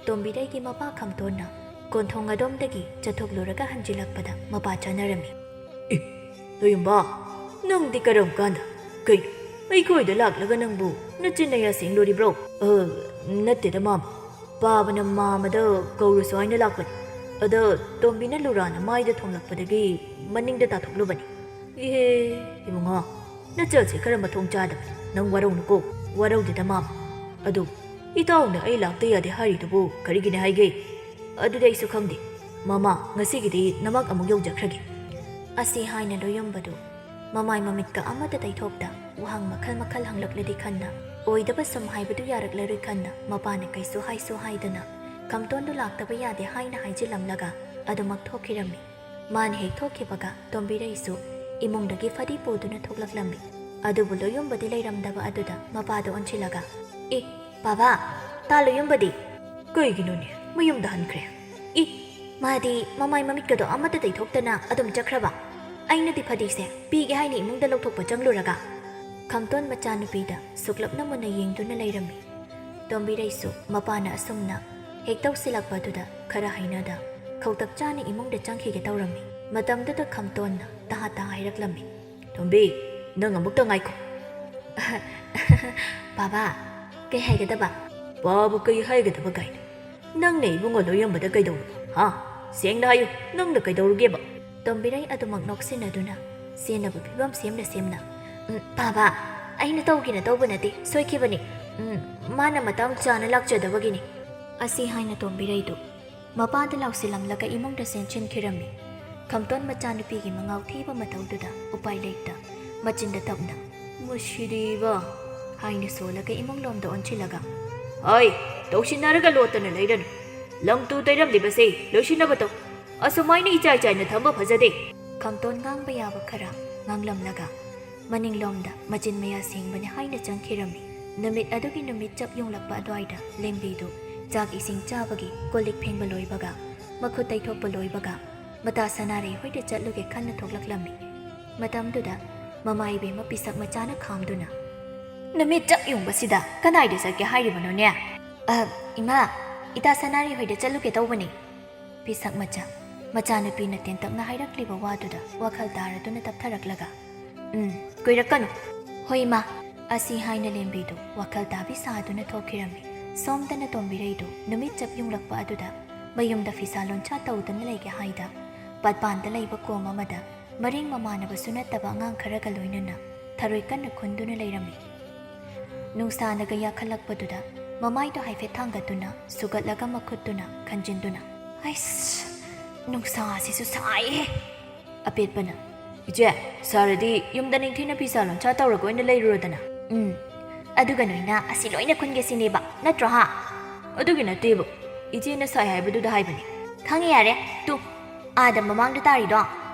ꯇꯣꯝꯕꯤꯔꯩꯒꯤ ꯃꯄꯥ ꯈꯝꯇꯣꯟꯅ ꯀꯣꯟꯊꯣꯡ ꯑꯗꯣꯝꯗꯒꯤ ꯆꯠꯊꯣꯛꯂꯨꯔꯒ ꯍꯟꯖꯤꯜꯂꯛꯄꯗ ꯃꯄꯥ ꯆꯥꯅꯔꯝꯃꯤ꯫ "ꯑꯦ, ꯂꯣꯌꯨꯝꯕ, ꯅꯪꯗꯤ ꯀꯔꯝ ꯀꯥꯟꯗ? ꯀꯩꯅꯣ, ꯑꯩꯈꯣꯏꯗ ꯂꯥꯛꯂꯒ ꯅꯪꯕꯨ ꯅꯆꯤꯟ ꯅꯌꯥ ꯁꯦꯡꯂꯨꯔꯤꯕ꯭ꯔꯣ?" "ꯑ, ꯅꯠꯇꯦꯗ ꯃꯥꯝ, ꯄꯥꯕꯅ ꯃꯥꯝꯃꯗ ꯀꯧꯔꯨꯁꯣ ꯍꯥꯏꯅ ꯂꯥꯛꯄꯅꯤ꯫ ꯑꯗ ꯇꯣꯝꯕꯤꯅ ꯂꯨꯔꯥꯅ ꯃꯥꯏꯗ ꯊꯣꯝꯂꯛꯄꯗꯒꯤ ꯃꯅꯤꯡꯗ ꯇꯥꯊꯣꯛꯂꯨꯕꯅꯤ꯫" "ꯏꯍꯦ, ꯏꯕꯨꯡꯉꯣ, ꯅꯆꯜꯁꯦ ꯈꯔ ꯃꯊꯣꯡ ꯆꯥꯗꯕꯅꯤ꯫ ꯅꯪ ꯋꯥꯔꯧꯅꯨꯀꯣ꯫" "ꯋꯥꯔꯧꯗꯦꯗ ꯃꯥꯝ꯫ ꯑꯗꯨ ꯏꯇꯥꯎꯅ ꯑꯩ ꯂꯥꯛꯇ ꯌꯥꯗꯦ ꯍꯥꯏꯔꯤꯗꯨꯕꯨ ꯀꯔꯤꯒꯤꯅꯤ ꯍꯥꯏꯒꯦ?" "ꯑꯗꯨꯗꯤ ꯑꯩꯁꯨ ꯈꯪꯗꯦ꯫ ꯃꯃꯥ, ꯉꯁꯤꯒꯤꯗꯤ ꯅꯃꯛ ꯑꯃꯨꯛ ꯌꯧꯖꯈ꯭ꯔꯒꯦ꯫" ꯑꯁꯤ ꯍꯥꯏꯅ ꯂꯣꯌꯨꯝꯕꯗꯨ ꯃꯃꯥꯏ ꯃꯃꯤꯠꯀ ꯑꯃꯠꯇ ꯇꯩꯊꯣꯛꯇ ꯋꯥꯍꯪ ꯃꯈꯜ ꯃꯈꯜ ꯍꯪꯂꯛꯂꯗꯤ ꯈꯟꯅ, ꯑꯣꯏꯗꯕ ꯁꯨꯝ ꯍꯥꯏꯕꯗꯨ ꯌꯥꯔꯛꯂꯔꯣꯏ ꯈꯟꯅ ꯃꯄꯥꯅ ꯀꯩꯁꯨ ꯍꯥꯏꯁꯨ ꯍꯥꯏꯗꯅ ꯈꯝꯇꯣꯟꯗꯨ ꯂꯥꯛꯇꯕ ꯌꯥꯗꯦ ꯍꯥꯏꯅ ꯍꯥꯏꯖꯤꯜꯂꯝꯂꯒ ꯑꯗꯨꯃꯛ ꯊꯣꯛꯈꯤꯔꯝꯃꯤ꯫ ꯃꯥꯅ ꯍꯦꯛ ꯊꯣꯛꯈꯤꯕꯒ ꯇꯣꯝꯕꯤꯔꯩꯁꯨ ꯏꯃꯨꯡꯗꯒꯤ ꯐꯗꯤ ꯄꯨꯗꯨꯅ ꯊꯣꯛꯂꯛꯂꯝꯃꯤ꯫ ꯑꯗꯨꯕꯨ ꯂꯣꯌꯨꯝꯕꯗꯤ ꯂꯩꯔꯝꯗꯕ ꯑꯗꯨꯗ ꯃꯄꯥꯗ ꯑꯣꯟꯁꯤꯜꯂꯒ, "ꯑꯦ, ꯕꯥꯕꯥ, ꯇꯥ ꯂꯣꯌꯨꯝꯕꯗꯤ?" "ꯀꯩꯒꯤꯅꯣꯅꯦ, ꯃꯌꯨꯝꯗ ꯍꯟꯈ꯭ꯔꯦ?" "ꯏ, ꯃꯥꯗꯤ ꯃꯃꯥꯏ ꯃꯃꯤꯠꯀꯗꯣ ꯑꯃꯠꯇ ꯇꯩꯊꯣꯛꯇꯅ ꯑꯗꯨꯝ ꯆꯠꯈ꯭ꯔꯕ꯫ ꯑꯩꯅꯗꯤ ꯐꯗꯤꯁꯦ ꯄꯤꯒꯦ ꯍꯥꯏꯅ ꯏꯃꯨꯡꯗ ꯂꯧꯊꯣꯛꯄ ꯆꯪꯂꯨꯔꯒ꯫" ꯈꯝꯇꯣꯟ ꯃꯆꯥꯅꯨꯄꯤꯗ ꯁꯨꯛꯂꯞꯅ ꯃꯨꯟꯅ ꯌꯦꯡꯗꯨꯅ ꯂꯩꯔꯝꯃꯤ꯫ ꯇꯣꯝꯕꯤꯔꯩꯁꯨ ꯃꯄꯥꯅ ꯑꯁꯨꯝꯅ ꯍꯦꯛ ꯇꯧꯁꯤꯜꯂꯛꯄ ꯑꯗꯨꯗ ꯈꯔ ꯍꯩꯅꯗ ꯈꯧꯇꯛ ꯆꯥꯅ ꯏꯃꯨꯡꯗ ꯆꯪꯈꯤꯒꯦ ꯇꯧꯔꯝꯃꯤ꯫ ꯃꯇꯝꯗꯨꯗ ꯈꯝꯇꯣꯟꯅ ꯇꯍꯥ ꯇꯍꯥ ꯍꯥꯏꯔꯛꯂꯝꯃꯤ꯫ "ꯇꯣꯝꯕꯤ, ꯅꯪ ꯑꯃꯨꯛꯇ ꯉꯥꯏꯈꯣ꯫ ꯕꯥꯕꯥ, ꯀꯩ ꯍꯥꯏꯒꯗꯕ? ꯕꯥꯕꯨ ꯀꯩ ꯍꯥꯏꯒꯗꯕ ꯀꯥꯏꯅ? ꯅꯪꯅ ꯏꯕꯨꯡꯉꯣ ꯂꯣꯏꯔꯝꯕꯗ ꯀꯩꯗꯧꯔꯕ? ꯍꯥ? ꯁꯦꯡꯅ ꯍꯥꯏꯌꯨ, ꯅꯪꯅ ꯀꯩꯗꯧꯔꯨꯒꯦꯕ? ꯇꯣꯝꯕꯤꯔꯩ ꯑꯗꯨꯃꯛ ꯅꯣꯛꯁꯤꯟꯅꯗꯨꯅ ꯆꯦꯟꯅꯕ ꯐꯤꯕꯝ ꯁꯦꯝꯅ ꯁꯦꯝꯅ, "ꯎꯝ, ꯕꯥꯕꯥ, ꯑꯩꯅ ꯇꯧꯒꯦꯅ ꯇꯧꯕ ꯅꯠꯇꯦ, ꯁꯣꯏꯈꯤꯕꯅꯤ꯫ ꯎꯝ, ꯃꯥꯅ ꯃꯇꯥꯡ ꯆꯥꯅ ꯂꯥꯛꯆꯗꯕꯒꯤꯅꯤ" ꯑꯁꯤ ꯍꯥꯏꯅ ꯇꯣꯝꯕꯤꯔꯩꯗꯨ ꯃꯄꯥꯗ ꯂꯥꯎꯁꯤꯜꯂꯝꯂꯒ ꯏꯃꯨꯡꯗ ꯆꯦꯟꯁꯤꯟꯈꯤꯔꯝꯃꯤ꯫ ꯈꯝꯇꯣꯟ ꯃꯆꯥꯅꯨꯄꯤꯒꯤ ꯃꯉꯥꯎ ꯊꯤꯕ ꯃꯇꯧꯗꯨꯗ ꯎꯄꯥꯏ ꯂꯩꯇ ꯃꯆꯤꯟꯗ ꯇꯞꯅ, "ꯃꯁꯤꯗꯤꯕ" ꯍꯥꯏꯅ ꯁꯣꯜꯂꯒ ꯏꯃꯨꯡꯂꯣꯝꯗ ꯑꯣꯟꯁꯤꯜꯂꯒ, "ꯍꯣꯏ, ꯇꯧꯁꯤꯟꯅꯔꯒ ꯂꯣꯠꯇꯅ ꯂꯩꯔꯅꯨ꯫ ꯂꯝ ꯇꯨ ꯇꯩꯔꯝꯂꯤꯕꯁꯦ ꯂꯣꯏꯁꯤꯟꯅꯕ ꯇꯧ꯫ ꯑꯁꯨꯃꯥꯏꯅ ꯏꯆꯥꯏ ꯆꯥꯏꯅ ꯊꯝꯕ ꯐꯖꯗꯦ꯫" ꯈꯝꯇꯣꯟ ꯉꯥꯡꯕ ꯌꯥꯕ ꯈꯔ ꯉꯥꯡꯂꯝꯂꯒ ꯃꯅꯤꯡꯂꯣꯝꯗ ꯃꯆꯤꯟ ꯃꯌꯥ ꯁꯦꯡꯕꯅꯤ ꯍꯥꯏꯅ ꯆꯪꯈꯤꯔꯝꯃꯤ꯫ ꯅꯨꯃꯤꯠ ꯑꯗꯨꯒꯤ ꯅꯨꯃꯤꯠ ꯆꯞ ꯌꯨꯡꯂꯛꯄ ꯑꯗꯨꯋꯥꯏꯗ ꯂꯦꯝꯕꯤꯗꯨ ꯆꯥꯛ ꯏꯁꯤꯡ ꯆꯥꯕꯒꯤ, ꯀꯣꯜ ꯂꯤꯛ ꯐꯦꯡꯕ ꯂꯣꯏꯕꯒ, ꯃꯈꯨꯠ ꯇꯩꯊꯣꯛꯄ ꯂꯣꯏꯕꯒ, ꯃꯇꯥ ꯁꯅꯥꯔꯩ ꯍꯣꯏꯗ ꯆꯠꯂꯨꯒꯦ ꯈꯟꯅ ꯊꯣꯛꯂꯛꯂꯝꯃꯤ꯫ ꯃꯇꯝꯗꯨꯗ ꯃꯃꯥ ꯏꯕꯦꯝꯃ ꯄꯤꯁꯛ ꯃꯆꯥꯅ ꯈꯥꯝꯗꯨꯅ, "ꯅꯨꯃꯤꯠ ꯆꯞ ꯌꯨꯡꯕꯁꯤꯗ ꯀꯗꯥꯏꯗ ꯆꯠꯀꯦ ꯍꯥꯏꯔꯤꯕꯅꯣꯅꯦ?" "ꯑ, ꯏꯃꯥ, ꯏꯇꯥ ꯁꯅꯥꯔꯩ ꯍꯣꯏꯗ ꯆꯠꯂꯨꯒꯦ ꯇꯧꯕꯅꯤ꯫" ꯄꯤꯁꯛ ꯃꯆꯥ ꯃꯆꯥꯅꯨꯄꯤꯅ ꯇꯦꯟꯇꯛꯅ ꯍꯥꯏꯔꯛꯂꯤꯕ ꯋꯥꯗꯨꯗ ꯋꯥꯈꯜ ꯇꯥꯔꯗꯨꯅ ꯇꯞꯊꯔꯛꯂꯒ, "ꯎꯝ, ꯀꯨꯏꯔꯛꯀꯅꯨ꯫" "ꯍꯣꯏ, ꯏꯃꯥ꯫" ꯑꯁꯤ ꯍꯥꯏꯅ ꯂꯦꯝꯕꯤꯗꯨ ꯋꯥꯈꯜ ꯇꯥꯕꯤ ꯁꯥꯗꯨꯅ ꯊꯣꯛꯈꯤꯔꯝꯃꯤ꯫ ꯁꯣꯝꯗꯅ ꯇꯣꯝꯕꯤꯔꯩꯗꯨ ꯅꯨꯃꯤꯠ ꯆꯞ ꯌꯨꯡꯂꯛꯄ ꯑꯗꯨꯗ ꯃꯌꯨꯝꯗ ꯐꯤꯁꯥ ꯂꯣꯟꯁꯥ ꯇꯧꯗꯨꯅ ꯂꯩꯒꯦ ꯍꯥꯏꯗ ꯄꯥꯠꯄꯥꯟꯗ ꯂꯩꯕ ꯀꯣꯝ ꯑꯃꯗ ꯃꯔꯤꯡ ꯃꯃꯥꯟꯅꯕꯁꯨ ꯅꯠꯇꯕ ꯑꯉꯥꯡ ꯈꯔꯒ ꯂꯣꯏꯅꯅ ꯊꯔꯣꯏ ꯀꯟꯅ ꯈꯨꯟꯗꯨꯅ ꯂꯩꯔꯝꯃꯤ꯫ ꯅꯨꯡꯁꯥꯅꯒ ꯌꯥꯈꯠꯂꯛꯄꯗꯨꯗ ꯃꯃꯥꯏꯗꯣ ꯍꯥꯏꯐꯦꯠ ꯊꯥꯡꯒꯠꯇꯨꯅ, ꯁꯨꯒꯠꯂꯒ ꯃꯈꯨꯠꯇꯨꯅ ꯈꯟꯖꯤꯟꯗꯨꯅ, "ꯑꯩꯁ, ꯅꯨꯡꯁꯥꯁꯤꯁꯨ ꯁꯥꯏꯍꯦ!" ꯑꯄꯦꯠꯄꯅ, "ꯏꯆꯦ, ꯁꯥꯔꯗꯤ ꯌꯨꯝꯗ ꯅꯤꯡꯊꯤꯅ ꯐꯤꯁꯥ ꯂꯣꯟꯁꯥ ꯇꯧꯔꯒ ꯑꯣꯏꯅ ꯂꯩꯔꯨꯔꯣꯗꯅ꯫" "ꯎꯝ, ꯑꯗꯨꯒ ꯅꯣꯏꯅ ꯑꯁꯤ ꯂꯣꯏꯅ ꯈꯨꯟꯒꯦ ꯁꯤꯅꯦꯕ, ꯅꯠꯇ꯭ꯔꯣ ꯍꯥ?" "ꯑꯗꯨꯒꯤ ꯅꯠꯇꯦꯕ, ꯏꯆꯦꯅ ꯁꯥꯏ ꯍꯥꯏꯕꯗꯨꯗ ꯍꯥꯏꯕꯅꯤ꯫" "ꯈꯪꯉꯦ ꯌꯥꯔꯦ, ꯇꯨ, ꯑꯥꯗ ꯃꯃꯥꯡꯗ ꯇꯥꯔꯤꯗꯣ,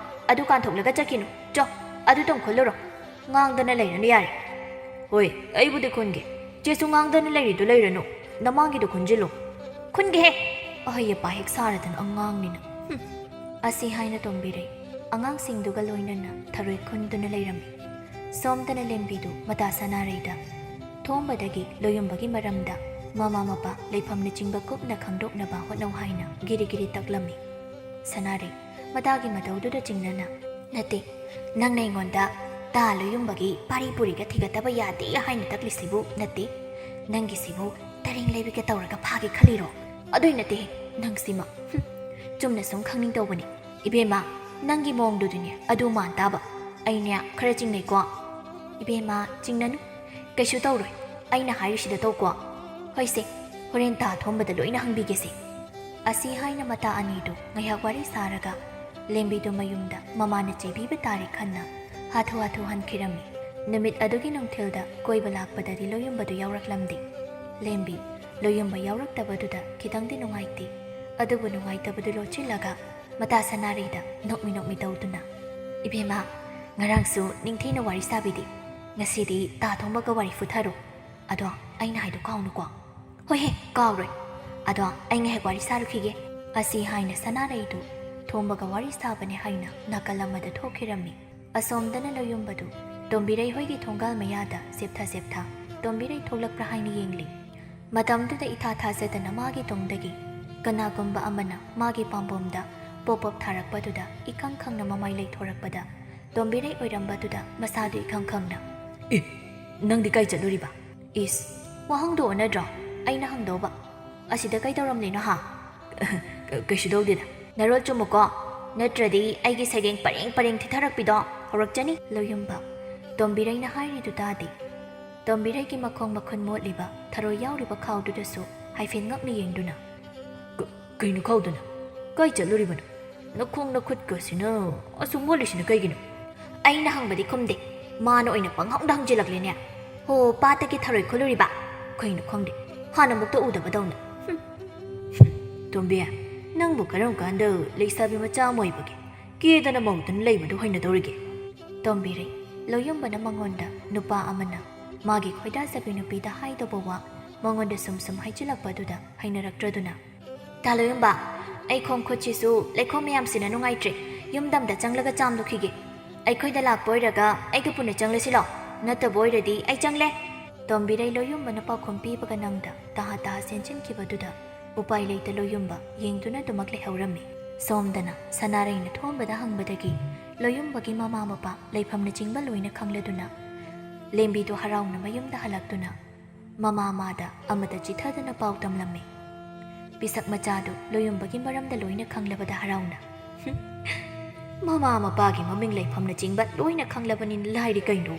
ꯑꯗꯨ ꯀꯥꯟꯊꯣꯛꯂꯒ ꯆꯠꯈꯤꯅꯨ꯫ ꯆꯣ, ꯑꯗꯨꯇꯪ ꯈꯨꯜꯂꯨꯔꯣ꯫ ꯉꯥꯡꯗꯅ ꯂꯩꯔꯅꯨ ꯌꯥꯔꯦ꯫" "ꯍꯣꯏ, ꯑꯩꯕꯨꯗꯤ ꯈꯨꯟꯒꯦ꯫ ꯆꯦꯁꯨ ꯉꯥꯡꯗꯅ ꯂꯩꯔꯤꯗꯨ ꯂꯩꯔꯅꯨ꯫ ꯅꯃꯥꯡꯒꯤꯗꯣ ꯈꯨꯟꯖꯤꯜꯂꯨ꯫" "ꯈꯨꯟꯒꯦꯍꯦ!" ꯑꯍꯩ ꯑꯄꯥ ꯍꯦꯛ ꯁꯥꯔꯗꯅ ꯑꯉꯥꯡꯅꯤꯅ꯫ ꯍꯨꯝ꯫ ꯑꯁꯤ ꯍꯥꯏꯅ ꯇꯣꯝꯕꯤꯔꯩ ꯑꯉꯥꯡꯁꯤꯡꯗꯨꯒ ꯂꯣꯏꯅꯅ ꯊꯔꯣꯏ ꯈꯨꯟꯗꯨꯅ ꯂꯩꯔꯝꯃꯤ꯫ ꯁꯣꯝꯗꯅ ꯂꯦꯝꯕꯤꯗꯨ ꯃꯇꯥ ꯁꯅꯥꯔꯩꯗ ꯊꯣꯝꯕꯗꯒꯤ ꯂꯣꯌꯨꯝꯕꯒꯤ ꯃꯔꯝꯗ ꯃꯃꯥ ꯃꯄꯥ ꯂꯩꯐꯝꯅꯆꯤꯡꯕ ꯀꯨꯞꯅ ꯈꯪꯗꯣꯛꯅꯕ ꯍꯣꯠꯅꯧ ꯍꯥꯏꯅ ꯒꯤꯔꯤ ꯒꯤꯔꯤ ꯇꯛꯂꯝꯃꯤ꯫ ꯁꯅꯥꯔꯩ ꯃꯇꯥꯒꯤ ꯃꯇꯧꯗꯨꯗ ꯆꯤꯡꯅꯅ, "ꯅꯠꯇꯦ, ꯅꯪꯅ ꯑꯩꯉꯣꯟꯗ ꯇꯥ ꯂꯣꯌꯨꯝꯕꯒꯤ ꯄꯥꯔꯤ ꯄꯨꯔꯤꯒ ꯊꯤꯒꯠꯇꯕ ꯌꯥꯗꯦ ꯍꯥꯏꯅ ꯇꯛꯂꯤꯁꯤꯕꯨ ꯅꯠꯇꯦ, ꯅꯪꯒꯤꯁꯤꯕꯨ ꯇꯔꯦꯡ ꯂꯩꯕꯤꯒ ꯇꯧꯔꯒ ꯐꯥꯒꯦ ꯈꯜꯂꯤꯔꯣ? ꯑꯗꯨꯏ ꯅꯠꯇꯦ, ꯅꯪꯁꯤꯃ꯫ ꯍꯨꯝ, ꯆꯨꯝꯅ ꯁꯨꯝ ꯈꯪꯅꯤꯡ ꯇꯧꯕꯅꯤ꯫ ꯏꯕꯦꯝꯃ, ꯅꯪꯒꯤ ꯃꯑꯣꯡꯗꯨꯗꯤꯅꯦ ꯑꯗꯨ ꯃꯥꯟ ꯇꯥꯕ꯫ ꯑꯩꯅꯦ ꯈꯔ ꯆꯤꯡꯅꯩꯀꯣ꯫ ꯏꯕꯦꯝꯃ, ꯆꯤꯡꯅꯅꯨ꯫ ꯀꯩꯁꯨ ꯇꯧꯔꯣꯏ꯫ ꯑꯩꯅ ꯍꯥꯏꯔꯤꯁꯤꯗ ꯇꯧꯀꯣ꯫ ꯍꯣꯏꯁꯦ, ꯍꯣꯔꯦꯟ ꯇꯥ ꯊꯣꯝꯕꯗ ꯂꯣꯏꯅ ꯍꯪꯕꯤꯒꯦꯁꯦ꯫ ꯑꯁꯤ ꯍꯥꯏꯅ ꯃꯇꯥ ꯑꯅꯤꯗꯨ ꯉꯥꯏꯍꯥꯛ ꯋꯥꯔꯤ ꯁꯥꯔꯒ ꯂꯦꯝꯕꯤꯗꯨ ꯃꯌꯨꯝꯗ ꯃꯃꯥꯅ ꯆꯩꯕꯤꯕ ꯇꯥꯔꯦ ꯈꯟꯅ ꯍꯥꯊꯨ ꯍꯥꯊꯨ ꯍꯟꯈꯤꯔꯝꯃꯤ꯫ ꯅꯨꯃꯤꯠ ꯑꯗꯨꯒꯤ ꯅꯨꯡꯊꯤꯜꯗ ꯀꯣꯏꯕ ꯂꯥꯛꯄꯗꯗꯤ ꯂꯣꯌꯨꯝꯕꯗꯨ ꯌꯥꯎꯔꯛꯂꯝꯗꯦ꯫ ꯂꯦꯝꯕꯤ ꯂꯣꯌꯨꯝꯕ ꯌꯥꯎꯔꯛꯇꯕꯗꯨꯗ ꯈꯤꯇꯪꯗꯤ ꯅꯨꯡꯉꯥꯏꯇꯦ꯫ ꯑꯗꯨꯕꯨ ꯅꯨꯡꯉꯥꯏꯇꯕꯗꯨ ꯂꯣꯠꯁꯤꯜꯂꯒ ꯃꯇꯥ ꯁꯅꯥꯔꯩꯗ ꯅꯣꯛꯃꯤ ꯅꯣꯛꯃꯤ ꯇꯧꯗꯨꯅ, "ꯏꯕꯦꯝꯃ, ꯉꯔꯥꯡꯁꯨ ꯅꯤꯡꯊꯤꯅ ꯋꯥꯔꯤ ꯁꯥꯕꯤꯗꯦ꯫ ꯉꯁꯤꯗꯤ ꯇꯥ ꯊꯣꯡꯕꯒ ꯋꯥꯔꯤ ꯐꯨꯊꯔꯣ꯫ ꯑꯗꯣ ꯑꯩꯅ ꯍꯥꯏꯗꯣ ꯀꯥꯎꯅꯨꯀꯣ꯫" "ꯍꯣꯏꯍꯦ, ꯀꯥꯎꯔꯣꯏ꯫ ꯑꯗꯣ ꯑꯩ ꯉꯥꯏꯍꯥꯛ ꯋꯥꯔꯤ ꯁꯥꯔꯨꯈꯤꯒꯦ꯫" ꯑꯁꯤ ꯍꯥꯏꯅ ꯁꯅꯥꯔꯩꯗꯨ ꯊꯣꯝꯕꯒ ꯋꯥꯔꯤ ꯁꯥꯕꯅꯦ ꯍꯥꯏꯅ ꯅꯥꯀꯜ ꯑꯃꯗ ꯊꯣꯛꯈꯤꯔꯝꯃꯤ꯫ ꯑꯁꯣꯝꯗꯅ ꯂꯣꯌꯨꯝꯕꯗꯨ ꯇꯣꯝꯕꯤꯔꯩ ꯍꯣꯏꯒꯤ ꯊꯣꯡꯒꯥꯜ ꯃꯌꯥꯗ ꯆꯦꯞꯊ ꯆꯦꯞꯊ ꯇꯣꯝꯕꯤꯔꯩ ꯊꯣꯛꯂꯛꯄ꯭ꯔꯥ ꯍꯥꯏꯅ ꯌꯦꯡꯂꯤ꯫ ꯃꯇꯝꯗꯨꯗ ꯏꯊꯥ ꯊꯥꯖꯗꯅ ꯃꯥꯒꯤ ꯇꯨꯡꯗꯒꯤ ꯀꯅꯥꯒꯨꯝꯕ ꯑꯃꯅ ꯃꯥꯒꯤ ꯄꯥꯝꯕꯣꯝꯗ ꯄꯣꯞ ꯄꯣꯞ ꯊꯥꯔꯛꯄꯗꯨꯗ ꯏꯈꯪ ꯈꯪꯅ ꯃꯃꯥꯏ ꯂꯩꯊꯣꯔꯛꯄꯗ ꯇꯣꯝꯕꯤꯔꯩ ꯑꯣꯏꯔꯝꯕꯗꯨꯗ ꯃꯁꯥꯗꯨ ꯏꯈꯪ ꯈꯪꯅ, "ꯑꯦ, ꯅꯪꯗꯤ ꯀꯥꯏ ꯆꯠꯂꯨꯔꯤꯕ?" "ꯏꯁ, ꯋꯥꯍꯪꯗꯣ ꯑꯣꯟꯅꯗ꯭ꯔꯣ? ꯑꯩꯅ ꯍꯪꯗꯧꯕ꯫ ꯑꯁꯤꯗ ꯀꯩꯗꯧꯔꯝꯂꯤꯅꯣ ꯍꯥ?" "ꯀꯩꯁꯨ ꯇꯧꯗꯦꯗ꯫" "ꯅꯔꯣꯜ ꯆꯨꯝꯃꯨꯀꯣ, ꯅꯠꯇ꯭ꯔꯗꯤ ꯑꯩꯒꯤ ꯁꯩꯔꯦꯡ ꯄꯔꯦꯡ ꯄꯔꯦꯡ ꯊꯤꯊꯔꯛꯄꯤꯗꯣ ꯍꯧꯔꯛꯆꯅꯤ꯫" ꯂꯣꯌꯨꯝꯕ ꯇꯣꯝꯕꯤꯔꯩꯅ ꯍꯥꯏꯔꯤꯗꯨ ꯇꯥꯗꯦ꯫ ꯇꯣꯝꯕꯤꯔꯩꯒꯤ ꯃꯈꯣꯡ ꯃꯈꯨꯟ ꯃꯣꯠꯂꯤꯕ ꯊꯔꯣꯏ ꯌꯥꯎꯔꯤꯕ ꯈꯥꯎꯗꯨꯗꯁꯨ ꯍꯥꯏꯐꯦꯠ ꯉꯛꯅ ꯌꯦꯡꯗꯨꯅ, "ꯀ-, ꯀꯩꯅꯣ ꯈꯥꯎꯗꯨꯅ? ꯀꯥꯏ ꯆꯠꯂꯨꯔꯤꯕꯅꯣ? ꯅꯈꯣꯡ ꯅꯈꯨꯠꯀꯁꯤꯅ ꯑꯁꯨꯛ ꯃꯣꯠꯂꯤꯁꯤꯅ ꯀꯩꯒꯤꯅꯣ?" ꯑꯩꯅ ꯍꯪꯕꯗꯤ ꯈꯨꯝꯗꯦ, ꯃꯥꯅ ꯑꯣꯏꯅ ꯄꯪꯍꯪꯗ ꯍꯪꯖꯤꯜꯂꯛꯂꯦꯅꯦ꯫ "ꯍꯣ, ꯄꯥꯠꯇꯒꯤ ꯊꯔꯣꯏ ꯈꯨꯜꯂꯨꯔꯤꯕ?" "ꯀꯩꯅꯣ ꯈꯪꯗꯦ, ꯍꯥꯟꯅꯃꯨꯛꯇ ꯎꯗꯕꯗꯧꯅ꯫" "ꯍꯨꯝ, ꯍꯨꯝ, ꯇꯣꯝꯕꯤ, ꯅꯪꯕꯨ ꯀꯔꯝ ꯀꯥꯟꯗ ꯂꯩꯁꯥꯕꯤ ꯃꯆꯥ ꯑꯃ ꯑꯣꯏꯕꯒꯤ ꯀꯦꯗꯅ ꯃꯧꯗꯅ ꯂꯩꯕꯗꯨ ꯍꯩꯅꯗꯧꯔꯤꯒꯦ?" ꯇꯣꯝꯕꯤꯔꯩ ꯂꯣꯌꯨꯝꯕꯅ ꯃꯉꯣꯟꯗ ꯅꯨꯄꯥ ꯑꯃꯅ ꯃꯥꯒꯤ ꯈꯣꯏꯗꯥꯖꯕꯤ ꯅꯨꯄꯤꯗ ꯍꯥꯏꯗꯧꯕ ꯋꯥ ꯃꯉꯣꯟꯗ ꯁꯨꯝ ꯁꯨꯝ ꯍꯥꯏꯖꯤꯜꯂꯛꯄꯗꯨꯗ ꯍꯩꯅꯔꯛꯇ꯭ꯔꯗꯨꯅ, "ꯇꯥ ꯂꯣꯌꯨꯝꯕ, ꯑꯩ ꯈꯣꯡ ꯈꯨꯠꯁꯤꯁꯨ ꯂꯩꯈꯣꯝ ꯃꯌꯥꯝꯁꯤꯅ ꯅꯨꯡꯉꯥꯏꯇ꯭ꯔꯦ, ꯌꯨꯝꯗ ꯑꯝꯇ ꯆꯪꯂꯒ ꯆꯥꯝꯂꯨꯈꯤꯒꯦ꯫ ꯑꯩꯈꯣꯏꯗ ꯂꯥꯛꯄ ꯑꯣꯏꯔꯒ ꯑꯩꯒ ꯄꯨꯟꯅ ꯆꯪꯂꯁꯤꯂꯣ, ꯅꯠꯇꯕ ꯑꯣꯏꯔꯗꯤ ꯑꯩ ꯆꯪꯂꯦ꯫" ꯇꯣꯝꯕꯤꯔꯩ ꯂꯣꯌꯨꯝꯕꯅ ꯄꯥꯎꯈꯨꯝ ꯄꯤꯕꯒ ꯅꯪꯗ ꯇꯍꯥ ꯇꯍꯥ ꯆꯦꯟꯁꯤꯟꯈꯤꯕꯗꯨꯗ ꯎꯄꯥꯏ ꯂꯩꯇ ꯂꯣꯌꯨꯝꯕ ꯌꯦꯡꯗꯨꯅ ꯑꯗꯨꯃꯛ ꯂꯩꯍꯧꯔꯝꯃꯤ꯫ ꯁꯣꯝꯗꯅ ꯁꯅꯥꯔꯩꯅ ꯊꯣꯝꯕꯗ ꯍꯪꯕꯗꯒꯤ ꯂꯣꯌꯨꯝꯕꯒꯤ ꯃꯃꯥ ꯃꯄꯥ ꯂꯩꯐꯝꯅꯆꯤꯡꯕ ꯂꯣꯏꯅ ꯈꯪꯂꯗꯨꯅ, ꯂꯦꯝꯕꯤꯗꯨ ꯍꯔꯥꯎꯅ ꯃꯌꯨꯝꯗ ꯍꯜꯂꯛꯇꯨꯅ ꯃꯃꯥ ꯃꯥꯗ ꯑꯃꯇ ꯆꯤꯊꯗꯅ ꯄꯥꯎ ꯇꯝꯂꯝꯃꯤ꯫ ꯄꯤꯁꯛ ꯃꯆꯥꯗꯨ ꯂꯣꯌꯨꯝꯕꯒꯤ ꯃꯔꯝꯗ ꯂꯣꯏꯅ ꯈꯪꯂꯕꯗ ꯍꯔꯥꯎꯅ, "ꯃꯃꯥ ꯃꯄꯥꯒꯤ ꯃꯃꯤꯡ ꯂꯩꯐꯝꯅꯆꯤꯡꯕ ꯂꯣꯏꯅ ꯈꯪꯂꯕꯅꯤꯅ ꯂꯥꯏꯔꯤ ꯀꯩꯅꯣ꯫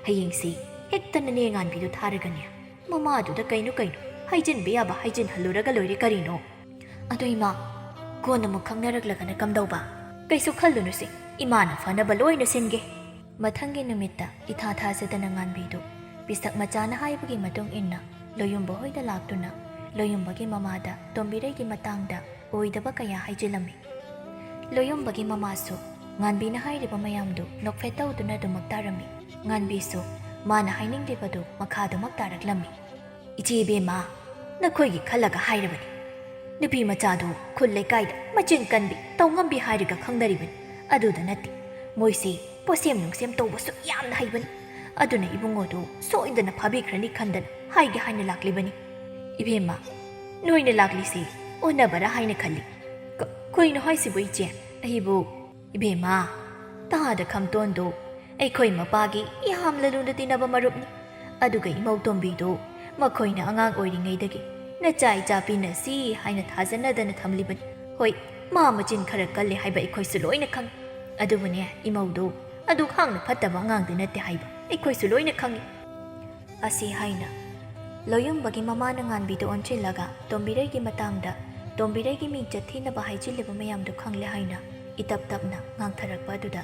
ꯍꯌꯦꯡꯁꯤ ꯍꯦꯛꯇ ꯅꯅꯦ ꯉꯥꯟꯕꯤꯗꯨ ꯊꯥꯔꯒꯅꯦ, ꯃꯃꯥꯗꯨꯗ ꯀꯩꯅꯣ ꯀꯩꯅꯣ ꯍꯥꯏꯖꯤꯟꯕ ꯌꯥꯕ ꯍꯥꯏꯖꯤꯟꯍꯜꯂꯨꯔꯒ ꯂꯣꯏꯔꯦ ꯀꯔꯤꯅꯣ?" "ꯑꯗꯣ ꯏꯃꯥ, ꯀꯣꯟꯅ ꯑꯃꯨꯛ ꯈꯪꯅꯔꯛꯂꯒꯅ ꯀꯝꯗꯧꯕ?" "ꯀꯩꯁꯨ ꯈꯜꯂꯨꯅꯨꯁꯦ, ꯏꯃꯥꯅ ꯐꯅꯕ ꯂꯣꯏꯅ ꯁꯤꯟꯒꯦ꯫" ꯃꯊꯪꯒꯤ ꯅꯨꯃꯤꯠꯇ ꯏꯊꯥ ꯊꯥꯖꯗꯅ ꯉꯥꯟꯕꯤꯗꯨ ꯄꯤꯁꯛ ꯃꯆꯥꯅ ꯍꯥꯏꯕꯒꯤ ꯃꯇꯨꯡ ꯏꯟꯅ ꯂꯣꯌꯨꯝꯕ ꯍꯣꯏꯗ ꯂꯥꯛꯇꯨꯅ ꯂꯣꯌꯨꯝꯕꯒꯤ ꯃꯃꯥꯗ ꯇꯣꯝꯕꯤꯔꯩꯒꯤ ꯃꯇꯥꯡꯗ ꯑꯣꯏꯗꯕ ꯀꯌꯥ ꯍꯥꯏꯖꯤꯜꯂꯝꯃꯤ꯫ ꯂꯣꯌꯨꯝꯕꯒꯤ ꯃꯃꯥꯁꯨ ꯉꯥꯟꯕꯤꯅ ꯍꯥꯏꯔꯤꯕ ꯃꯌꯥꯝꯗꯨ ꯅꯣꯛꯐꯦꯠ ꯇꯧꯗꯨꯅ ꯑꯗꯨꯃꯛ ꯇꯥꯔꯝꯃꯤ꯫ ꯉꯥꯟꯕꯤꯁꯨ ꯃꯥꯅ ꯍꯥꯏꯅꯤꯡꯂꯤꯕꯗꯨ ꯃꯈꯥꯗꯨꯃꯛ ꯇꯥꯔꯛꯂꯝꯃꯤ꯫ "ꯏꯆꯦ ꯏꯕꯦꯝꯃ, ꯅꯈꯣꯏꯒꯤ ꯈꯜꯂꯒ ꯍꯥꯏꯔꯕꯅꯤ꯫ ꯅꯨꯄꯤ ꯃꯆꯥꯗꯨ ꯈꯨꯜ ꯂꯩꯀꯥꯏꯗ ꯃꯆꯤꯟ ꯀꯟꯕꯤ, ꯇꯧ ꯉꯝꯕꯤ ꯍꯥꯏꯔꯒ ꯈꯪꯅꯔꯤꯕꯅꯤ꯫ ꯑꯗꯨꯗ ꯅꯠꯇꯦ, ꯃꯣꯏꯁꯤ ꯄꯣꯠꯁꯦꯝ ꯅꯨꯡꯁꯦꯝ ꯇꯧꯕꯁꯨ ꯌꯥꯝꯅ ꯍꯩꯕꯅꯤ꯫ ꯑꯗꯨꯅ ꯏꯕꯨꯡꯉꯣꯗꯨ ꯁꯣꯏꯗꯅ ꯐꯥꯕꯤꯈ꯭ꯔꯅꯤ ꯈꯟꯗꯅ ꯍꯥꯏꯒꯦ ꯍꯥꯏꯅ ꯂꯥꯛꯂꯤꯕꯅꯤ꯫" "ꯏꯕꯦꯝꯃ, ꯅꯣꯏꯅ ꯂꯥꯛꯂꯤꯁꯤ ꯑꯣꯟꯅꯕꯔꯥ ꯍꯥꯏꯅ ꯈꯜꯂꯤ꯫" "ꯀ-, ꯀꯩꯅꯣ ꯍꯥꯏꯁꯤꯕꯨ ꯏꯆꯦ? ꯑꯩꯕꯨ..." "ꯏꯕꯦꯝꯃ, ꯇꯥꯗ ꯈꯝꯇꯣꯟꯗꯨ ꯑꯩꯈꯣꯏ ꯃꯄꯥꯒꯤ ꯌꯥꯝꯅ ꯂꯨꯅ ꯇꯤꯟꯅꯕ ꯃꯔꯨꯞꯅꯤ꯫ ꯑꯗꯨꯒ ꯏꯃꯧ ꯇꯣꯝꯕꯤꯗꯨ ꯃꯈꯣꯏꯅ ꯑꯉꯥꯡ ꯑꯣꯏꯔꯤꯉꯩꯗꯒꯤ ꯅꯆꯥ ꯏꯆꯥ ꯄꯤꯅꯁꯤ ꯍꯥꯏꯅ ꯊꯥꯖꯅꯗꯅ ꯊꯝꯂꯤꯕꯅꯤ꯫ ꯍꯣꯏ, ꯃꯥ ꯃꯆꯤꯟ ꯈꯔ ꯀꯜꯂꯦ ꯍꯥꯏꯕ ꯑꯩꯈꯣꯏꯁꯨ ꯂꯣꯏꯅ ꯈꯪꯏ꯫ ꯑꯗꯨꯕꯨꯅꯦ, ꯏꯃꯧꯗꯨ ꯑꯗꯨꯛ ꯍꯥꯡꯅ ꯐꯠꯇꯕ ꯑꯉꯥꯡꯗꯤ ꯅꯠꯇꯦ ꯍꯥꯏꯕ ꯑꯩꯈꯣꯏꯁꯨ ꯂꯣꯏꯅ ꯈꯪꯏ꯫" ꯑꯁꯤ ꯍꯥꯏꯅ ꯂꯣꯌꯨꯝꯕꯒꯤ ꯃꯃꯥꯅ ꯉꯥꯟꯕꯤꯗ ꯑꯣꯟꯁꯤꯜꯂꯒ ꯇꯣꯝꯕꯤꯔꯩꯒꯤ ꯃꯇꯥꯡꯗ, ꯇꯣꯝꯕꯤꯔꯩꯒꯤ ꯃꯤꯡꯆꯠ ꯊꯤꯅꯕ ꯍꯥꯏꯖꯤꯜꯂꯤꯕ ꯃꯌꯥꯝꯗꯨ ꯈꯪꯂꯦ ꯍꯥꯏꯅ ꯏꯇꯞ ꯇꯞꯅ ꯉꯥꯡꯊꯔꯛꯄ ꯑꯗꯨꯗ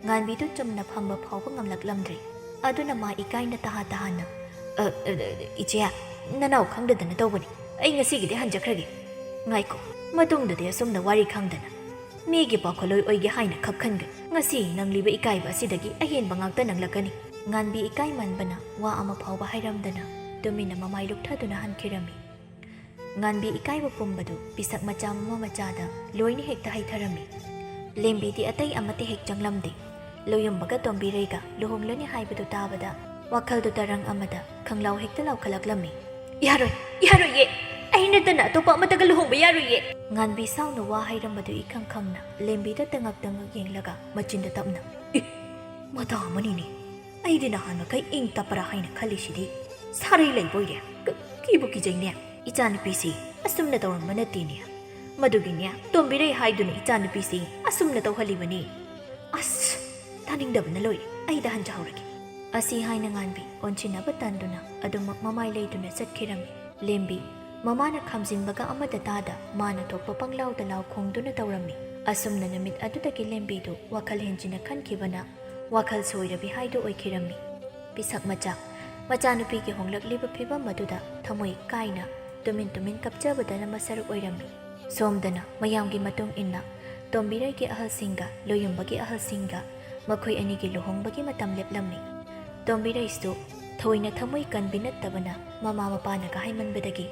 ꯉꯥꯟꯕꯤꯗꯨ ꯆꯨꯝꯅ ꯐꯝꯕ ꯐꯥꯎꯕ ꯉꯝꯂꯛꯂꯝꯗ꯭ꯔꯦ꯫ ꯑꯗꯨꯅ ꯃꯥ ꯏꯀꯥꯏꯅ ꯇꯍꯥ ꯇꯍꯥꯅ, "ꯑ, ꯑ, "ꯏꯆꯦ, ꯅꯅꯥꯎ ꯈꯪꯗꯗꯅ ꯇꯧꯕꯅꯤ꯫ ꯑꯩ ꯉꯁꯤꯒꯤꯗꯤ ꯍꯟꯖꯈ꯭ꯔꯒꯦ꯫ ꯉꯥꯏꯈꯣ, ꯃꯇꯨꯡꯗꯗꯤ ꯑꯁꯨꯝꯅ ꯋꯥꯔꯤ ꯈꯪꯗꯅ ꯃꯤꯒꯤ ꯄꯥꯈꯣꯜꯂꯣꯏ ꯑꯣꯏꯒꯦ ꯍꯥꯏꯅ ꯈꯛ ꯈꯟꯒꯅꯨ꯫ ꯉꯁꯤ ꯅꯪꯂꯤꯕ ꯏꯀꯥꯏꯕ ꯑꯁꯤꯗꯒꯤ ꯑꯍꯦꯟꯕ ꯉꯥꯛꯇ ꯅꯪꯂꯛꯀꯅꯤ꯫" ꯉꯥꯟꯕꯤ ꯏꯀꯥꯏꯃꯟꯕꯅ ꯋꯥ ꯑꯃ ꯐꯥꯎꯕ ꯍꯥꯏꯔꯝꯗꯅ ꯇꯨꯃꯤꯟꯅ ꯃꯃꯥꯏ ꯂꯨꯞꯊꯗꯨꯅ ꯍꯟꯈꯤꯔꯝꯃꯤ꯫ ꯉꯥꯟꯕꯤ ꯏꯀꯥꯏꯕ ꯄꯨꯝꯕꯗꯨ ꯄꯤꯁꯛ ꯃꯆꯥ ꯃꯃꯥ ꯃꯆꯥꯗ ꯂꯣꯏꯅ ꯍꯦꯛꯇ ꯍꯩꯊꯔꯝꯃꯤ꯫ ꯂꯦꯝꯕꯤꯗꯤ ꯑꯇꯩ ꯑꯃꯠꯇ ꯍꯦꯛ ꯆꯪꯂꯝꯗꯦ꯫ ꯂꯣꯌꯨꯝꯕꯒ ꯇꯣꯝꯕꯤꯔꯩꯒ ꯂꯨꯍꯣꯡꯂꯅꯤ ꯍꯥꯏꯕꯗꯨ ꯇꯥꯕꯗ ꯋꯥꯈꯜꯗꯨ ꯇꯔꯪ ꯑꯃꯗ ꯈꯪꯂꯥꯎ ꯍꯦꯛꯇ ꯂꯥꯎꯈꯠꯂꯛꯂꯝꯃꯤ꯫ "ꯌꯥꯔꯣꯏ, ꯌꯥꯔꯣꯏꯌꯦ!" ꯑꯩ ꯅꯠꯇꯅ ꯑꯇꯣꯞꯄ ꯑꯃꯠꯇꯒ ꯂꯨꯍꯣꯡꯕ ꯌꯥꯔꯣꯏꯌꯦ꯫ ꯉꯥꯟꯕꯤ ꯁꯥꯎꯅ ꯋꯥ ꯍꯥꯏꯔꯝꯕꯗꯨ ꯏꯈꯪ ꯈꯪꯅ ꯂꯦꯝꯕꯤꯗ ꯇꯉꯛ ꯇꯉꯛ ꯌꯦꯡꯂꯒ ꯃꯆꯤꯟꯗ ꯇꯞꯅ, "ꯏ! ꯃꯇꯥ ꯑꯃꯅꯤꯅꯦ꯫ ꯑꯩꯗꯤ ꯅꯍꯥꯟꯃꯈꯩ ꯏꯪ ꯇꯞꯄꯔꯥ ꯍꯥꯏꯅ ꯈꯜꯂꯤꯁꯤꯗꯤ ꯁꯥꯔꯩ ꯂꯩꯕ ꯑꯣꯏꯔꯦ꯫ ꯀ-, ꯀꯤꯕꯨ ꯀꯤꯖꯩꯅꯦ꯫ ꯏꯆꯥꯅꯨꯄꯤꯁꯤ ꯑꯁꯨꯝꯅ ꯇꯧꯔꯝꯕ ꯅꯠꯇꯦꯅꯦ꯫ ꯃꯗꯨꯒꯤꯅꯦ ꯇꯣꯝꯕꯤꯔꯩ ꯍꯥꯏꯗꯨꯅ ꯏꯆꯥꯅꯨꯄꯤꯁꯤ ꯑꯁꯨꯝꯅ ꯇꯧꯍꯜꯂꯤꯕꯅꯤ꯫ ꯑꯁ! ꯇꯥꯅꯤꯡꯗꯕꯅ ꯂꯣꯏꯔꯦ꯫ ꯑꯩꯗ ꯍꯟꯖꯍꯧꯔꯒꯦ꯫" ꯑꯁꯤ ꯍꯥꯏꯅ ꯉꯥꯟꯕꯤ ꯑꯣꯟꯁꯤꯟꯅꯕ ꯇꯟꯗꯨꯅ ꯑꯗꯨꯃꯛ ꯃꯃꯥꯏ ꯂꯩꯗꯨꯅ ꯆꯠꯈꯤꯔꯝꯃꯤ꯫ ꯂꯦꯝꯕꯤ ꯃꯃꯥꯅ ꯈꯥꯝꯖꯤꯟꯕꯒ ꯑꯃꯠꯇ ꯇꯥꯗ ꯃꯥꯅ ꯊꯣꯛꯄ ꯄꯪꯂꯥꯎꯗ ꯂꯥꯎ ꯈꯣꯡꯗꯨꯅ ꯇꯧꯔꯝꯃꯤ꯫ ꯑꯁꯨꯝꯅ ꯅꯨꯃꯤꯠ ꯑꯗꯨꯗꯒꯤ ꯂꯦꯝꯕꯤꯗꯨ ꯋꯥꯈꯜ ꯍꯦꯟꯖꯤꯟꯅ ꯈꯟꯈꯤꯕꯅ ꯋꯥꯈꯜ ꯁꯣꯏꯔꯕꯤ ꯍꯥꯏꯗꯨ ꯑꯣꯏꯈꯤꯔꯝꯃꯤ꯫ ꯄꯤꯁꯛ ꯃꯆꯥ, ꯃꯆꯥꯅꯨꯄꯤꯒꯤ ꯍꯣꯡꯂꯛꯂꯤꯕ ꯐꯤꯕꯝ ꯑꯗꯨꯗ ꯊꯃꯣꯏ ꯀꯥꯏꯅ ꯇꯨꯃꯤꯟ ꯇꯨꯃꯤꯟ ꯀꯞꯆꯕꯗꯅ ꯃꯁꯔꯨꯛ ꯑꯣꯏꯔꯝꯃꯤ꯫ ꯁꯣꯝꯗꯅ ꯃꯌꯥꯝꯒꯤ ꯃꯇꯨꯡ ꯏꯟꯅ ꯇꯣꯝꯕꯤꯔꯩꯒꯤ ꯑꯍꯜꯁꯤꯡꯒ ꯂꯣꯌꯨꯝꯕꯒꯤ ꯑꯍꯜꯁꯤꯡꯒ ꯃꯈꯣꯏ ꯑꯅꯤꯒꯤ ꯂꯨꯍꯣꯡꯕꯒꯤ ꯃꯇꯝ ꯂꯦꯞꯂꯝꯃꯤ꯫ ꯇꯣꯝꯕꯤꯔꯩꯁꯨ ꯊꯣꯏꯅ ꯊꯃꯣꯏ ꯀꯟꯕꯤ ꯅꯠꯇꯕꯅ ꯃꯃꯥ ꯃꯄꯥꯅꯒ ꯍꯥꯏꯃꯟꯕꯗꯒꯤ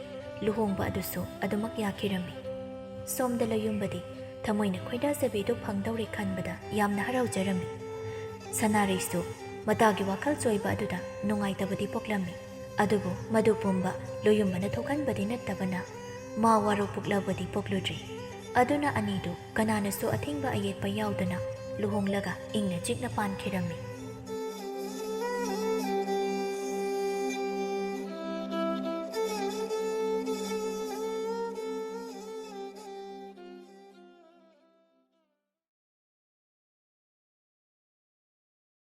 ꯂꯨꯍꯣꯡꯕ ꯑꯗꯨꯁꯨ ꯑꯗꯨꯃꯛ ꯌꯥꯈꯤꯔꯝꯃꯤ꯫ ꯁꯣꯝꯗ ꯂꯣꯌꯨꯝꯕꯗꯤ ꯊꯃꯣꯏꯅ ꯈꯣꯏꯗꯥꯖꯕꯤꯗꯨ ꯐꯪꯗꯧꯔꯦ ꯈꯟꯕꯗ ꯌꯥꯝꯅ ꯍꯔꯥꯎꯖꯔꯝꯃꯤ꯫ ꯁꯅꯥꯔꯩꯁꯨ ꯃꯇꯥꯒꯤ ꯋꯥꯈꯜ ꯆꯣꯏꯕ ꯑꯗꯨꯗ ꯅꯨꯡꯉꯥꯏꯇꯕꯗꯤ ꯄꯣꯛꯂꯝꯃꯤ꯫ ꯑꯗꯨꯕꯨ ꯃꯗꯨ ꯄꯨꯝꯕ ꯂꯣꯌꯨꯝꯕꯅ ꯊꯣꯛꯍꯟꯕꯗꯤ ꯅꯠꯇꯕꯅ ꯃꯥ ꯋꯥꯔꯧ ꯄꯨꯛꯂꯕꯗꯤ ꯄꯣꯛꯂꯨꯗ꯭ꯔꯤ꯫ ꯑꯗꯨꯅ ꯑꯅꯤꯗꯨ ꯀꯅꯥꯅꯁꯨ ꯑꯊꯤꯡꯕ ꯑꯌꯦꯠꯄ ꯌꯥꯎꯗꯅ ꯂꯨꯍꯣꯡꯂꯒ ꯏꯪꯅ ꯆꯤꯛꯅ ꯄꯥꯟꯈꯤꯔꯝꯃꯤ꯫